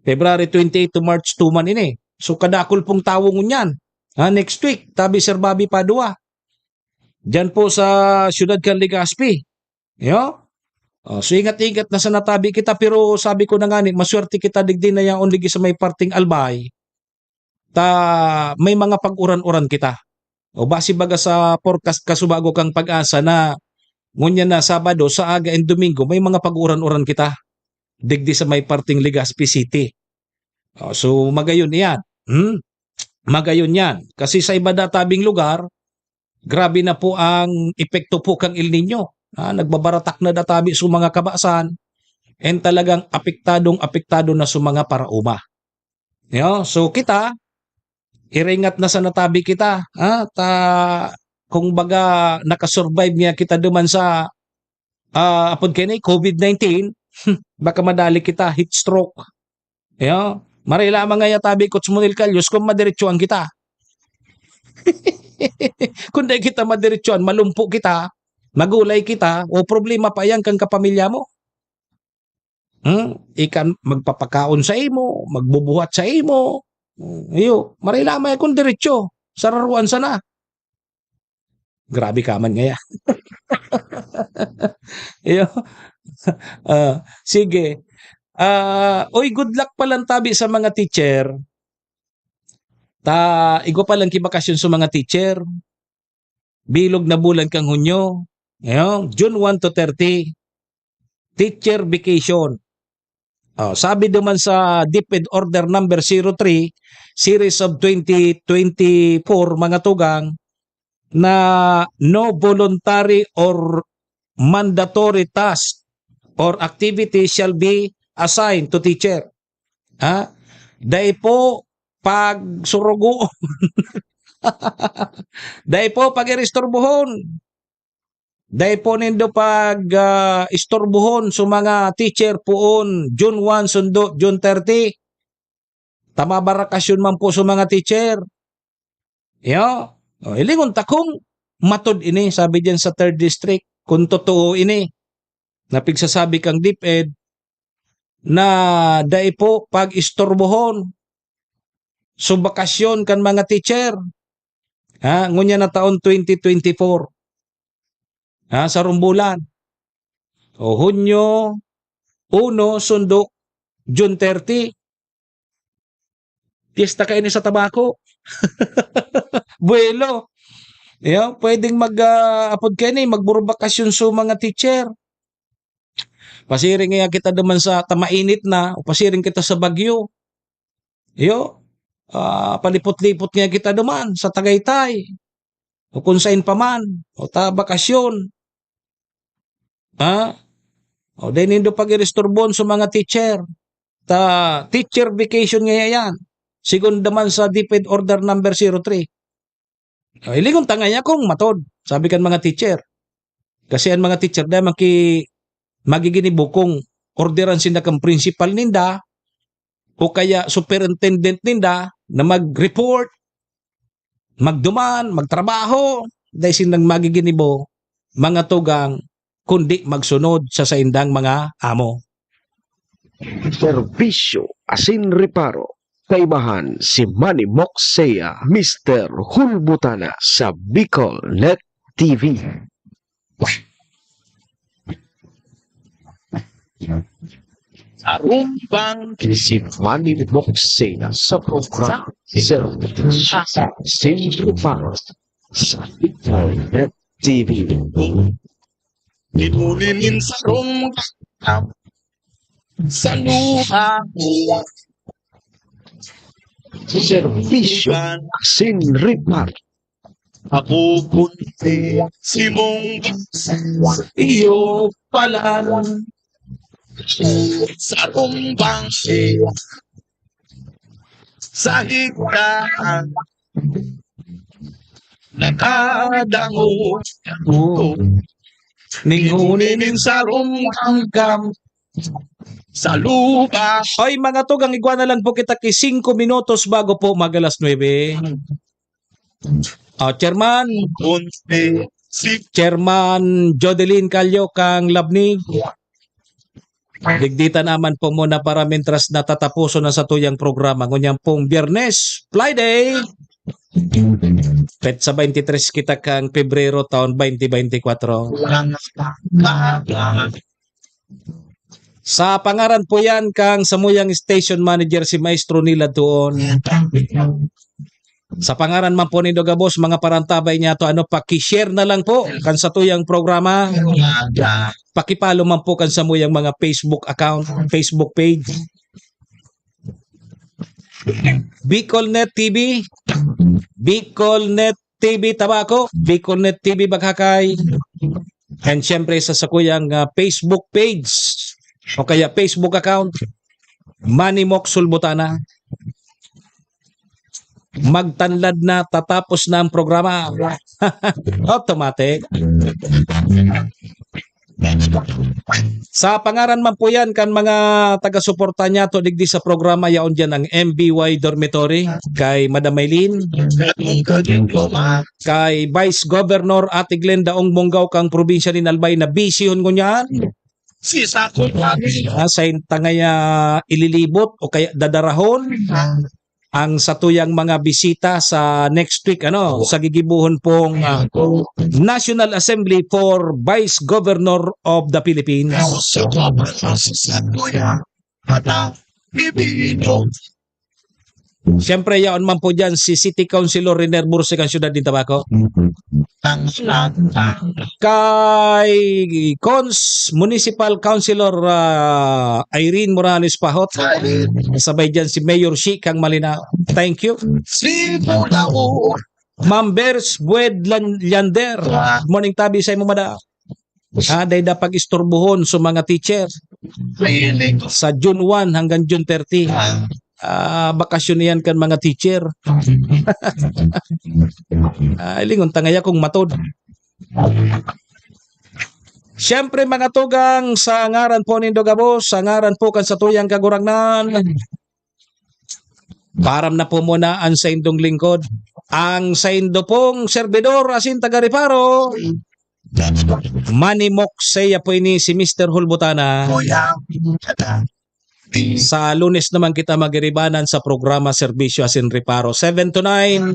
February twenty-eight to March two man ini. So kadakul pong tawo ngunyan. Ha, next week, tabi Sir Bobby Padua. Diyan po sa siyudad kan Legazpi. Yo? Oh, so ingat-ingat na sana tabi kita, pero sabi ko na ngani, maswerte kita digdi na yaon digi sa may parteng Albay. Ta may mga pag-uran-uran kita. O base baga sa forecast kasubago kang PAGASA na ngunyan na Sabado, sa aga and Domingo, may mga pag-uran-uran kita digdi sa may parteng Legazpi City. Oh, so magayon iyan. Hmm? Magayon yan. Kasi sa iba da tabing lugar, grabe na po ang epekto po kang El Niño. Ah, nagbabaratak na da tabi sa mga kabasan, and talagang apektadong apektado na sa mga paraoma. Yo, so kita, iringat na sana tabi kita, ha? Ta, kung baga, nakasurvive niya kita duman sa, ah, apod kaini, COVID nineteen, baka madali kita, heat stroke. Yo, maray lamang ngaya tabi, Coach Monel Calios, kung madiretsuhan kita. Kung dai kita madiretsuhan, malumpo kita, magulay kita, o problema pa yan kang kapamilya mo. Hmm? Ikan magpapakaon sa imo, magbubuhat sa imo. Hmm, iyo, maray lamang kung diretso, sararuan sana. Grabe ka man ngaya. Iyo. Ah, sige. Ah, oy, good luck palan tabi sa mga teacher. Ta, igwa palan ki bakasyon sa mga teacher. Bilog na bulan kang Hunyo. Ayan, June one to thirty. Teacher vacation. Oh, sabi naman sa DepEd Order Number zero three, Series of twenty twenty-four, mga tugang, na no voluntary or mandatory task or activity shall be assigned to teacher. Ha? Dai po pagsurugoon. Dai po pag-iristurbuhon. Dai po nindo pag, ah, isturbuhon sa mga teacher poon June one sundo June thirty. Ta mabarakasyon man po sa mga teacher. Yo, o, hilingon ta kung matod ini, sabi diyan sa third district, kung totoo ini, na pigsasabi kang DepEd, na dai po pag-istorbohon so bakasyon kan mga teacher. Ha, ngunyan na taon twenty twenty-four. Ha, sa rumbulan. O, Hunyo uno sundo June thirty. Piyesta kaini sa tabako. Buwelo. Iyo, pwedeng mag, ah, apod kaini, magburbakasyon so mga teacher. Pasiring kaya kita duman sa ta mainit na, o pasiring kita sa Baguio. Iyo, ah, palipot-lipot nga kita duman sa Tagaytay, o kung sain pa man, o ta bakasyon. Ha? O, dai nindo pag-iristorbon sa mga teacher. Ta teacher vacation ngaya yan. Sigon naman sa DepEd Order Number zero three. O, hilingon ta ngaya kung matod, sabi kan mga teacher. Kasi ang mga teacher, dai man ki-, magiginibo kung orderan sinda kan principal ninda o kaya superintendent ninda na mag-report, magduman, magtrabaho, dai sindang magiginibo, mga tugang, kundi magsunod sa saindang mga amo. Serbisyo asin reparo, kaibahan si Manny Moksea, Mister Hulbutana sa BicolNet T V. Arumbang si Manny Moksea sa programa Serbisyo asin Reparo sa BicolNet T V. Inuli nin sarong sa luha ko. Serbisyo asin reparo. Ako punti si mong iyo palan. Sarong bangsi sa higdaan. Nakadango ko. Ning huni nin sarong anggam sa lupa. Ay, mga tugang, igwa na lang po kita ki singko minutos bago po mag-alas nuebe. Ah, Chairman. Punti si Chairman Jodeline Callo kang Labnig. Digdi ta naman po muna para mintras natataposon na satuyang programa. Ngunyan pong Biyernes, Friday, petsa twenty-three kita kang Pebrero taon twenty twenty-four. Sa pangaran po yan kang samuyang station manager, si Maestro Nila Tuon. Sa pangaran man po nindo gabos, mga parantabay niya to, ano, paki-share na lang po kan satuyang programa. Paki-follow man po kan samuyang mga Facebook account, Facebook page. BicolNet T V, BicolNet T V Tabaco, BicolNet T V Baghakay, and syempre sa sakuyang, ah, Facebook page o kaya Facebook account, Manny Mok Sulbutana. Magtanlad na, tatapos na ang programa. Automatic. Sa pangaran man po yan kan mga taga-suporta niyato digdi sa programa, yaon diyan ang M B Y Dormitory, kay Madam Maylene, kay Vice Governor Ate Glenda Ong Bonggaw kang probinsya nin Albay na busy hon ngunyan. Si Sako Pagi. Ah, sa intangay, ah, ililibot o kaya dadarahon ang satuyang mga bisita sa next week, ano, sa gigibohon pong, ah, National Assembly for Vice Governor of the Philippines. Siyempre, yaon man po dyan si City Councilor Riner Burse kan siyudad nin Tabaco. Kay Cons, Municipal Councilor, ah, Irene Morales Pahot. Sabay dyan si Mayor Shi kang Malinao. Thank you. Si Bulao. Ma'am Bers Bued Lan-, Llander. Morning tabi sa imo, madam. Ah, dai da pag-istorbohon sa mga teacher. Sa June one hanggang June thirty. Ah, bakasyon iyan kan mga teacher. Ah, lingon ta ngaya kung matod. Siyempre, mga tugang, sa ngaran po nindo gabos, sa ngaran po kan satuyang Kagurangnan, paaram na po muna ang saindong lingkod, ang saindo pong serbidor asin taga-Reparo, Manny Mok, saya po ini si Mister Hulbutana. Kuya, sa Lunes naman kita magiribanan sa programa Serbisyo asin Reparo, seven to nine.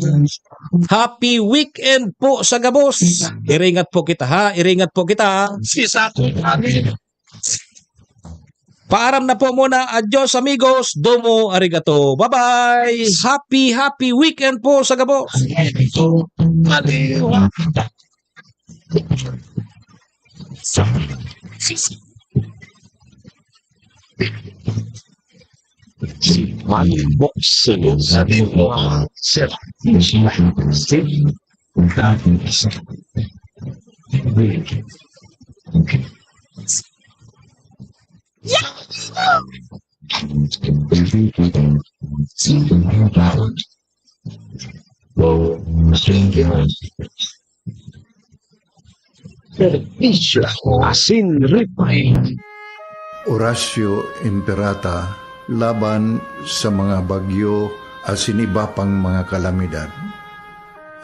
Happy weekend po sa gabos. Iringat po kita, ha? Iringat po kita. Si Sako. Paaram na po muna. Adios, amigos. Domo arigato. Bye-bye. Happy, happy weekend po sa gabos. Magbuksan sa mga sila. Serbisyo asin repair. Oratio Imperata laban sa mga bagyo asin iba pang mga kalamidad.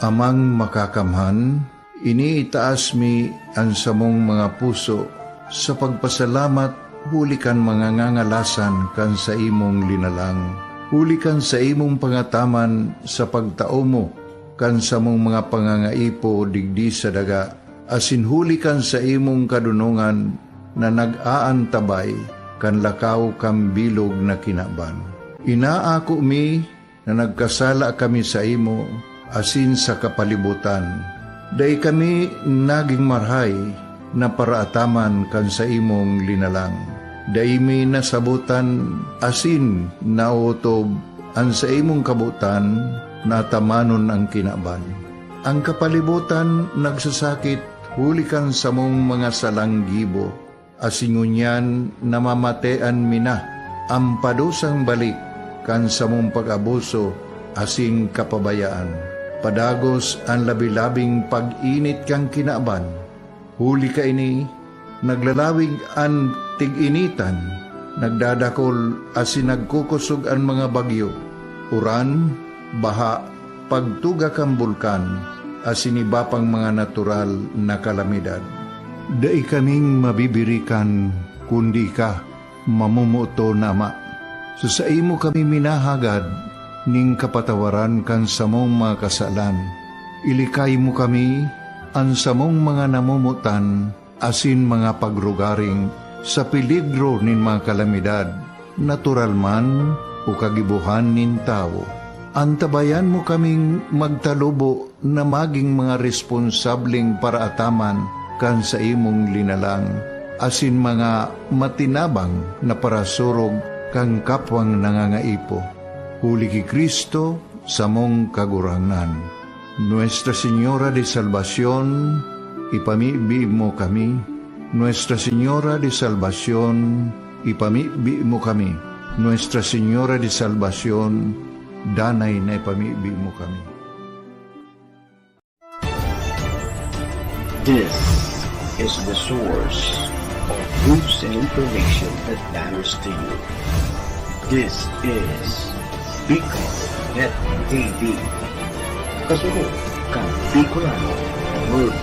Amang Makakamhan, iniitaas mi an samong mga puso sa pagpasalamat huli kan mga ngangalasan kan saimong linalang, huli kan saimong pangataman sa pagtao mo kan samong mga pangangaipo digdi sa daga, asin huli kan saimong kadonongan na nag-aantabay kan lakaw kan bilog na kinaban. Inaako mi na nagkasala kami saimo asin sa kapalibotan. Dai kami nagin marahay na paraataman kan saimong linalang. Dai mi nasabotan asin naotob an saimong kabotan na atamanon an kinaban. An kapalibotan nagsasakit huli kan samong mga salang gibo, asin ngunyan namamatean mi na an padusang balik kan samong pag-abuso asin kapabayaan. Padagos an labi-labing pag-init kan kinaban. Huli kaini, naglalawig an tig-initan, nagdadakol asin nagkukosog an mga bagyo, uran, baha, pagtuga kan bulkan, asin iba pang mga natural na kalamidad. Dai kaming mabibirikan, kundi ika, mamomoton na Ama. Sa saimo kami minahagad ning kapatawaran kan samong mga kasalan. Ilikay mo kami, an samong mga namomotan, asin mga pagrugaring sa peligro nin mga kalamidad, natural man o kagibohan nin tawo. Antabayan mo kaming magtalubo na magin mga responsableng paraataman kan saimong linalang, asin mga matinabang na parasurog kan kapwang nangangaipo. Huli ki Cristo, samong Kagurangnan. Nuestra Señora de Salvacion, ipamibi mo kami. Nuestra Señora de Salvacion, ipamibi mo kami. Nuestra Señora de Salvacion, danay na ipamibi mo kami. This is the source of news and information that matters to you. This is Bicol Net T V. Kasunod kan Bicolano World